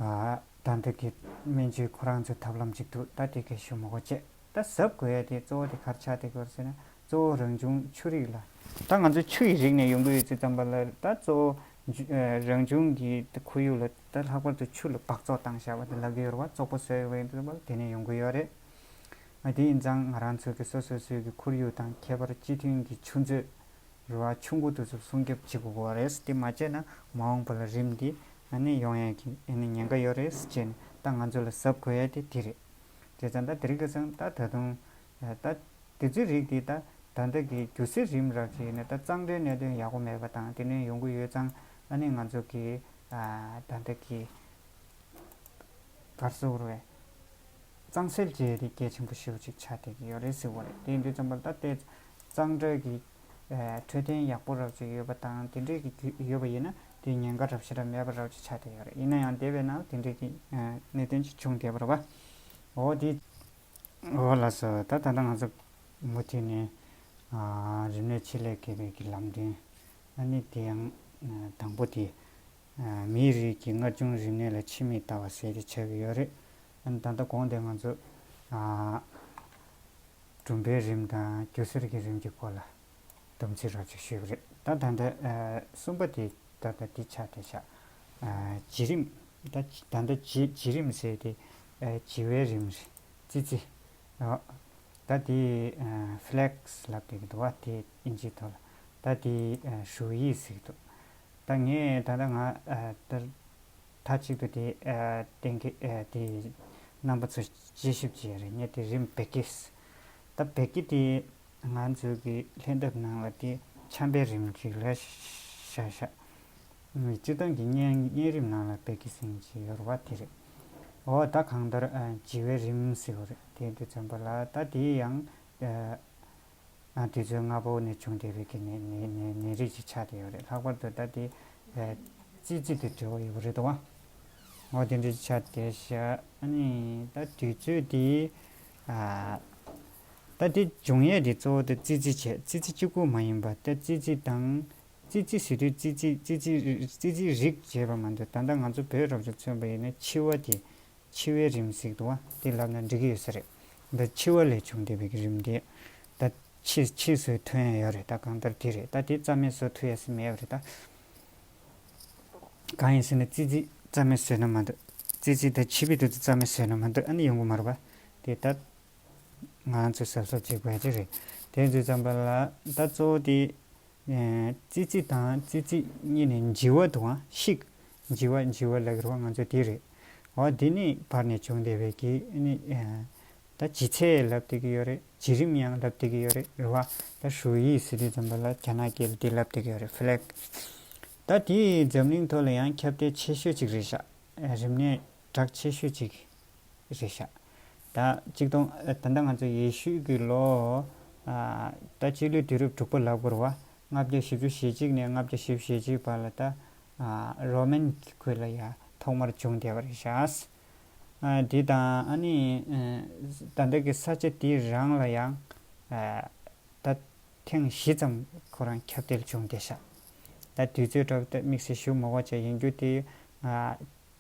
ཨ་ད་འདི་གི་སྨན་བཅོས་ཁོ་རང་ཚོའི་ཐབས་ལམ་ཅིག་འདུག་ད་དེ་གི་ཞུ་མ་དགོས་བྱས། ད་གཟབ་དགོས་ཡ་དེ་གཙོ་བོ་དེ་ག་རེ་ཆགས་བསྡད་ཀྱི་ཡོད་ཟེར་ན། གཙོ་བོ་རང་བྱུང་ཆུ་རིགས་ལ། ད་ང་ཚོ་ཆུ་ཡི་རིགས་ནས་ཡོང་གི་ཡོད་ཙི་ཙམ་པ་ལ་ད་གཙོ་བོ་ཨ་རང་བྱུང་གི་ཁོར་ཡུག་ལ་ད་ལྷག་པར་དུ་ཆུ་ལ་འབག་བཙོག་བཏང་བཞག་པ་དེ་ལབ་ཀྱི་ཡོད་རེད་བ། བཙོག་པ་བཟོས་ཡོད་པ་ཡིན་ཙི་ཙམ་པ་ལ་དེ་ནས་ཡོང་གི་ཡོད་རེད། ཨ་དེ་ཡིན་ཙང་ང་རང་ཚོ་གི་སོ་སོ་སོའི་གི་ཁོར་ཡུག་དང་ཁྱད་པར་སྤྱི་མཐུན་གྱི་ཆུ་མཛོད་རེད་བ། ཆུ་མགོ་དེ་ཚོ་སྲུང་སྐྱོབ་བྱེད་དགོས་པ་རེད། དེ་མ་བྱས་ན་མ་འོངས་པ་ལ་རིམས་འདི་ཨ་ནི་ཡོང་ཡ་གི་ཨ་ནི་ཉེན་ཁ་ཡོད་རེད་ཟེར་བྱས་ནས་ད་ང་ཚོ་ལ་གཟབ་དགོས་ཡ་དེ་དེ་རེད། བྱས་ཙང་ད་དེ་རིང་ཁ་སང་ད་ད་དུང་ད་དེ་ཚོའི་རིགས་དེ་ད་ད་ལྟ་གི་སྒྱུ་རྩལ་རིམ་རབ་ཅིག་ཡིན་ན་ད་གཙང་སྦྲའི་གནད་དོན་ཡག་པོ་མེད་པ་དང་དེ་ནས་ཡོང་གི་ཡོད་ཙང་ཨ་ནི་ང་ཚོ་གི་ཨ་ད་ལྟ་གི་གར་སོགས་རུ་བས་གཙང་སེལ་བྱེད་ཡས་དེ་གལ་ཆེན་པོ་ཞེ་པོ་ཅིག་ཆགས་བསྡད་ཀྱི་ཡོད་རེད་ཟེར་བ་རེད། དེ་ཡིན་དུས་ཙམ་པ་ལ་ད་ལྟའི་གཙང་སྦྲ་གི་ཨ་འཕྲོད་བསྟེན་ཡག་པོ་རབ་ཅིག་ཡོད་པ་དང་དེ་འདྲས་ཀྱི་རྒྱུ་ཡོད་པ་ཡིན་ན་དེ་ཉེན་ཁ་རབ་ཞེ་དྲག་མེད་པ་རབ་ཅིག་ཆགས་བསྡད་ཡོད་རེད། ཡིན་ན་ཡང་འདས་པའི་ནང་དེ་འདྲས་ཀྱི་ཨ་གནད་དོན་ཅིག་བྱུང་བསྡད་པ་རེད་བ། འོ་དེ། འོ་ལགས་སོ། ད་ད་ལྟ་ང་ཚོ་ མུ་མཐུད་ནས་རིམས་ནད་ཆེད་ལས་ཀྱི་ལམ་སྟོན། ཨ་ནི་དེ་ཡང་དང་པོ་དེ་མིའི་རིགས་ཀྱི་མངར་ཆུའི་རིམས་ནད་ལ་ཕྱི་མིག་ལྟ་བ་ཟེར་དེ་ཆགས་ཀྱི་ཡོད་རེད། ཨ་ནི་ད་ལྟ་གོང་དེ་ང་ཚོ་གྲུམ་པའི་རིམས་དང་རྒྱུ་གསེར་གྱི་རིམས་ཀྱི་སྐོར་ལ་དོམ་ཚིག་རོབ་ཅིག་ཞུས་པ་རེད། ད་ད་ལྟ་གསུམ་པ་དེ་ད་ལྟ་འདི་ཆགས་བསྡད་ཤག་བྱི་རིམས། ད་ད་ལྟ་བྱི་བྱི་རིམས་ཟེར་དེ་བྱི་བའི་རིམས་རེད། ཙི་ཙི། ད་དེ་ཕི་ལེག་སི་ལབ་བསྡད་ཀྱི་འདུག་བ། དེ་དབྱིན་ཇིའི་ཐོག་ལ། ད་དེ་ཞུ་ཡིག་ཟེར་གྱི་འདུག་ད་ངས་ད་ལྟ་ང་ད་མཐའ་གཅིག་ཏུ་དེ་གཏན་འཁེལ་དེ་རྣམ་པ་ཚོ་དཔྱད་ཞིབ་བྱས་རེད། ངས་དེ་རིམས་བེ་ཀི་ཟེར། ད་བེ་ཀི་དེ་ང་ཚོའི་གི་ལྷན་ཐབས་ནང་ལ་དེ་ཆམ་པའི་རིམས་ཅིག་ལ་ཤ་ཤ། སྤྱིར་བཏང་གི་གཉན་གཉན་རིམས་ནང་ལ་བེ་ཀི་ཟེར་མཁན་ཅིག་ཡོད་རེད་བ། དེ་རེད། འོ་ད་གང་ལྟར་བྱི་བའི་རིམས་ཟེར་བ་རེད། དེ་དུས་ཙམ་པ་ལ་ད་དེ་ཡང་དུས་ཚོད་སྔ་པོ་ནས་བྱུང་བསྡད་པའི་གི་ནད་ནད་ནད་ནད་རིགས་ཅིག་ཆགས་བསྡད་ཡོད་རེད། ལྷག་པར་དུ་ད་དེ་ཙི་ཙི་དེ་འབྲེལ་བ་ཡོད་པ་རེད་དོ། འོ་དེ་འདྲ་ཅིག་ཆགས་བསྡད་ཤག་ཨ་ནི་ད་དུས་ཚོད་དེ་ད་དེ་འབྱུང་ཡས་དེ་གཙོ་བོ་དེ་ཙི་ཙི་བྱས། ཙི་ཙི་གཅིག་པུ་མ་ཡིན་པ་ད་ཙི་ཙི་དང་། ཙི་ཙི་ཟེར་དུས་ཙི་ཙི་ཙི་ཙི་ཙི་ཙི་རིགས་བྱས་པ་མ་གཏོགས། ད་ལྟ་ང་ཚོ་བོད་རབ་ཏུ་མཚོན་པ་ཡིན་ན་འཆི་བ་དེ་འཆི་བའི་རིམས་ཟེར་གྱི་འདུག་བ། དེ་ལབ་ན་འགྲིག་གི་ཡོད་ས་རེད། འདི་འཆི་བ་ལས་བྱུང་བསྡད་པའི་རིམས་དེ། ད་འཆི་འཆི་བཟོ་ཐུབ་ཡ་ཡོད་རེད། ད་གང་ལྟར་དེ་རེད། ད་དེ་རྩ་མེད་བཟོ་ཐུབ་ཡ་ཟེར་མེད་པ་རེད་ད། གང་ཡིན་ཟེར་ན་ཙི་ཙི་རྩ་མེད་བཟོས་ན་མ་གཏོགས། ཙི་ཙི་ད་འཆི་བའི་དུས་ཚོད་རྩ་མེད་བཟོས་ན་མ་གཏོགས་ཨ་ནི་ཡོང་གི་མ་རེད་པ། དེ་ད་ང་ཚོ་གཟབ་གཟབ་བྱེད་དགོས་ཡ་ཅིག་རེད། དེ་དུས་ཙམ་པ་ལ་ད་གཙོ་བོ་དེ། ཙི་ཙི་དང་ཙི་ཙི་གཉིས་ནས་འབྱི་བ་དང་ཤིག་འབྱི་བ་འབྱི་བ་ལབ་ཀྱི་རེད་བ། ང་ཚོ་དེ་རེད། འོ་དེ་ནི་བར་ནས་བྱུང་བསྡད་པའི་གི་ནི་ད་བྱི་ཚེ་ལབ་བསྡད་ཀྱི་ཡོད་རེད། བྱི་རིམས་ཡང་ལབ་བསྡད་ཀྱི་ཡོད་རེད། རེད་བ། ད་ཞུ་ཡིག་ཟེར་དུས་ཙམ་པ་ལ་རྒྱ་ནག་སྐད་ལ་དེ་ལབ་བསྡད་ཀྱི་ཡོད་རེད། ཕི་ལེག་ད་དེ་འཛམ་གླིང་ཐོག་ལ་ཡང་ཁྱབ་གདལ་ཆེ་ཤོས་ཅིག་རེད་ཤག་རིམས་ནད་གྲགས་ཆེ་ཤོས་ཅིག་རེད་ཤག་ད་གཅིག་སྟོང་ད་ལྟ་ང་ཚོ་ཡེ་ཤུའི་གི་ལོ་ད་སྤྱི་ལོའི་དུས་རབས་དྲུག་པ་ལབ་དགོས་རེད་བ། ལྔ་བརྒྱ་བཞི་བཅུ་ཞེ་གཅིག་ནས་ལྔ་བརྒྱ་བཞི་བཅུ་ཞེ་གཅིག་བར་ལ་ད་རོ་མན་གྱི་ཁུལ་ལ་ཡ་ཐོག་མར་བྱུང་བསྡད་པ་རེད་ཤག་དེ་དང་ཨ་ནི་ད་ལྟ་གི་ས་ཆ་དེ་རང་ལ་ཡང་ད་ཐེངས་བཞི་ཙམ་ཁོ་རང་ཁྱབ་གདལ་བྱུང་བསྡད་ཤག་ད་དུས་ཚོད་འདྲ་པོ་དེ་དམིགས་བསལ་ཞུ་མ་དགོས་བྱས། ཡིན་རྒྱུ་དེ།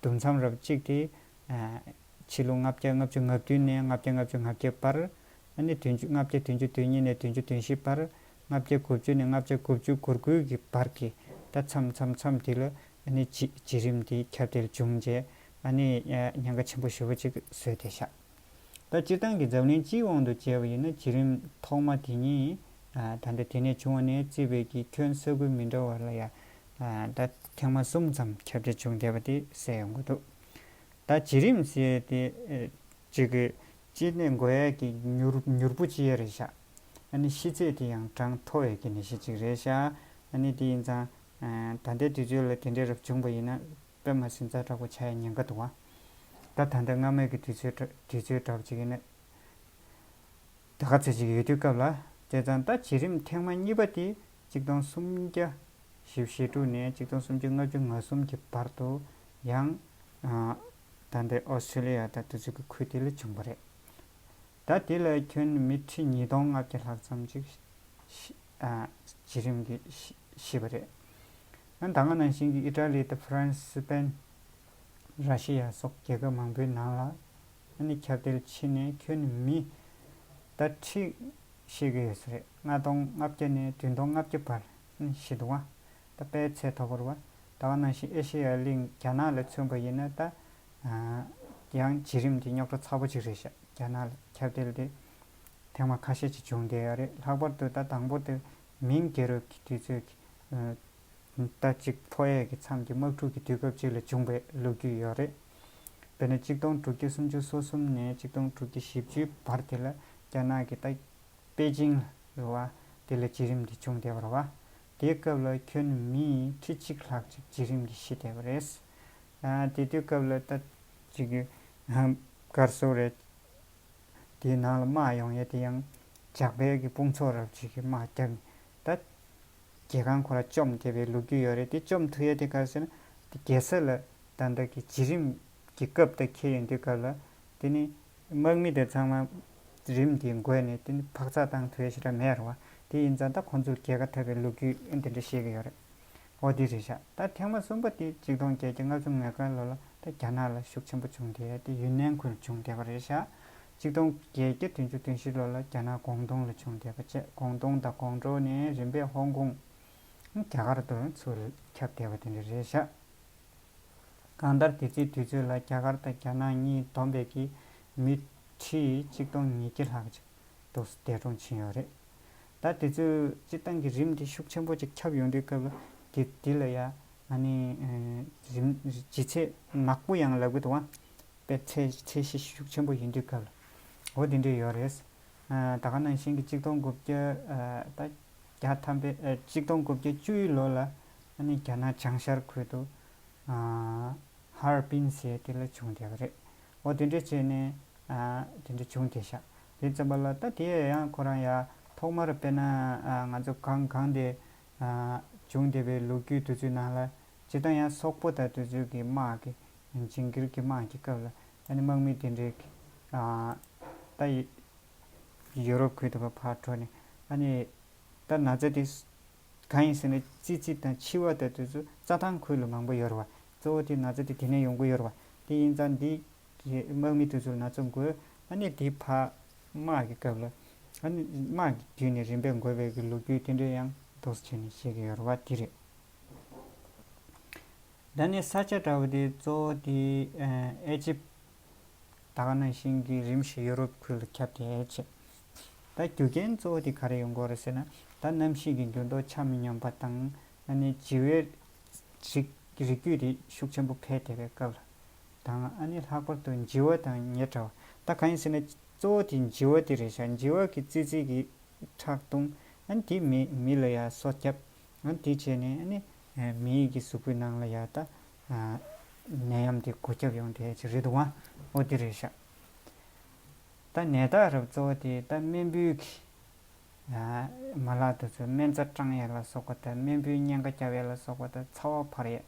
དུམ་མཚམས་རབ་གཅིག་དེ། ཕྱི་ལོ་ལྔ་བརྒྱ་ལྔ་བཅུ་ང་བདུན་ནས་ལྔ་བརྒྱ་ལྔ་བཅུ་ང་བརྒྱད་བར། ཨ་ནི་བདུན་ཅུ་ལྔ་བརྒྱ་བདུན་ཅུ་དོན་གཉིས་ནས་བདུན་ཅུ་དོན་བཞི་བར། ལྔ་བརྒྱ་དགུ་བཅུ་ནས་ལྔ་བརྒྱ་དགུ་བཅུ་གོ་དགུ་གི་བར་གྱི་ད་མཚམས་མཚམས་མཚམས་དེ་ལ་ཨ་ནི་བྱི་བྱི་རིམས་དེ་ཁྱབ་གདལ་བྱུང་རྗེས་ཨ་ནི་ཉེན་ཁ་ཆེན་པོ་ཞེ་པོ་ཅིག་བཟོས་བསྡད་ཤག་ད་སྤྱིར་བཏང་གི་འཛམ་གླིང་སྤྱིའི་དབང་དུ་བྱས་པ་ཡིན་ན་བྱི་རིམས་ཐོག་མ་དེ་ཉིད་ད་ལྟ་དེ་ནས་བྱུང་བ་ནས་བརྩིས་པའི་གི་ཁྱོན་ས་ཁུལ་མི་འདྲ་བ་ལ་ཡ་ད་ཐེངས་མ་གསུམ་ཙམ་ཁྱབ་གདལ་བྱུང་བསྡད་པ་དེ་གསལ་ཡོང་གི་འདུག་ད་བྱི་རིམས་ཟེར་དེ་ཅིག་གི་ཅི་ནས་འགོས་ཡས་ཀྱི་མྱུར་མྱུར་པོ་ཅི་ཡོད་རེད་ཤག་ཨ་ནི་ཤི་ཚད་དེ་ཡང་གྲངས་མཐོ་བའི་གི་ནད་གཞི་ཅིག་རེད་ཤག་ཨ་ནི་དེ་ཡིན་ཙང་ད་ལྟའི་དུས་ཚོད་ལ་དེ་འདྲའི་རབ་བྱུང་པ་ཡིན་ན་དཔེ་མ་སྲིད་ཛ་དྲག་པོ་ཆགས་ཡ་ཉེན་ཁ་འདུག་བ། ད་ད་ལྟ་སྔ་མའི་གི་དུས་ཚོད་དུས་ཚོད་འདྲ་པོ་ཅིག་ཡིན་ན། ད་ག་ཚོད་ཅིག་ཡོད་དུས་སྐབས་ལ། བྱས་ཙང་ད་བྱི་རིམས་ཐེངས་མ་གཉིས་པ་དེ་གཅིག་སྟོང་སུམ་བརྒྱ་བཞི་བཅུ་ཞེ་དྲུག་ནས་གཅིག་སྟོང་སུམ་བརྒྱ་ལྔ་བཅུ་ང་གསུམ་གྱི་བར་དུ་ཡང་ད་ལྟའི་ཨོ་སི་ཀྲོ་ལི་ཡ་དང་དེ་ཚོ་གི་ཁུལ་དེ་ལ་བྱུང་བ་རེད། ད་དེ་ལ་ཁྱོན་མི་ཁྲི་ཉིས་སྟོང་ལྔ་བརྒྱ་ལྷག་ཙམ་ཅིག་ཤི་ཨ་བྱི་རིམས་ཀྱིས་ཤི་ཤི་བ་རེད། ཨ་ད་ག་ནང་བཞིན་གྱི་ཨི་ཊ་ལི་དང་ཧྥ་རན་སི། སི་པེན། ར་ཤི་ཡ་སོགས་རྒྱལ་ཁབ་མང་པོའི་ནང་ལ་ཨ་ནི་ཁྱབ་གདལ་ཕྱིན་ནས་ཁྱོན་མི་ད་ཁྲི་ཤི་གི་ཡོད་ས་རེད། ལྔ་སྟོང་ལྔ་བརྒྱ་ནས་བདུན་སྟོང་ལྔ་བརྒྱ་བར་ཨ་ནི་ཤི་འདུག་བ། ད་དཔེ་ཚད་མཐོ་པོ་རེད་བ། ད་ག་ནང་བཞིན་ཨེ་ཤེ་ཡ་གླིང་རྒྱ་ནག་ལ་མཚོན་པ་ཡིན་ན་ད་ཡང་བྱི་རིམས་དེ་རྙོག་དྲ་ཚ་པོ་ཅིག་རེད་ཤག་རྒྱ་ནག་ལ་ཁྱབ་གདལ་དེ་ཐེངས་མ་ཁ་ཤས་ཅིག་བྱུང་བསྡད་ཡོད་རེད། ལྷག་པར་དུ་ད་དང་པོ་དེ་མིང་རྒྱལ་རབས་ཀྱི་དུས་ཚོད་ཀྱི་ད་གཅིག་ཕོ་ཡས་ཀྱི་མཚམས་ཀྱི་དམག་འཁྲུག་གི་དུས་སྐབས་གཅིག་ལ་བྱུང་བའི་ལོ་རྒྱུས་ཡོད་རེད། དཔེར་ན་གཅིག་སྟོང་དྲུག་བརྒྱ་སུམ་ཅུ་སོ་གསུམ་ནས་གཅིག་སྟོང་དྲུག་བརྒྱ་བཞི་བཅུའི་བར་དེ་ལ་རྒྱ་ནག་གི་ད་པེ་ཅིང་རེད་བ། དེ་ལ་བྱི་རིམས་དེ་བྱུང་བསྡད་པ་རེད་བ། དེའི་སྐབས་ལ་ཁྱོན་མི་ཁྲི་གཅིག་ལྷག་ཅིག་བྱི་རིམས་ཀྱིས་ཤི་བསྡད་པ་རེད། ཨ་དེ་དུས་སྐབས་ལ་ད་ཅིག་གི་གར་སོ་རེད། དེའི་ནང་ལ་དམག་ཡོང་ཡས་དེ་ཡང་ཇག་པའི་གི་དཔུང་ཚོགས་རབ་ཅིག་གིས་དམག་བརྒྱབ་ནས་ད་རྒྱལ་ཁང་ཁོ་ར་བཅོམ་བསྡད་པའི་ལོ་རྒྱུས་ཡོད་རེད། དེ་བཅོམ་ཐུབ་ཡས་དེ་ག་རེ་ཟེར་ན་དེ་རྒྱལ་ས་ལ་ད་ལྟ་གི་བྱི་རིམས་ཀྱི་སྐབས་དེ་འཁེལ་ཡོང་དུས་སྐབས་ལ་དེ་ནི་དམག་མི་དེ་ཚང་མ་ རིམས་དེ་འགོས་ནས་དེ་ནི་འཕག་འཚག་བཏང་ཐུབ་ཡ་ཞིག་ར་མེད་རེད་བ། དེ་ཡིན་ཙང་ད་ཁོང་ཚོར་རྒྱལ་ཁ་ཐོབ་པའི་ལོ་རྒྱུས་དེ་འདྲ་བཤད་ཀྱི་ཡོད་རེད། འོ་དེ་རེད་ཤག་ད་ཐེངས་མ་གསུམ་པ་དེ་གཅིག་སྟོང་བརྒྱད་བརྒྱ་ལྔ་བཅུ་ང་དགུ་ལོ་ལ་ད་རྒྱ་ནག་ལ་ཤུགས་ཆེན་པོ་བྱུང་སྟེ་དེ་ཡུན་ནན་ཁུལ་བྱུང་བསྡད་པ་རེད་ཤག་གཅིག་སྟོང་བརྒྱད་བརྒྱ་བདུན་ཅུ་དོན་བཞི་ལོ་ལ་རྒྱ་ནག་ཀོང་ཏུང་ལ་བྱུང་བསྡད་པ་བཅས་ཀོང་ཏུང་དང་ཀོང་ཀྲོའུ་ནས་རིམ་པས་ཧོང་ཀོང་རྒྱ་གར་དུ་ཚུར་ཁྱབ་བསྡད་པ་དེ་འདྲ་རེད་ཤག་གང་ལྟར་དེ་ཚེའི་དུས་ཚོད་ལ་རྒྱ་གར་དང་རྒྱ་ནག་གཉིས་བསྡོམས་པས་ཀྱི་མི་ཁྲི་གཅིག་སྟོང་ཉིས་བརྒྱ་ལྷག་ཅིག་འདུག་འདས་གྲོངས་ཕྱིན་ཡོད་རེད། ད་དེ་ཚོའི་སྤྱིར་བཏང་གི་རིམས་དེ་ཤུགས་ཆེན་པོ་ཅིག་ཁྱབ་ཡོང་དུས་སྐབས་ལ་དེ་དེ་ལ་ཡ་ཨ་ནི་རིམས་ལྗིད་ཚད་ནག་པོ་ཡང་ལབ་གི་འདུག་བ། དཔེ་ཚད་ཚད་གཞི་ཤུགས་ཆེན་པོ་ཡིན་དུས་སྐབས་ལ་འོ་དེ་འདྲ་ཡོད་རེད། ད་ག་ནང་བཞིན་གྱི་གཅིག་སྟོང་དགུ་བརྒྱ་ད་བརྒྱ་ཐམ་པའི་གཅིག་སྟོང་དགུ་བརྒྱ་བཅུའི་ལོ་ལ་ཨ་ནི་རྒྱ་ནག་བྱང་ཤར་ཁུལ་དུ་ཧར་པིན་ཟེར་དེ་ལ་བྱུང་བསྡད་པ་རེད། འོ་དེ་འདྲ་བྱས་ནས་དེ་འདྲ་བྱུང་བསྡད་ཤག་དེ་ཙམ་པ་ལ་ད་དེ་ཡང་ཁོ་རང་ཡ་ཐོག་མར་དཔེར་ན་ང་ཚོ་གང་གང་དེ་བྱུང་བསྡད་པའི་ལོ་རྒྱུས་དེ་ཚོའི་ནང་ལ་སྤྱིར་བཏང་ཡང་སོག་པོ་དང་དེ་ཚོའི་གི་དམག་གི་ཇིང་གིར་གྱི་དམག་གི་སྐབས་ལ་ཨ་ནི་དམག་མི་དེ་འདྲའི་གི་ད་ཡི་ཡོ་རོབ་ཁུལ་དུ་ཕར་འགྲོ་ནས་ཨ་ནི་ད་ན་ཚ་དེ་གང་ཡིན་ཟེར་ན་ཙི་ཙི་དང་འཆི་བ་དང་དེ་ཚོ་རྩྭ་ཐང་ཁུལ་ལ་མང་པོ་ཡོད་རེད་བ། གཙོ་བོ་དེ་ན་ཚ་དེ་དེ་ནས་ཡོང་གི་ཡོད་རེད་བ། དེ་ཡིན་ཙང་འདི་གི་དམག་མི་དེ་ཚོ་ན་ཚ་འགོས་ཨ་ནི་དེ་ཕར་དམག་གི་སྐབས་ལ་ཨ་ནི་དམག་གི་བརྒྱུད་ནས་རིམ་པས་འགོས་པའི་གི་ལོ་རྒྱུས་དེ་འདྲ་ཡང་འདུག་སེ་བྱས་ནས་བཤད་ཀྱི་ཡོད་རེད་བ། དེ་རེད། ད་ནི་ས་ཆ་འདྲ་བོ་དེ་གཙོ་བོ་དེ་ཨེ་ཅིབ་ད་ག་ནང་བཞིན་གྱི་རིམ་བཞིན་ཡོ་རོབ་ཁུལ་ལ་ཁྱབ་བསྡད་བྱས། ད་རྒྱུ་རྐྱེན་གཙོ་བོ་དེ་ག་རེ་ཡོང་གི་ཡོད་རེད་ཟེར་ན། ད་གནམ་གཤིས་ཀྱི་འགྱུར་ལྡོག་ཆ་མི་སྙོམས་པ་དང་ཨ་ནི་བྱི་བའི་རིགས་རིགས་རྒྱུད་དེ་ཤུགས་ཆེན་པོ་འཕེལ་བསྡད་པའི་སྐབས་ལ་དང་ཨ་ནི་ལྷག་པར་དུ་བྱི་བ་དང་ཉེ་དྲགས་པ། ད་གང་ཡིན་ཟེར་ན་གཙོ་བོ་དེ་བྱི་བ་དེ་རེད་ཤག་བྱི་བ་གི་ཙི་ཙི་གི་ཁྲག་འཐུང་། ཨ་ནི་དེ་མི་མི་ལ་ཡ་སོ་བརྒྱབ། ཨ་ནི་དེ་བྱས་ནས་ཨ་ནི་མི་ཡི་གི་གཟུགས་པོའི་ནང་ལ་ཡ་ད་ནད་ཡམས་དེ་འགོས་ཁྱབ་ཡོང་བསྡད་ཀྱི་རེད་འདུག་བ། འོ་དེ་རེད་ཤག་ད་ནད་རྟགས་རབ་གཙོ་བོ་དེ་ད་རྨེན་བུའི་གི་མ་ལག་དེ་ཚོ་སྨན་རྩྭ་སྐྲངས་ཡས་ལ་སོགས་པ་དང་རྨེན་བུའི་གཉན་ཁ་རྒྱག་ཡས་ལ་སོགས་པ་དང་ཚ་བ་འཕར་ཡས།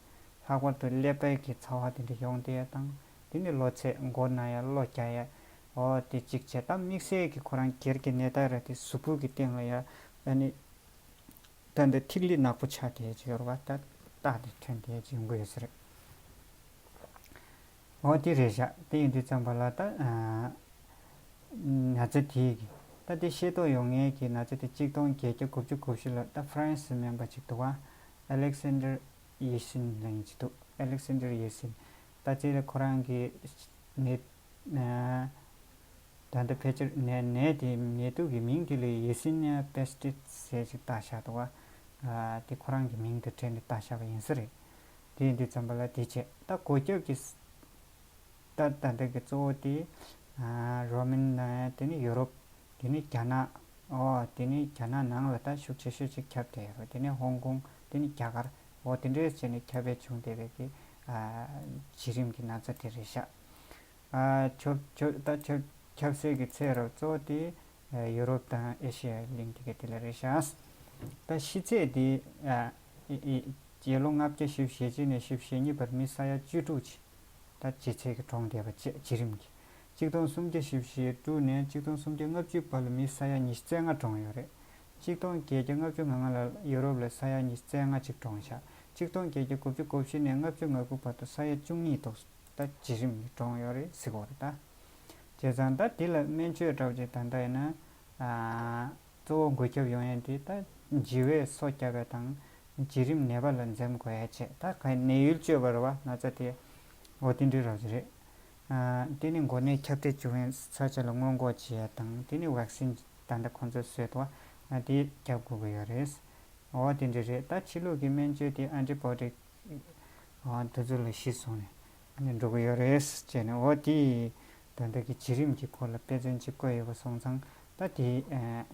ལྷག་པར་དུ་ཀླད་པའི་གི་ཚ་བ་དེ་འདྲ་ཡོང་བསྡད་ཡས་དང་དེ་ནི་གློ་ཚད་མགོ་ན་ཡས་གློ་རྒྱག་ཡས། འོ་དེ་གཅིག་བྱས་ད་དམིགས་བསལ་གྱི་ཁོ་རང་སྒེར་གྱི་ནད་རྟགས་ར་དེ་གཟུགས་པོ་གི་སྟེང་ལ་ཡ་ཨ་ནི་ད་འདི་ཐིག་ལེ་ནག་པོ་ཆགས་བསྡད་ཀྱི་ཡོད་རེད་བ། ད་རྟགས་དེ་ཐོན་བསྡད་ཀྱི་ཡོང་གི་ཡོད་ས་རེད། འོ་དེ་རེད་ཤག་དེ་ཡིན་དུས་ཙམ་པ་ལ་ད་ན་ཚ་དེའི་གི་ད་དེ་ཤེས་རྟོགས་ཡོང་མཁན་གྱི་ན་ཚ་དེ་གཅིག་སྟོང་བརྒྱད་བརྒྱ་དགུ་བཅུ་གོ་བཞི་ལོ་ད་ཧྥ་རན་སི་སྨན་པ་ཅིག་འདུག་བ། ཨ་ལེག་སན་ཌར་ཡེ་སིན་ལབ་མཁན་ཅིག་འདུག་ཨ་ལེག་སན་ཌར་ཡེ་སིན། ད་དེ་ལ་ཁོ་རང་གི་ནད་ད་ལྟ་ཕལ་ཆེར་ནད་ནད་དེ་ནད་དུག་གི་མིང་དེ་ལ་ཡེ་སི་ནི་ཡ་པེ་སི་ཊིས་ཟེར་ཅིག་བཏགས་བཞག་འདུག་བ། དེ་ཁོ་རང་གི་མིང་དེ་བྲིས་ནས་བཏགས་བཞག་པ་ཡིན་ས་རེད། དེ་ཡིན་དུས་ཙམ་པ་ལ་དེ་བྱས་ད་འགོས་ཁྱབ་ཀྱི་ད་ད་ལྟ་གི་གཙོ་བོ་དེ་རོ་མན་ནི་དེ་ནི་ཡོ་རོབ། དེ་ནི་རྒྱ་ནག་ཨོ་དེ་ནི་རྒྱ་ནག་ནང་ལ་ད་ཤུགས་ཆེ་ཤོས་ཅིག་ཁྱབ་བསྡད་ཡོད་རེད། དེ་ནི་ཧོང་ཀོང་དེ་ནི་རྒྱ་གར་ཨོ་དེ་འདྲས་བྱས་ནས་ཁྱབ་སྤེལ་བྱུང་བསྡད་པའི་གི་བྱི་རིམས་ཀྱི་ན་ཚ་དེ་རེད་ཤག་ཨ་ཁྱབ་ཁྱབ་ད་ཁྱབ་ཁྱབ་སའི་གི་ཚད་རབ་གཙོ་བོ་དེ་ཡོ་རོབ་དང་ཨེ་ཤི་ཡའི་གླིང་དེ་ག་དེ་ལ་རེད་ཤག་ད་ཤི་ཚད་དེ་ཨ་ཨི་ཨི་ཡར་ལོ་ལྔ་བརྒྱ་བཞི་བཅུ་ཞེ་གཅིག་ནས་བཞི་བཅུ་ཞེ་གཉིས་བར་མི་ས་ཡ་བཅུ་དྲུག་ཅིག་ད་ལྗིད་ཚད་ཀྱིས་གྲོངས་བསྡད་པ་བཅས་བྱི་རིམས་ཀྱིས། གཅིག་སྟོང་སུམ་བརྒྱ་བཞི་བཅུ་ཞེ་དྲུག་ནས་གཅིག་སྟོང་སུམ་བརྒྱ་ལྔ་བཅུ་བར་ལ་མི་ས་ཡ་ཉི་ཤུ་རྩ་ལྔ་གྲོངས་ཡོད་རེད། གཅིག་སྟོང་བརྒྱད་བརྒྱ་ལྔ་བཅུ་ང་ལྔ་ལ་ཡོ་རོབ་ལ་ས་ཡ་ཉི་ཤུ་རྩ་ལྔ་གཅིག་གྲོངས་ཤག་གཅིག་སྟོང་བརྒྱད་བརྒྱ་དགུ་བཅུ་གོ་བཞི་ནས་ལྔ་བཅུ་ང་དགུ་བར་དུ་ས་ཡ་བཅུ་གཉིས་ཐོག་ད་བྱི་རིམས་ནི་གྲོངས་ཡོད་རེད་ཟེར་གོ་རེད་ད། བྱས་ཙང་ད་འདི་ལ་སྨན་བཅོས་འདྲ་བོ་ཅིག་ད་ལྟ་ཡིན་ན། གཙོ་བོ་འགོས་ཁྱབ་ཡོང་ཡས་དེ་ད་བྱི་བས་སོ་བརྒྱབ་པ་དང་བྱི་རིམས་ནད་པ་ལ་འཛེམ་དགོས་ཡ་བྱས་ད་ག་ནད་ཡུལ་བཅོས་པ་རེད་བ་ན་ཚ་དེ། འོ་དེ་འདྲའི་རོགས་ཀྱི་རེད། དེ་ནི་འགོ་ནད་ཁྱབ་གདལ་བྱུང་བའི་ས་ཆ་ལ་སྔོན་འགོག་བྱེད་ཡ་དང་དེ་ནི་ཝེག་སིན་ད་ལྟ་ཁོང་ཚོས་བཟོས་འདུག་བ། དེ་བརྒྱབ་དགོས་ཀྱི་ཡོད་རེད། འོ་དེ་འདྲ་རེད། ད་ཕྱི་ལུགས་ཀྱི་སྨན་བཅོས་དེ་ཨན་ཊི་བྷོ་ཊིག་འོ་དེ་ཚོ་ལ་གཞི་བཟུང་ནས་ཨ་ནི་འགྲོ་གི་ཡོད་རེད་ཅེས་ནས་འོ་དེ་ད་ལྟ་གི་བྱི་རིམས་ཀྱི་སྐོར་ལ་དཔེ་མཚོན་ཅིག་བཀོད་ཡོད་པ་སོང་ཙང་ད་དེ་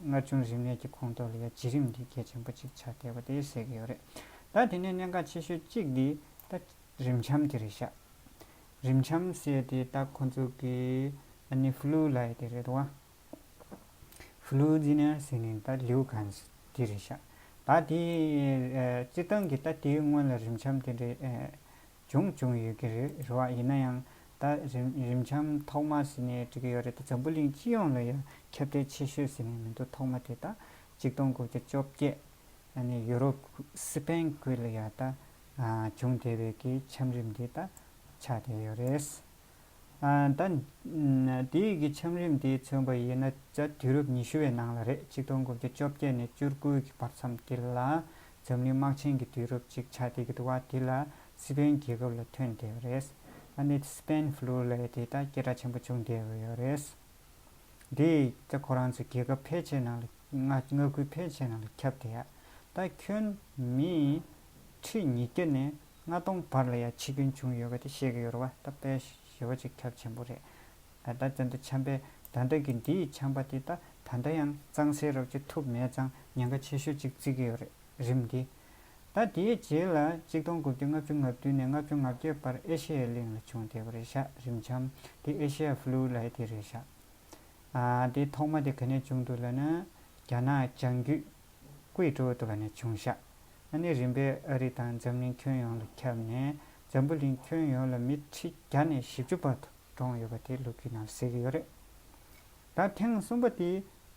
མངར་ཆུ་རིམས་ནད་ཀྱི་ཁོངས་གཏོགས་ལ་ཡ་བྱི་རིམས་འདི་གལ་ཆེན་པོ་ཅིག་ཆགས་བསྡད་པ་དེ་གསལ་གི་ཡོད་རེད། ད་དེ་ནས་གནད་འགག་ཆེ་ཤོས་གཅིག་འདི་ད་རིམས་ཆམ་དེ་རེད་ཤག་རིམས་ཆམ་ཟེར་དེ་ད་ཁོ་ཚོ་གི་ཨ་ནི་ཕུ་ལུ་ལབ་ཡ་དེ་རེད་དོ། ཕུ་ལུ་ཛི་ནར་ཟེར་ནས་ད་ལིའུ་ཁན་སི་དེ་རེད་ཤག་ད་དེ་སྤྱིར་བཏང་གི་ད་དེའི་སྔོན་ལ་རིམས་ཆམ་དེ་འདྲ་བྱུང་བྱུང་ཡོད་ཀྱི་རེད་རེད་བ། ཡིན་ན་ཡང་ ད་རིམ་རིམ་འཆམ་ཐོག་མ་ཟེར་ནས་འབྲི་གི་ཡོད་རེད། ད་འཛམ་བུ་གླིང་སྤྱི་ཡོངས་ལ་ཡང་ཁྱབ་གདལ་ཆེ་ཤོས་ཟེར་ནས་མི་འདུག་ཐོག་མ་དེ་ད་གཅིག་སྟོང་དགུ་བརྒྱ་བཅོ་བརྒྱད། ཨ་ནི་ཡུ་རོབ་སི་པན་ཁུལ་ལ་ཡང་ད་ཨ་བྱུང་བསྡད་པའི་གི་འཆམ་རིམ་འདི་ད་ཆགས་བསྡད་ཡོད་རེད། ཨ་ད་ཨ་འདིའི་གི་འཆམ་རིམ་འདི་མཚོན་པ་ཡིན་ན་ད་དུས་རབས་ཉི་ཤུ་བའི་ནང་ལ་རེད། གཅིག་སྟོང་དགུ་བརྒྱ་བཅོ་བརྒྱད་ནས་བཅུ་དགུ་གི་བར་མཚམས་དེ་ལ་འཛམ་གླིང་དམག་ཆེན་གྱི་དུས་རབས་ཅིག་ཆགས་བསྡད་ཀྱི་འདུག་བ། དེ་ལ་སི་པན་རྒྱལ་ཁབ་ལ་ཐོན་བསྡད་པ་རེད། ཨ་ནི་སི་པན་ཕུ་ལུ་ལབ་ཡ་དེ་ད་སྐད་གྲགས་ཆེན་པོ་བྱུང་བསྡད་ཡོད་རེད། འདི་ད་ཁོ་རང་ཚོ་རྒྱལ་ཁབ་ཕལ་ཆེར་ནང་ལ་མངའ་མངའ་ཁུལ་ཕལ་ཆེར་ནང་ལ་ཁྱབ་བསྡད་ཡ། ད་ཁྱོན་མི་ཁྲི་ཉིས་བརྒྱ་ནས་ལྔ་སྟོང་བར་ལ་ཡ་འཆི་སྐྱོན་བྱུང་ཡོད་པ་དེ་བཤད་ཀྱི་ཡོད་རེད་བ། ད་དཔེ་ཞེ་པོ་ཅིག་ཁྱབ་ཆེན་པོ་རེད། ད་ད་ད་འཆམ་པའི་ད་ལྟ་གི་འདིའི་འཆམ་པ་དེ་ད་ད་ལྟ་ཡང་གཙང་སེལ་རོགས་ཅིག་ཐུབ་མེད་ཙང་ཉེན་ཁ་ཆེ་ཤོས་ཅིག་བརྩི་གི་ཡོད་རེད། རིམ་འདི། ད་དེའི་རྗེས་ལ་གཅིག་སྟོང་དགུ་བརྒྱ་ལྔ་བཅུ་ང་བདུན་ནས་ལྔ་བཅུ་ང་བརྒྱད་བར་ཨེ་ཤེ་ཡའི་གླིང་ལ་བྱུང་བསྡད་པ་རེད་ཤག་རིམ་འཆམ་དེ་ཨེ་ཤེ་ཡ་ཕུ་ལུ་ལབ་ཡ་དེ་རེད་ཤག་ཨ་དེ་ཐོག་མ་དེ་ག་ནས་བྱུང་འདུག་ལབ་ན། རྒྱ་ནག་བྱང་རྒྱུད་ཀུའེ་ཀྲོའུ་དུ་ལ་ནས་བྱུང་ཤག་ཨ་ནི་རིམ་པས་ཨ་རི་དང་འཛམ་གླིང་ཁྱོན་ཡོངས་ལ་ཁྱབ་ནས་འཛམ་བུ་གླིང་ཁྱོན་ཡོངས་ལ་མི་ཁྲི་བརྒྱ་ནས་བཞི་བཅུ་བར་དུ་གྲོངས་ཡོད་པ་དེ་ལོ་རྒྱུས་ནང་གསལ་གྱི་ཡོད་རེད། ད་ཐེངས་གསུམ་པ་དེ་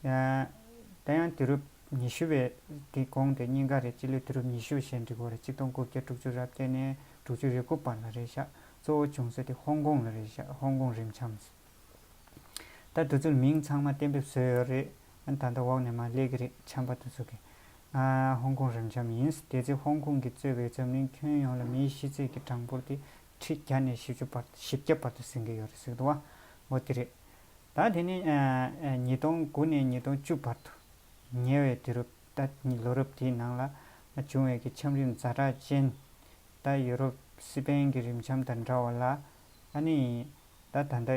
ད་ཡང་དུས་རབས་ཉི་ཤུ་བའི་དེ་གོང་དེ་གཉིས་ཀ་རེད། སྤྱི་ལོའི་དུས་རབས་ཉི་ཤུ་ཞེས་འབྲི་དགོས་རེད། གཅིག་སྟོང་དགུ་བརྒྱ་དྲུག་ཅུ་རེ་བརྒྱད་ནས་དྲུག་ཅུ་རེ་དགུ་བར་ལ་རེད་ཤག་གཙོ་བོ་བྱུང་ས་དེ་ཧོང་ཀོང་ལ་རེད་ཤག་ཧོང་ཀོང་རིམ་འཆམ། ད་དེ་ཚོའི་མིང་ཚང་མ་གཏན་འབེབས་བཟོས་ཡོད་རེད། ཨ་ད་ལྟ་འོག་ནས་མར་སླེབས་ཀྱི་རེད། འཆམ་པ་དེ་ཚོ་གི། ཨ་ཧོང་ཀོང་རིམ་འཆམ་ཡིན། དེ་ཚེ་ཧོང་ཀོང་གིས་གཙོས་པའི་འཛམ་གླིང་ཁྱོན་ཡོངས་ལ་མིའི་ཤི་ཚད་ཀྱི་གྲངས་འབོར་དེ་ཁྲི་བརྒྱ་ནས་བཞི་བཅུ་བར་བཞི་བརྒྱ་བར་དུ་ཟིན་གྱི་ཡོད་རེད་ཟེར་གྱི་འདུག་བ། འོ་དེ་རེད། ད་དེ་ནི་ཨ་ཨ་ཉིས་སྟོང་དགུ་ནས་ཉིས་སྟོང་བཅུ་བར་དུ་ཉེ་བའི་དུས་རབས། ད་ལོ་རབས་དེའི་ནང་ལ་བྱུང་བའི་གི་འཆམ་རིམ་ཛ་དྲག་ཅན། ད་ཡུ་རོབ་སི་པན་གྱི་རིམ་འཆམ་དང་འདྲ་བ་ལ། ཨ་ནི་ད་ད་ལྟ་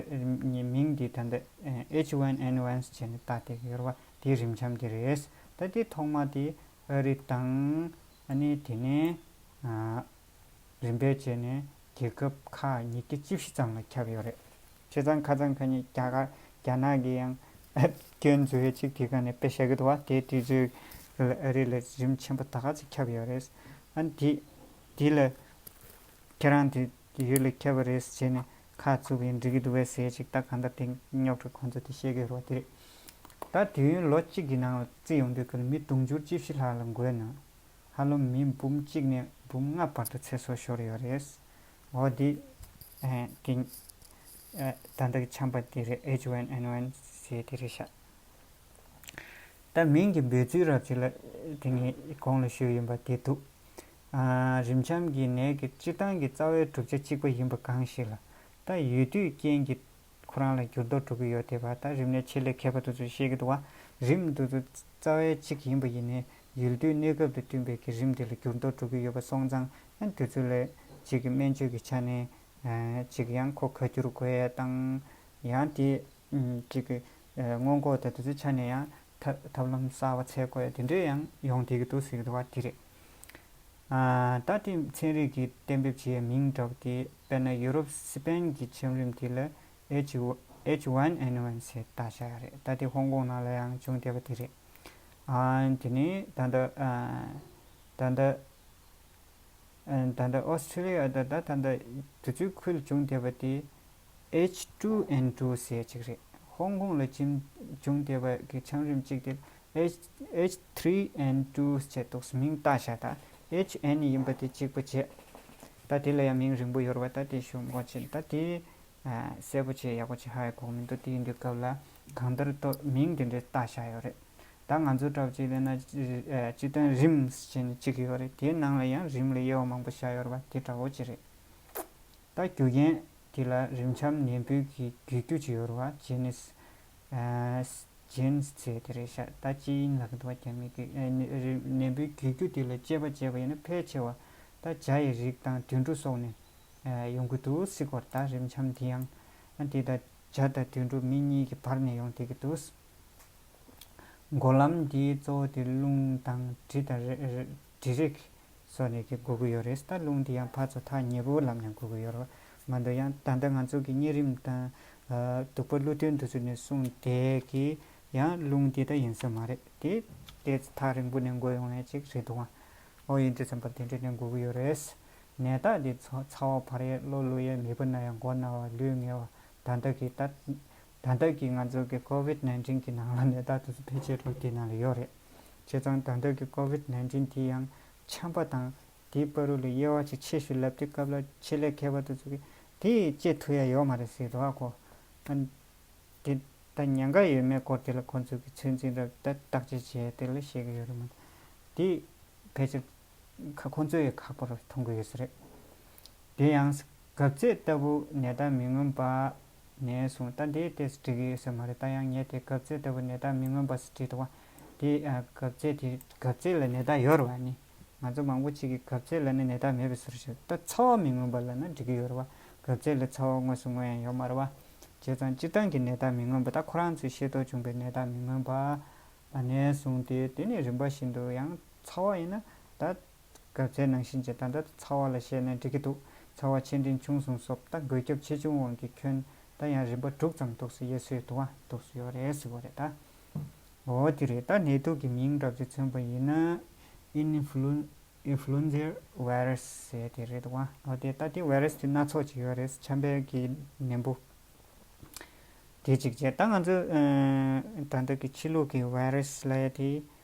མིང་འདི་ད་ལྟ་ཨེཆ་ཝན་ཨེན་ཝན་ཟེར་ནས་བཏགས་བསྡད་ཀྱི་ཡོད་རེད་བ། དེའི་རིམ་འཆམ་དེ་རེད། ད་དེ་ཐོག་མ་དེ་ཨ་རི་དང་། ཨ་ནི་དེ་ནས་ཨ་རིམ་པས་བྱས་ནས་རྒྱལ་ཁབ་ཁག་ཉིས་བརྒྱ་བཅུ་བཞི་ཙམ་ལ་ཁྱབ་ཡོད་རེད། བྱས་ཙང་ཁ་སང་ཁ་ཉིན་རྒྱ་གར་རྒྱ་ནག་གིས་ཡང་སྐྱོན་བཟོ་ཡས་ཅིག་དེ་ག་ནས་དཔེ་བཞག་གི་འདུག་བ། དེ་དུས་ཚོད་ལ་ཨ་རི་ལ་རིམ་ཆེན་པོ་ད་ག་ཚོད་ཁྱབ་ཡོད་རེད། ཨ་ནི་དེ་དེ་ལ་ཁྱེད་རང་དེ་ཡུལ་ལ་ཁྱབ་པ་རེད་ཟེར་ནས་ཁ་བཙུམ་ཡིན་འགྲིག་གི་འདུག་བས་ཟེར་ཅིག་ད་གང་ལྟར་དེ་རྙོག་དྲ་ཁོང་ཚོ་དེ་བཤད་གི་ཡོད་རེད་བ། དེ་རེད། ད་དུས་ཡུན་ལོ་གཅིག་གི་ནང་ལ་བརྩི་ཡོང་དུས་ཀྱི་མི་དུང་ཕྱུར་བཅུ་བཞི་ལྷག་ལ་འགོས་ན། ཧ་ལམ་མི་འབུམ་གཅིག་ནས་འབུམ་ལྔ་བར་དུ་ཚེ་སྲོག་ཤོར་ཡོད་རེད། འོ་འདི་ཨེ་དེ་ཨེ་ད་ལྟ་གི་འཆམ་པ་དེ་རེད། ཨེཆ་ཝན་ཨེན་ཝན་ཟེར་དེ་རེད་ཤག་ད་མིང་གི་འབོད་ཚུལ་རབ་ཅིག་ལ་དེ་ངས་གོང་ལ་ཞུས་ཡིན་པ་དེ་འདུག་ཨ་རིམ་འཆམ་གྱི་ནད་ཀྱི་སྤྱིར་བཏང་གི་རྩ་བའི་གྲུབ་ཆ་གཅིག་པ་ཡིན་པ་གང་ཞིག་ལ། ད་ཡུལ་དུས་རྐྱེན་གྱིས་ཁོ་རང་ལ་འགྱུར་ལྡོག་འགྲོ་གི་ཡོད་དེ་བ། ད་རིམས་ནད་ཆེད་ལས་མཁས་པ་དེ་ཚོས་བཤད་ཀྱི་འདུག་བ། རིམས་དེ་ཚོ་རྩ་བའི་གཅིག་ཡིན་པ་ཡིན་ནའི་ཡུལ་དུས་གནས་སྐབས་དང་བསྟུན་པའི་གི་རིམས་དེ་ལ་འགྱུར་ལྡོག་འགྲོ་གི་ཡོད་པ་སོང་ཙང་། ཡང་དེ་ཚོ་ལ་གཅིག་གི་སྨན་བཅོས་ཀྱི་ཆ་ནས་ཨ་གཅིག་ཡང་ཁོ་ཁ་བསྒྱུར་དགོས་ཡ་དང་། ཡང་དེ་ཨམ་གཅིག་གི་ཨ་སྔོན་འགོག་དང་དེ་ཚོའི་ཆ་ནས་ཡང་ཐབས་ཐབས་ལམ་གསར་པ་འཚོལ་དགོས་ཡ་དེ་འདྲས་ཡང་ཡོང་བསྡད་ཀྱི་འདུག་ཟེར་གྱི་འདུག་བ། དེ་རེད། ཨ་ད་དེ་ཚན་རིག་གིས་གཏན་འབེབས་བྱས་མིང་འདྲ་བོ་དེ་དཔེར་ན་ཡུ་རོབ་སི་པན་གྱི་འཆམ་རིམ་དེ་ལ་ཨེཆ་ཨེཆ་ཝན་ཨེན་ཝན་ཟེར་བཏགས་བཞག་ཡ་རེད། ད་དེ་ཧོང་ཀོང་ནང་ལ་ཡང་བྱུང་བསྡད་པ་དེ་རེད། ཨ་དེ་ནས་ད་ལྟ་ཨ་ད་ལྟ་ཨ་ད་ལྟ་ཨོ་སི་ཁྲི་ལི་ཡ་ད་ད་ད་ལྟ་དུས་ཚོད་ཁུལ་བྱུང་བསྡད་པ་དེ་ཨེཆ་ཊུ་ཨེན་ཊུ་ཟེར་ཅིག་རེད། ཧོང་ཀོང་ལ་ཅིམ་བྱུང་བསྡད་པ་གི་འཆམ་རིམ་གཅིག་དེ་ཨེཆ་ཨེཆ་ཐི་རི་ཨེན་ཊུ་ཟེར་འདུག་མིང་བཏགས་བཞག་ད་ཨེཆ་ཨེན་ཡིན་པ་དེ་གཅིག་པ་བྱས། ད་དེ་ལ་ཡང་མིང་རིང་པོ་ཡོད་རེད་བ། ད་དེ་ཞུ་མ་དགོས་བྱས། ད་དེ་ཨ་གསལ་པོ་བྱས་ཡག་པོ་བྱས་ཧ་ཡ་གོ་མི་འདུག་དེ་ཡིན་དུས་སྐབས་ལ་གང་ལྟར་ཏོ་མིང་དེ་འདྲའི་བཏགས་བཞག་ཡོད་རེད། ད་ང་ཚོ་འདྲ་བོ་ཅིག་ལབ་ན་ཨ་སྤྱིར་བཏང་རིམས་ཟེར་ནས་གཅིག་ཡོད་རེད། དེའི་ནང་ལ་ཡང་རིམས་ལ་དབྱེ་བ་མང་པོ་བཞག་ཡོད་རེད་བ། དེ་འདྲ་བོ་ཅིག་རེད། ད་རྒྱུ་རྐྱེན་དེ་ལ་རིམས་འཆམ་ནད་འབུའི་གི་རྒྱུད་རྒྱུ་ཅིག་ཡོད་རེད་བ། ཇེ་ནེ་སི་ཨ་ཇེན་སི་ཟེར་དེ་རེད་ཤག་ད་ཅི་ཡིན་ལབ་ཀྱི་འདུག་བ། རྒྱ་མི་གི་ཨ་ནད་རིམས་ནད་འབུའི་རྒྱུད་རྒྱུ་དེ་ལ་དཔྱད་པ་བྱས་པ་ཡིན་ན་ཕལ་ཆེ་བ་ད་བྱ་ཡི་རིགས་དང་དུད་འགྲོ་སོགས་ནས་ཨ་ཡོང་གི་འདུག་ཟེར་གོ། ད་རིམས་འཆམ་དེ་ཡང་ཨ་དེ་ད་བྱ་དང་དུད་འགྲོ་མི་གཉིས་ཀྱི་བར་ནས་ཡོང་བསྡད་ཀྱི་འདུག་འགོ་ལམ་འདིའི་གཙོ་བོ་དེ་རླུང་དང་དྲི་དང་རི་རི་རི་རིགས་སོགས་ནས་ཀྱི་འགོ་གི་ཡོད་རེད། ད་རླུང་འདི་ཡང་ཕར་ཚུར་ཐག་ཉེ་པོ་ལམ་ནས་འགོ་གི་ཡོད་རེད། མ་གཏོགས་ཡང་ད་ལྟ་ང་ཚོ་གི་གཉན་རིམས་དང་ཨ་གདུག་པ་ཀླུ་གདོན་དེ་ཚོ་ནས་བཟུང་སྟེ་གི་ཡང་རླུང་འདི་ད་ཡིན་ས་མ་རེད། དེ་དེ་ཐག་རིང་པོ་ནས་འགོ་ཡོང་ཡ་ཅིག་རེད་འདུག་ཨ། ཨོ་ཡིན་དུས་ཙམ་པ་དེ་འདྲ་ནས་འགོ་གི་ཡོད་རེད། ནད་རྟགས་འདི་ཚ་ཚ་བ་འཕར་ཡས། གློ་ལུ་ཡས། མིད་པ་ན་ཡས། མགོ་ན་བ། ལུས་ངལ་བ། ད་ལྟ་གི་ད་ད་ལྟ་གི་ང་ཚོ་གི་ཀོ་ཝིད་ནའིན་ཊིན་གི་ནང་ལ་ནད་རྟགས་དེ་ཚོ་ཕལ་ཆེར་ལོ་དེ་ནང་ལ་ཡོད་རེད། བྱས་ཙང་ད་ལྟ་གི་ཀོ་ཝིད་ནའིན་ཊིན་དེ་ཡང་ཆམ་པ་དང་དེའི་བར་དུ་ལ་དབྱེ་བ་ཅིག་ཕྱེ་ཞུ་ལབ་དུས་སྐབས་ལ་ཆེད་ལས་མཁས་པ་དེ་ཚོ་གིས་དེ་བཅད་ཐུབ་ཡ་ཡོད་མ་རེད་ཟེར་འདུག་ཨ་ཁོ། ཨ་དེ་ད་ཉེན་ཁ་ཡོད་མེད་སྐོར་དེ་ལ་ཁོང་ཚོ་གི་ཚོད་འཛིན་རབ་ད་བརྟག་དཔྱད་བྱས་དེ་ལ་བཤད་ཀྱི་ཡོད་རེད་མ་གཏོགས། དེ་ཕལ་ཆེར་ཁ་ཁོང་ཚོ་ཡི་ཁག་པོ་རུ་མཐོང་གི་ཡོད་ས་རེད། དེ་ཡང་གབ་ཚད་ལྟ་བུ་ནད་རྟགས་མི་མངོན་པ་ནས་བཟུང་། ད་འདི་ཏོག་ཙམ་འགྲིག་གི་ཡོད་ས་མ་རེད། ད་ཡང་ངས་དེ་གབ་ཚད་ལྟ་བུ་ནད་རྟགས་མི་མངོན་པ་ཟེར་བྲིས་འདུག་བ། དེ་ཨ་གབ་ཚད་དེ་གབ་ཚད་ལ་ནད་རྟགས་ཡོད་རེད་བ་ནི། ང་ཚོ་མང་པོ་ཅིག་གིས་གབ་ཚད་ལབ་ན་ནད་རྟགས་མེད་པའི་བཟོ་འདྲ་ཞིག་ད་ཚ་བ་མི་མངོན་པ་ལབ་ན་འགྲིག་གི་ཡོད་རེད་བ། གབ་ཚད་ལ་ཚ་བ་དངོས་སུ་མངོན་ཡ་ཡོད་མ་རེད་བ། བྱས་ཙང་སྤྱིར་བཏང་གི་ནད་རྟགས་མི་མངོན་པ། ད་ཁོ་རང་ཚོས་ཤེས་རྟོགས་བྱུང་བའི་ནད་རྟགས་མི་མངོན་པ་ནས་བཟུང་སྟེ། དེ་ནས་རིམ་པ་བཞིན་དུ་ཡང་ཚ་བ་ཡིན་ན་ད་གབ་ཚད་ནང་བཞིན་བྱས། ད་ལྟ་ཚ་བ་ལ་བཤད་ན་འགྲིག་གི་འདུག་ཚ་བ་ཆེ་འབྲིང་ཆུང་གསུམ་སོགས་ད་འགོས་ཁྱབ་ཆེ་ཆུང་དབང་གིས་ཁྱོན་ད་ཡང་རིམ་པ་དྲུག་ཙམ་འདུག་སེ་དབྱེ་སྲོལ་འདུག་བ། འདུག་སེ་ཡོད་རེད་ཟེར་བ་རེད་ད། འོ་དེ་རེད། ད་ནད་དུག་གི་མིང་འདྲ་པོ་ཅིག་མཚོན་པ་ཡིན་ན། ཨིན་ཕུ་ལུན་ཨིན་ཕུ་ལུན་ཛའི་ཝའི་རས་ཟེར་དེ་རེད་འདུག་བ། འོ་དེ་ད་དེ་ཝའི་རས་དེ་སྣ་ཚོགས་ཅིག་ཡོད་རེད། ཆམ་པའི་གི་ནད་འབུ་དེ་གཅིག་བྱས། ད་ང་ཚོ་ཨ་ད་ལྟ་གི་ཕྱི་ལུགས་ཀྱི་ཝའི་རས་ལབ་ཡ་དེ་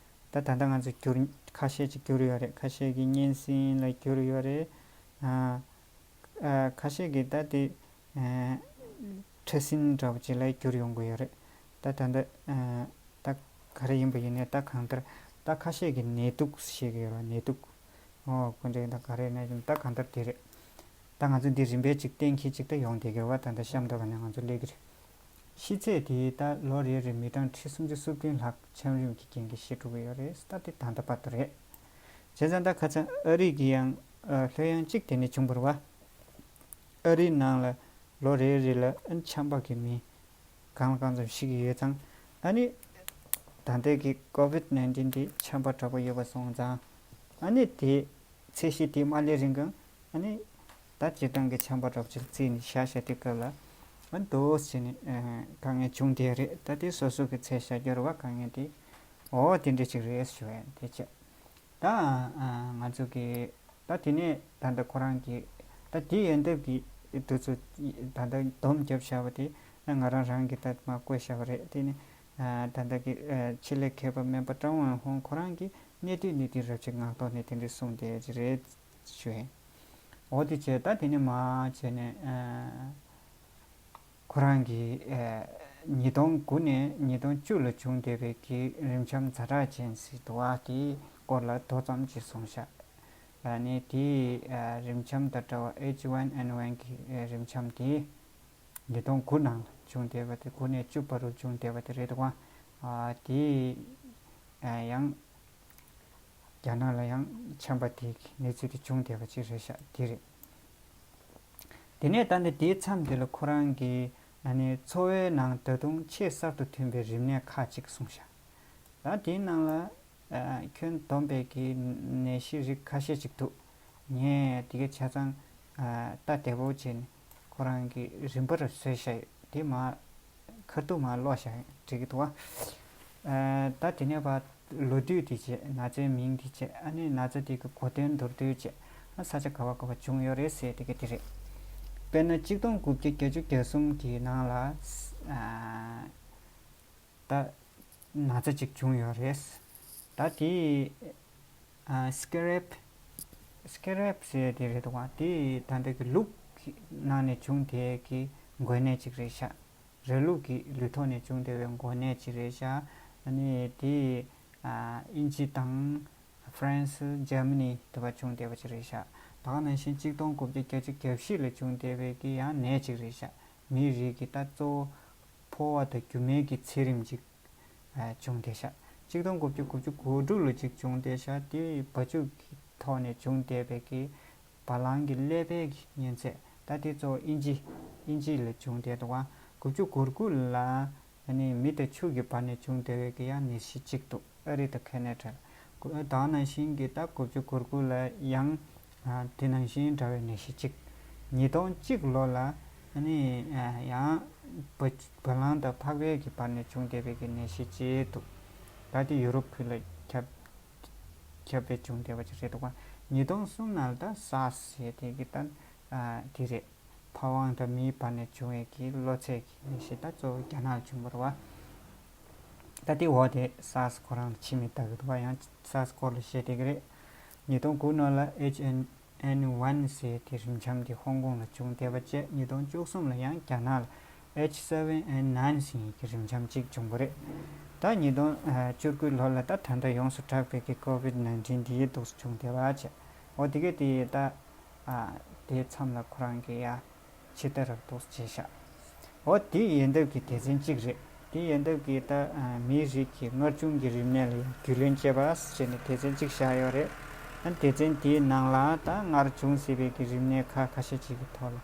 ད་ད་ལྟ་ང་ཚོ་བསྒྱུར་ཁ་ཤས་ཅིག་བསྒྱུར་ཡོད་རེད། ཁ་ཤས་ཀྱིས་གཉན་སྲིན་ལ་བསྒྱུར་ཡོད་རེད། ཨ་ཨ་ཁ་ཤས་ཀྱིས་ད་དེ་ཨ་ཕྲ་སྲིན་འདྲ་པོ་ཅིག་ལ་བསྒྱུར་ཡོང་གི་ཡོད་རེད། ད་ད་ལྟ་ཨ་ད་ག་རེ་ཡིན་པ་ཡིན་ནའི་ད་གང་ལྟར་ད་ཁ་ཤས་ཀྱིས་ནད་དུག་ཟེར་གྱི་ཡོད་རེད། ནད་དུག་ཨོ་ཁོ་འདྲས་ད་ག་རེ་ན་ད་གང་ལྟར་དེ་རེད། ད་ང་ཚོ་འདི་རིམ་པས་ཅིག་གཏན་འཁེལ་ཅིག་ད་ཡོང་བསྡད་ཀྱི་རེད་བ། ད་ལྟ་གཤམ་དུ་བ་ནས་ང་ཚོ་སླེབས་ཀྱི་རེད། ཤི་ཚད་དེ་ད་ལོ་རེ་རེ་མི་གྲངས་ཁྲི་སུམ་ཅུ་སོ་བདུན་ལྷག་ཆམ་རིམས་ཀྱི་རྐྱེན་གྱིས་ཤི་འགྲོ་གི་ཡོད་རེད། ད་དེ་ད་ལྟ་བར་དུ་རེད། བྱས་ཙང་ད་ཁ་སང་ཨ་རི་གི་ཡང་ཨ་ལྷོད་ཡངས་གཅིག་དེ་ནས་བྱུང་བ་རེད་བ། ཨ་རིའི་ནང་ལ་ལོ་རེ་རེ་ལ་ཨ་ཆམ་པ་གི་མི་གང་ལ་གང་འཚམ་ཤི་གི་ཡོད་ཙང་། ཨ་ནི་ད་ལྟའི་གི་ཀོ་ཝིད་ནའིན་ཊིན་དེ་ཆམ་པ་འདྲ་པོ་ཡོད་པ་སོང་ཙང་། ཨ་ནི་དེ་ཚད་གཞི་དེ་མ་སླེབས་རིང་གང་ཨ་ནི་ད་སྤྱིར་བཏང་གི་ཆམ་པ་འདྲ་པོ་ཅིག་བརྩིས་ནས་བཞག་བཞག་དུས་སྐབས་ལ། ཨ་འདུག་སེ་བྱས་ནས་ཨ་དཀའ་ངལ་བྱུང་བསྡད་རེད། ད་དེ་སོ་སོ་གི་ཚད་བཞག་རྒྱུ་རེད་བ། དཀའ་ངལ་དེ་འོ་དེ་འདྲ་ཅིག་རེད་ཞུ་བ་ཡིན། དེ་བྱས། ད་ཨ་ང་ཚོ་གི་ད་དེ་ནས་ད་ལྟ་ཁོ་རང་གི་ད་དེ་ཡོན་ཏབ་ཀྱི་དུས་ཚོད་ད་ལྟ་སྡོམ་བརྒྱབ་བཞག་པ་དེ་ང་རང་རང་གི་ད་མར་བཀོད་བཞག་པ་རེད། དེ་ནས་ཨ་ད་ལྟ་གི་ཨ་ཆེད་ལས་མཁས་པ་སྨན་པ་ཀྲང་ཝུན་ཧུང་ཁོ་རང་གིས་གནད་བསྡུས་གནད་བསྡུས་རབ་ཅིག་ངག་ཐོག་ནས་དེ་འདྲ་གསུངས་བསྡད་ཀྱི་རེད་ཞུ་ཡིན། འོ་དེ་བྱས། ད་དེ་ནས་མར་བྱས་ནས་ཨ། ཁོ་རང་གིས་ཨ་ཉིས་སྟོང་དགུ་ནས་ཉིས་སྟོང་བཅུ་ལ་བྱུང་བསྡད་པའི་གི་རིམས་ཆམ་ཛ་དྲག་ཅན་ཟེར་འདུག་བ། དེའི་སྐོར་ལ་མདོ་ཙམ་ཅིག་གསུངས་ཤག་ཨ་ནི་དེའི་ཨ་རིམས་ཆམ་དང་འདྲ་བ་ཨེཆ་ཝན་ཨེན་ཝན་གི་ཨ་རིམས་ཆམ་དེ་ཉིས་སྟོང་དགུ་ནང་ལ་བྱུང་བསྡད་པ་དེ། དགུ་ནས་བཅུ་བར་དུ་བྱུང་བསྡད་པ་དེ་རེད་འདུག་བ། ཨ་དེ་ཨ་ཡང་རྒྱ་ནག་ལ་ཡང་ཆམ་པ་དེའི་གནས་ཚུལ་དེ་བྱུང་བསྡད་པ་ཅིག་རེད་ཤག་དེ་རེད། དེ་ནས་ད་ནི་དེའི་མཚམས་དེ་ལ་ཁོ་རང་གི་ཨ་ནི་འཚོ་བའི་ནང་ད་དུང་ཆེས་གསར་དུ་ཐོན་པའི་རིམས་ནད་ཁག་ཅིག་གསུངས་ཤག་ད་དེའི་ནང་ལ་ཨ་ཁྱོན་བསྡོམས་པའི་གི་ནད་གཞི་རིགས་ཁ་ཤས་ཅིག་འདུག་ངས་དེ་ག་ཆ་ཚང་ཨ་ལྟ་བདེ་པོ་བྱས་ནས་ཁོ་རང་གི་རིམ་པར་བཟོས་བཞག་ཡོད། དེ་མ་ཁ་ཐུག་མ་ཀློག་བཞག་འགྲིག་གི་འདུག་བ། ཨ་ད་དེ་ནས་ཕར་ལོ་དུས་དེ་བྱས། ན་ཚའི་མིང་དེ་བྱས། ཨ་ནི་ན་ཚ་དེ་གི་གོ་དོན་མདོར་བསྡུས་བྱས། ཨ་ས་ཆ་ག་བ་ག་བ་བྱུང་ཡོད་རེད་ཟེར་དེ་ག་དེ་རེད། དཔེར་ན་གཅིག་སྟོང་དགུ་བརྒྱ་བརྒྱད་ཅུ་གྱ་གསུམ་གྱི་ནང་ལ་ཨ་ད་ན་ཚ་གཅིག་བྱུང་ཡོད་རེད། ད་དེ་ཨ་སྐེ་རེབ། སྐེ་རེབ་ཟེར་དེ་རེད་འདུག་བ། དེ་ད་ལྟ་གི་ལུག་གི་ནང་ནས་བྱུང་བསྡད་ཀྱི་འགོས་ནད་ཅིག་རེད་ཤག་ར་ལུག་གི་ལུས་ཐོག་ནས་བྱུང་བསྡད་པའི་འགོས་ནད་ཅིག་རེད་ཤག་ཨ་ནི་དེ་ཨ་དབྱིན་ཇི་དང་ཧྥ་རན་སི། འཇར་མ་ནི་དེ་བ་བྱུང་བསྡད་པ་ཅིག་རེད་ཤག་ད་ག་ནང་བཞིན་གཅིག་སྟོང་དགུ་བརྒྱ་བརྒྱད་ཅུ་གྱ་བཞི་ལ་བྱུང་བསྡད་པའི་གི་ཡང་ནད་ཅིག་རེད་ཤག་མིའི་རིགས་ཀྱི་ད་གཙོ་བོ་ཕོ་བ་དང་རྒྱུ་མའི་གི་ཚད་རིམས་ཅིག་ཨ་བྱུང་བསྡད་ཤག་གཅིག་སྟོང་དགུ་བརྒྱ་དགུ་བཅུ་གོ་དྲུག་ལོ་ཅིག་བྱུང་བསྡད་ཤག་དེ་བ་ཕྱུགས་ཀྱི་ཐོག་ནས་བྱུང་བསྡད་པའི་གི་བ་ལང་གི་ཀླད་པའི་གི་གཉན་ཚད། ད་དེ་གཙོ་བོ་དབྱིན་ཇི་དབྱིན་ཇི་ལ་བྱུང་བསྡད་འདུག་བ། དགུ་བཅུ་གོ་དགུ་ལ་ཨ་ནི་མི་དང་ཕྱུགས་ཀྱི་བར་ནས་བྱུང་བསྡད་པའི་གི་ཡང་ནད་གཞི་གཅིག་འདུག་ཨ་རི་དང་ཁེ་ན་ཌ། ད་ག་ནང་བཞིན་གྱི་ད་དགུ་བཅུ་གོ་དགུ་ལ་ཡང་ཨ་དེ་ནང་བཞིན་འདྲ་བའི་ནད་གཞི་གཅིག་ཉིས་སྟོང་གཅིག་ལོ་ལ་ཨ་ནི་ཨ་ཡང་བ་བ་ལང་དང་ཕག་པའི་གི་བར་ནས་བྱུང་བསྡད་པའི་གི་ནད་གཞི་གཅིག་འདུག་ད་དེ་ཡུ་རོབ་ཁུལ་ལ་ཁྱབ་ཁྱབ་པའི་བྱུང་བསྡད་པ་ཅིག་རེད་འདུག་ག་ཉིས་སྟོང་གསུམ་ནང་ལ་ད་སཱར་སི་ཟེར་དེ་གི་ད་དེ་རེད། ཕ་ཝང་དང་མིའི་བར་ནས་བྱུང་བའི་གི་གློ་ཚད་ཀྱི་ནད་གཞི་ད་གཙོ་བོ་རྒྱ་ནག་ལ་བྱུང་བ་རེད་བ། ད་དེ་འོག་དེ་སཱར་སི་ཁོ་རང་ལ་ཕྱི་མི་ལྟ་གི་འདུག་བ། ཡང་སཱར་སི་སྐོར་ལ་བཤད་བསྡད་ཀྱི་རེད། ཉིས་སྟོང་དགུ་ནང་ལ་ཨེཆ་ཨེན་ཨེན་ཝན་ཟེར་དེ་རིམས་ཆམ་དེ་ཧོང་ཀོང་ལ་བྱུང་བསྡད་པ་བཅས། ཉིས་སྟོང་བཅུ་གསུམ་ལ་ཡང་རྒྱ་ནག་ལ་ཨེཆ་སེ་ཝེན་ཨེན་ནཱའིན་ཟེར་གྱི་རིམས་ཆམ་གཅིག་བྱུང་བ་རེད། ད་ཉིས་སྟོང་བཅུ་དགུའི་ལོ་ལ་ད་ད་ལྟ་ཡོངས་སུ་གྲགས་པའི་གི་ཀོ་ཝིད་ནཱའིན་ཊིན་དེའི་འདུག་སེ་བྱུང་བསྡད་པ་བྱས། འོ་དེ་གས་དེ་ད་དེའི་མཚམས་ལ་ཁོ་རང་གི་ཡ་ཕྱི་ལྟ་རབ་ཏོག་ཙམ་བྱས་ཤག་འོ་དེ་ཡལ་འདབ་ཀྱི་སྡེ་ཚན་གཅིག་རེད། དེ་ཡལ་འདབ་ཀྱི་ད་མིའི་རིགས་ཀྱི་མངར་ཆུ་གི་རིམས་ནད་ལ་ཡང་རྒྱུས་ལོན་བྱེད་པ་ཟེར་ནས་སྡེ་ཚན་གཅིག་བཞག་ཡོད་རེད། ཨ་སྡེ་ཚན་དེའི་ནང་ལ་ད་སྔར་བྱུང་སྲིད་པའི་གི་རིམས་ནད་ཁག་ཁ་ཤས་ཅིག་གི་ཐོག་ལ་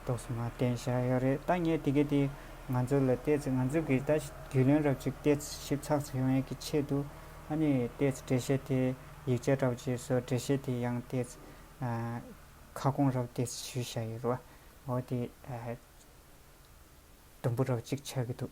ཏོག་ཙམ་མར་བསྟན་བཞག་ཡོད་རེད། ད་ངས་དེ་གས་དེ་ང་ཚོ་ལ་ཏོག་ཙམ་ང་ཚོ་གི་ད་རྒྱུས་ལོན་རབ་ཅིག་ཏོག་ཙམ་ཞིབ་ཚགས་ཚུད་ཡོང་ཡས་ཀྱི་ཆེད་དུ། ཨ་ནི་ཏོག་ཙམ་འགྲེལ་བཤད་དེ་ཡིག་ཆ་འདྲ་བོ་ཅིག་བཟོ། འགྲེལ་བཤད་དེ་ཡང་ཏོག་ཙམ་ཁ་སྐོང་རབ་ཏོག་ཙམ་ཞུས་བཞག་ཡོད་རེད་བ། འོ་དེ་དུམ་བུ་རབ་ཅིག་ཆགས་ཀྱི་འདུག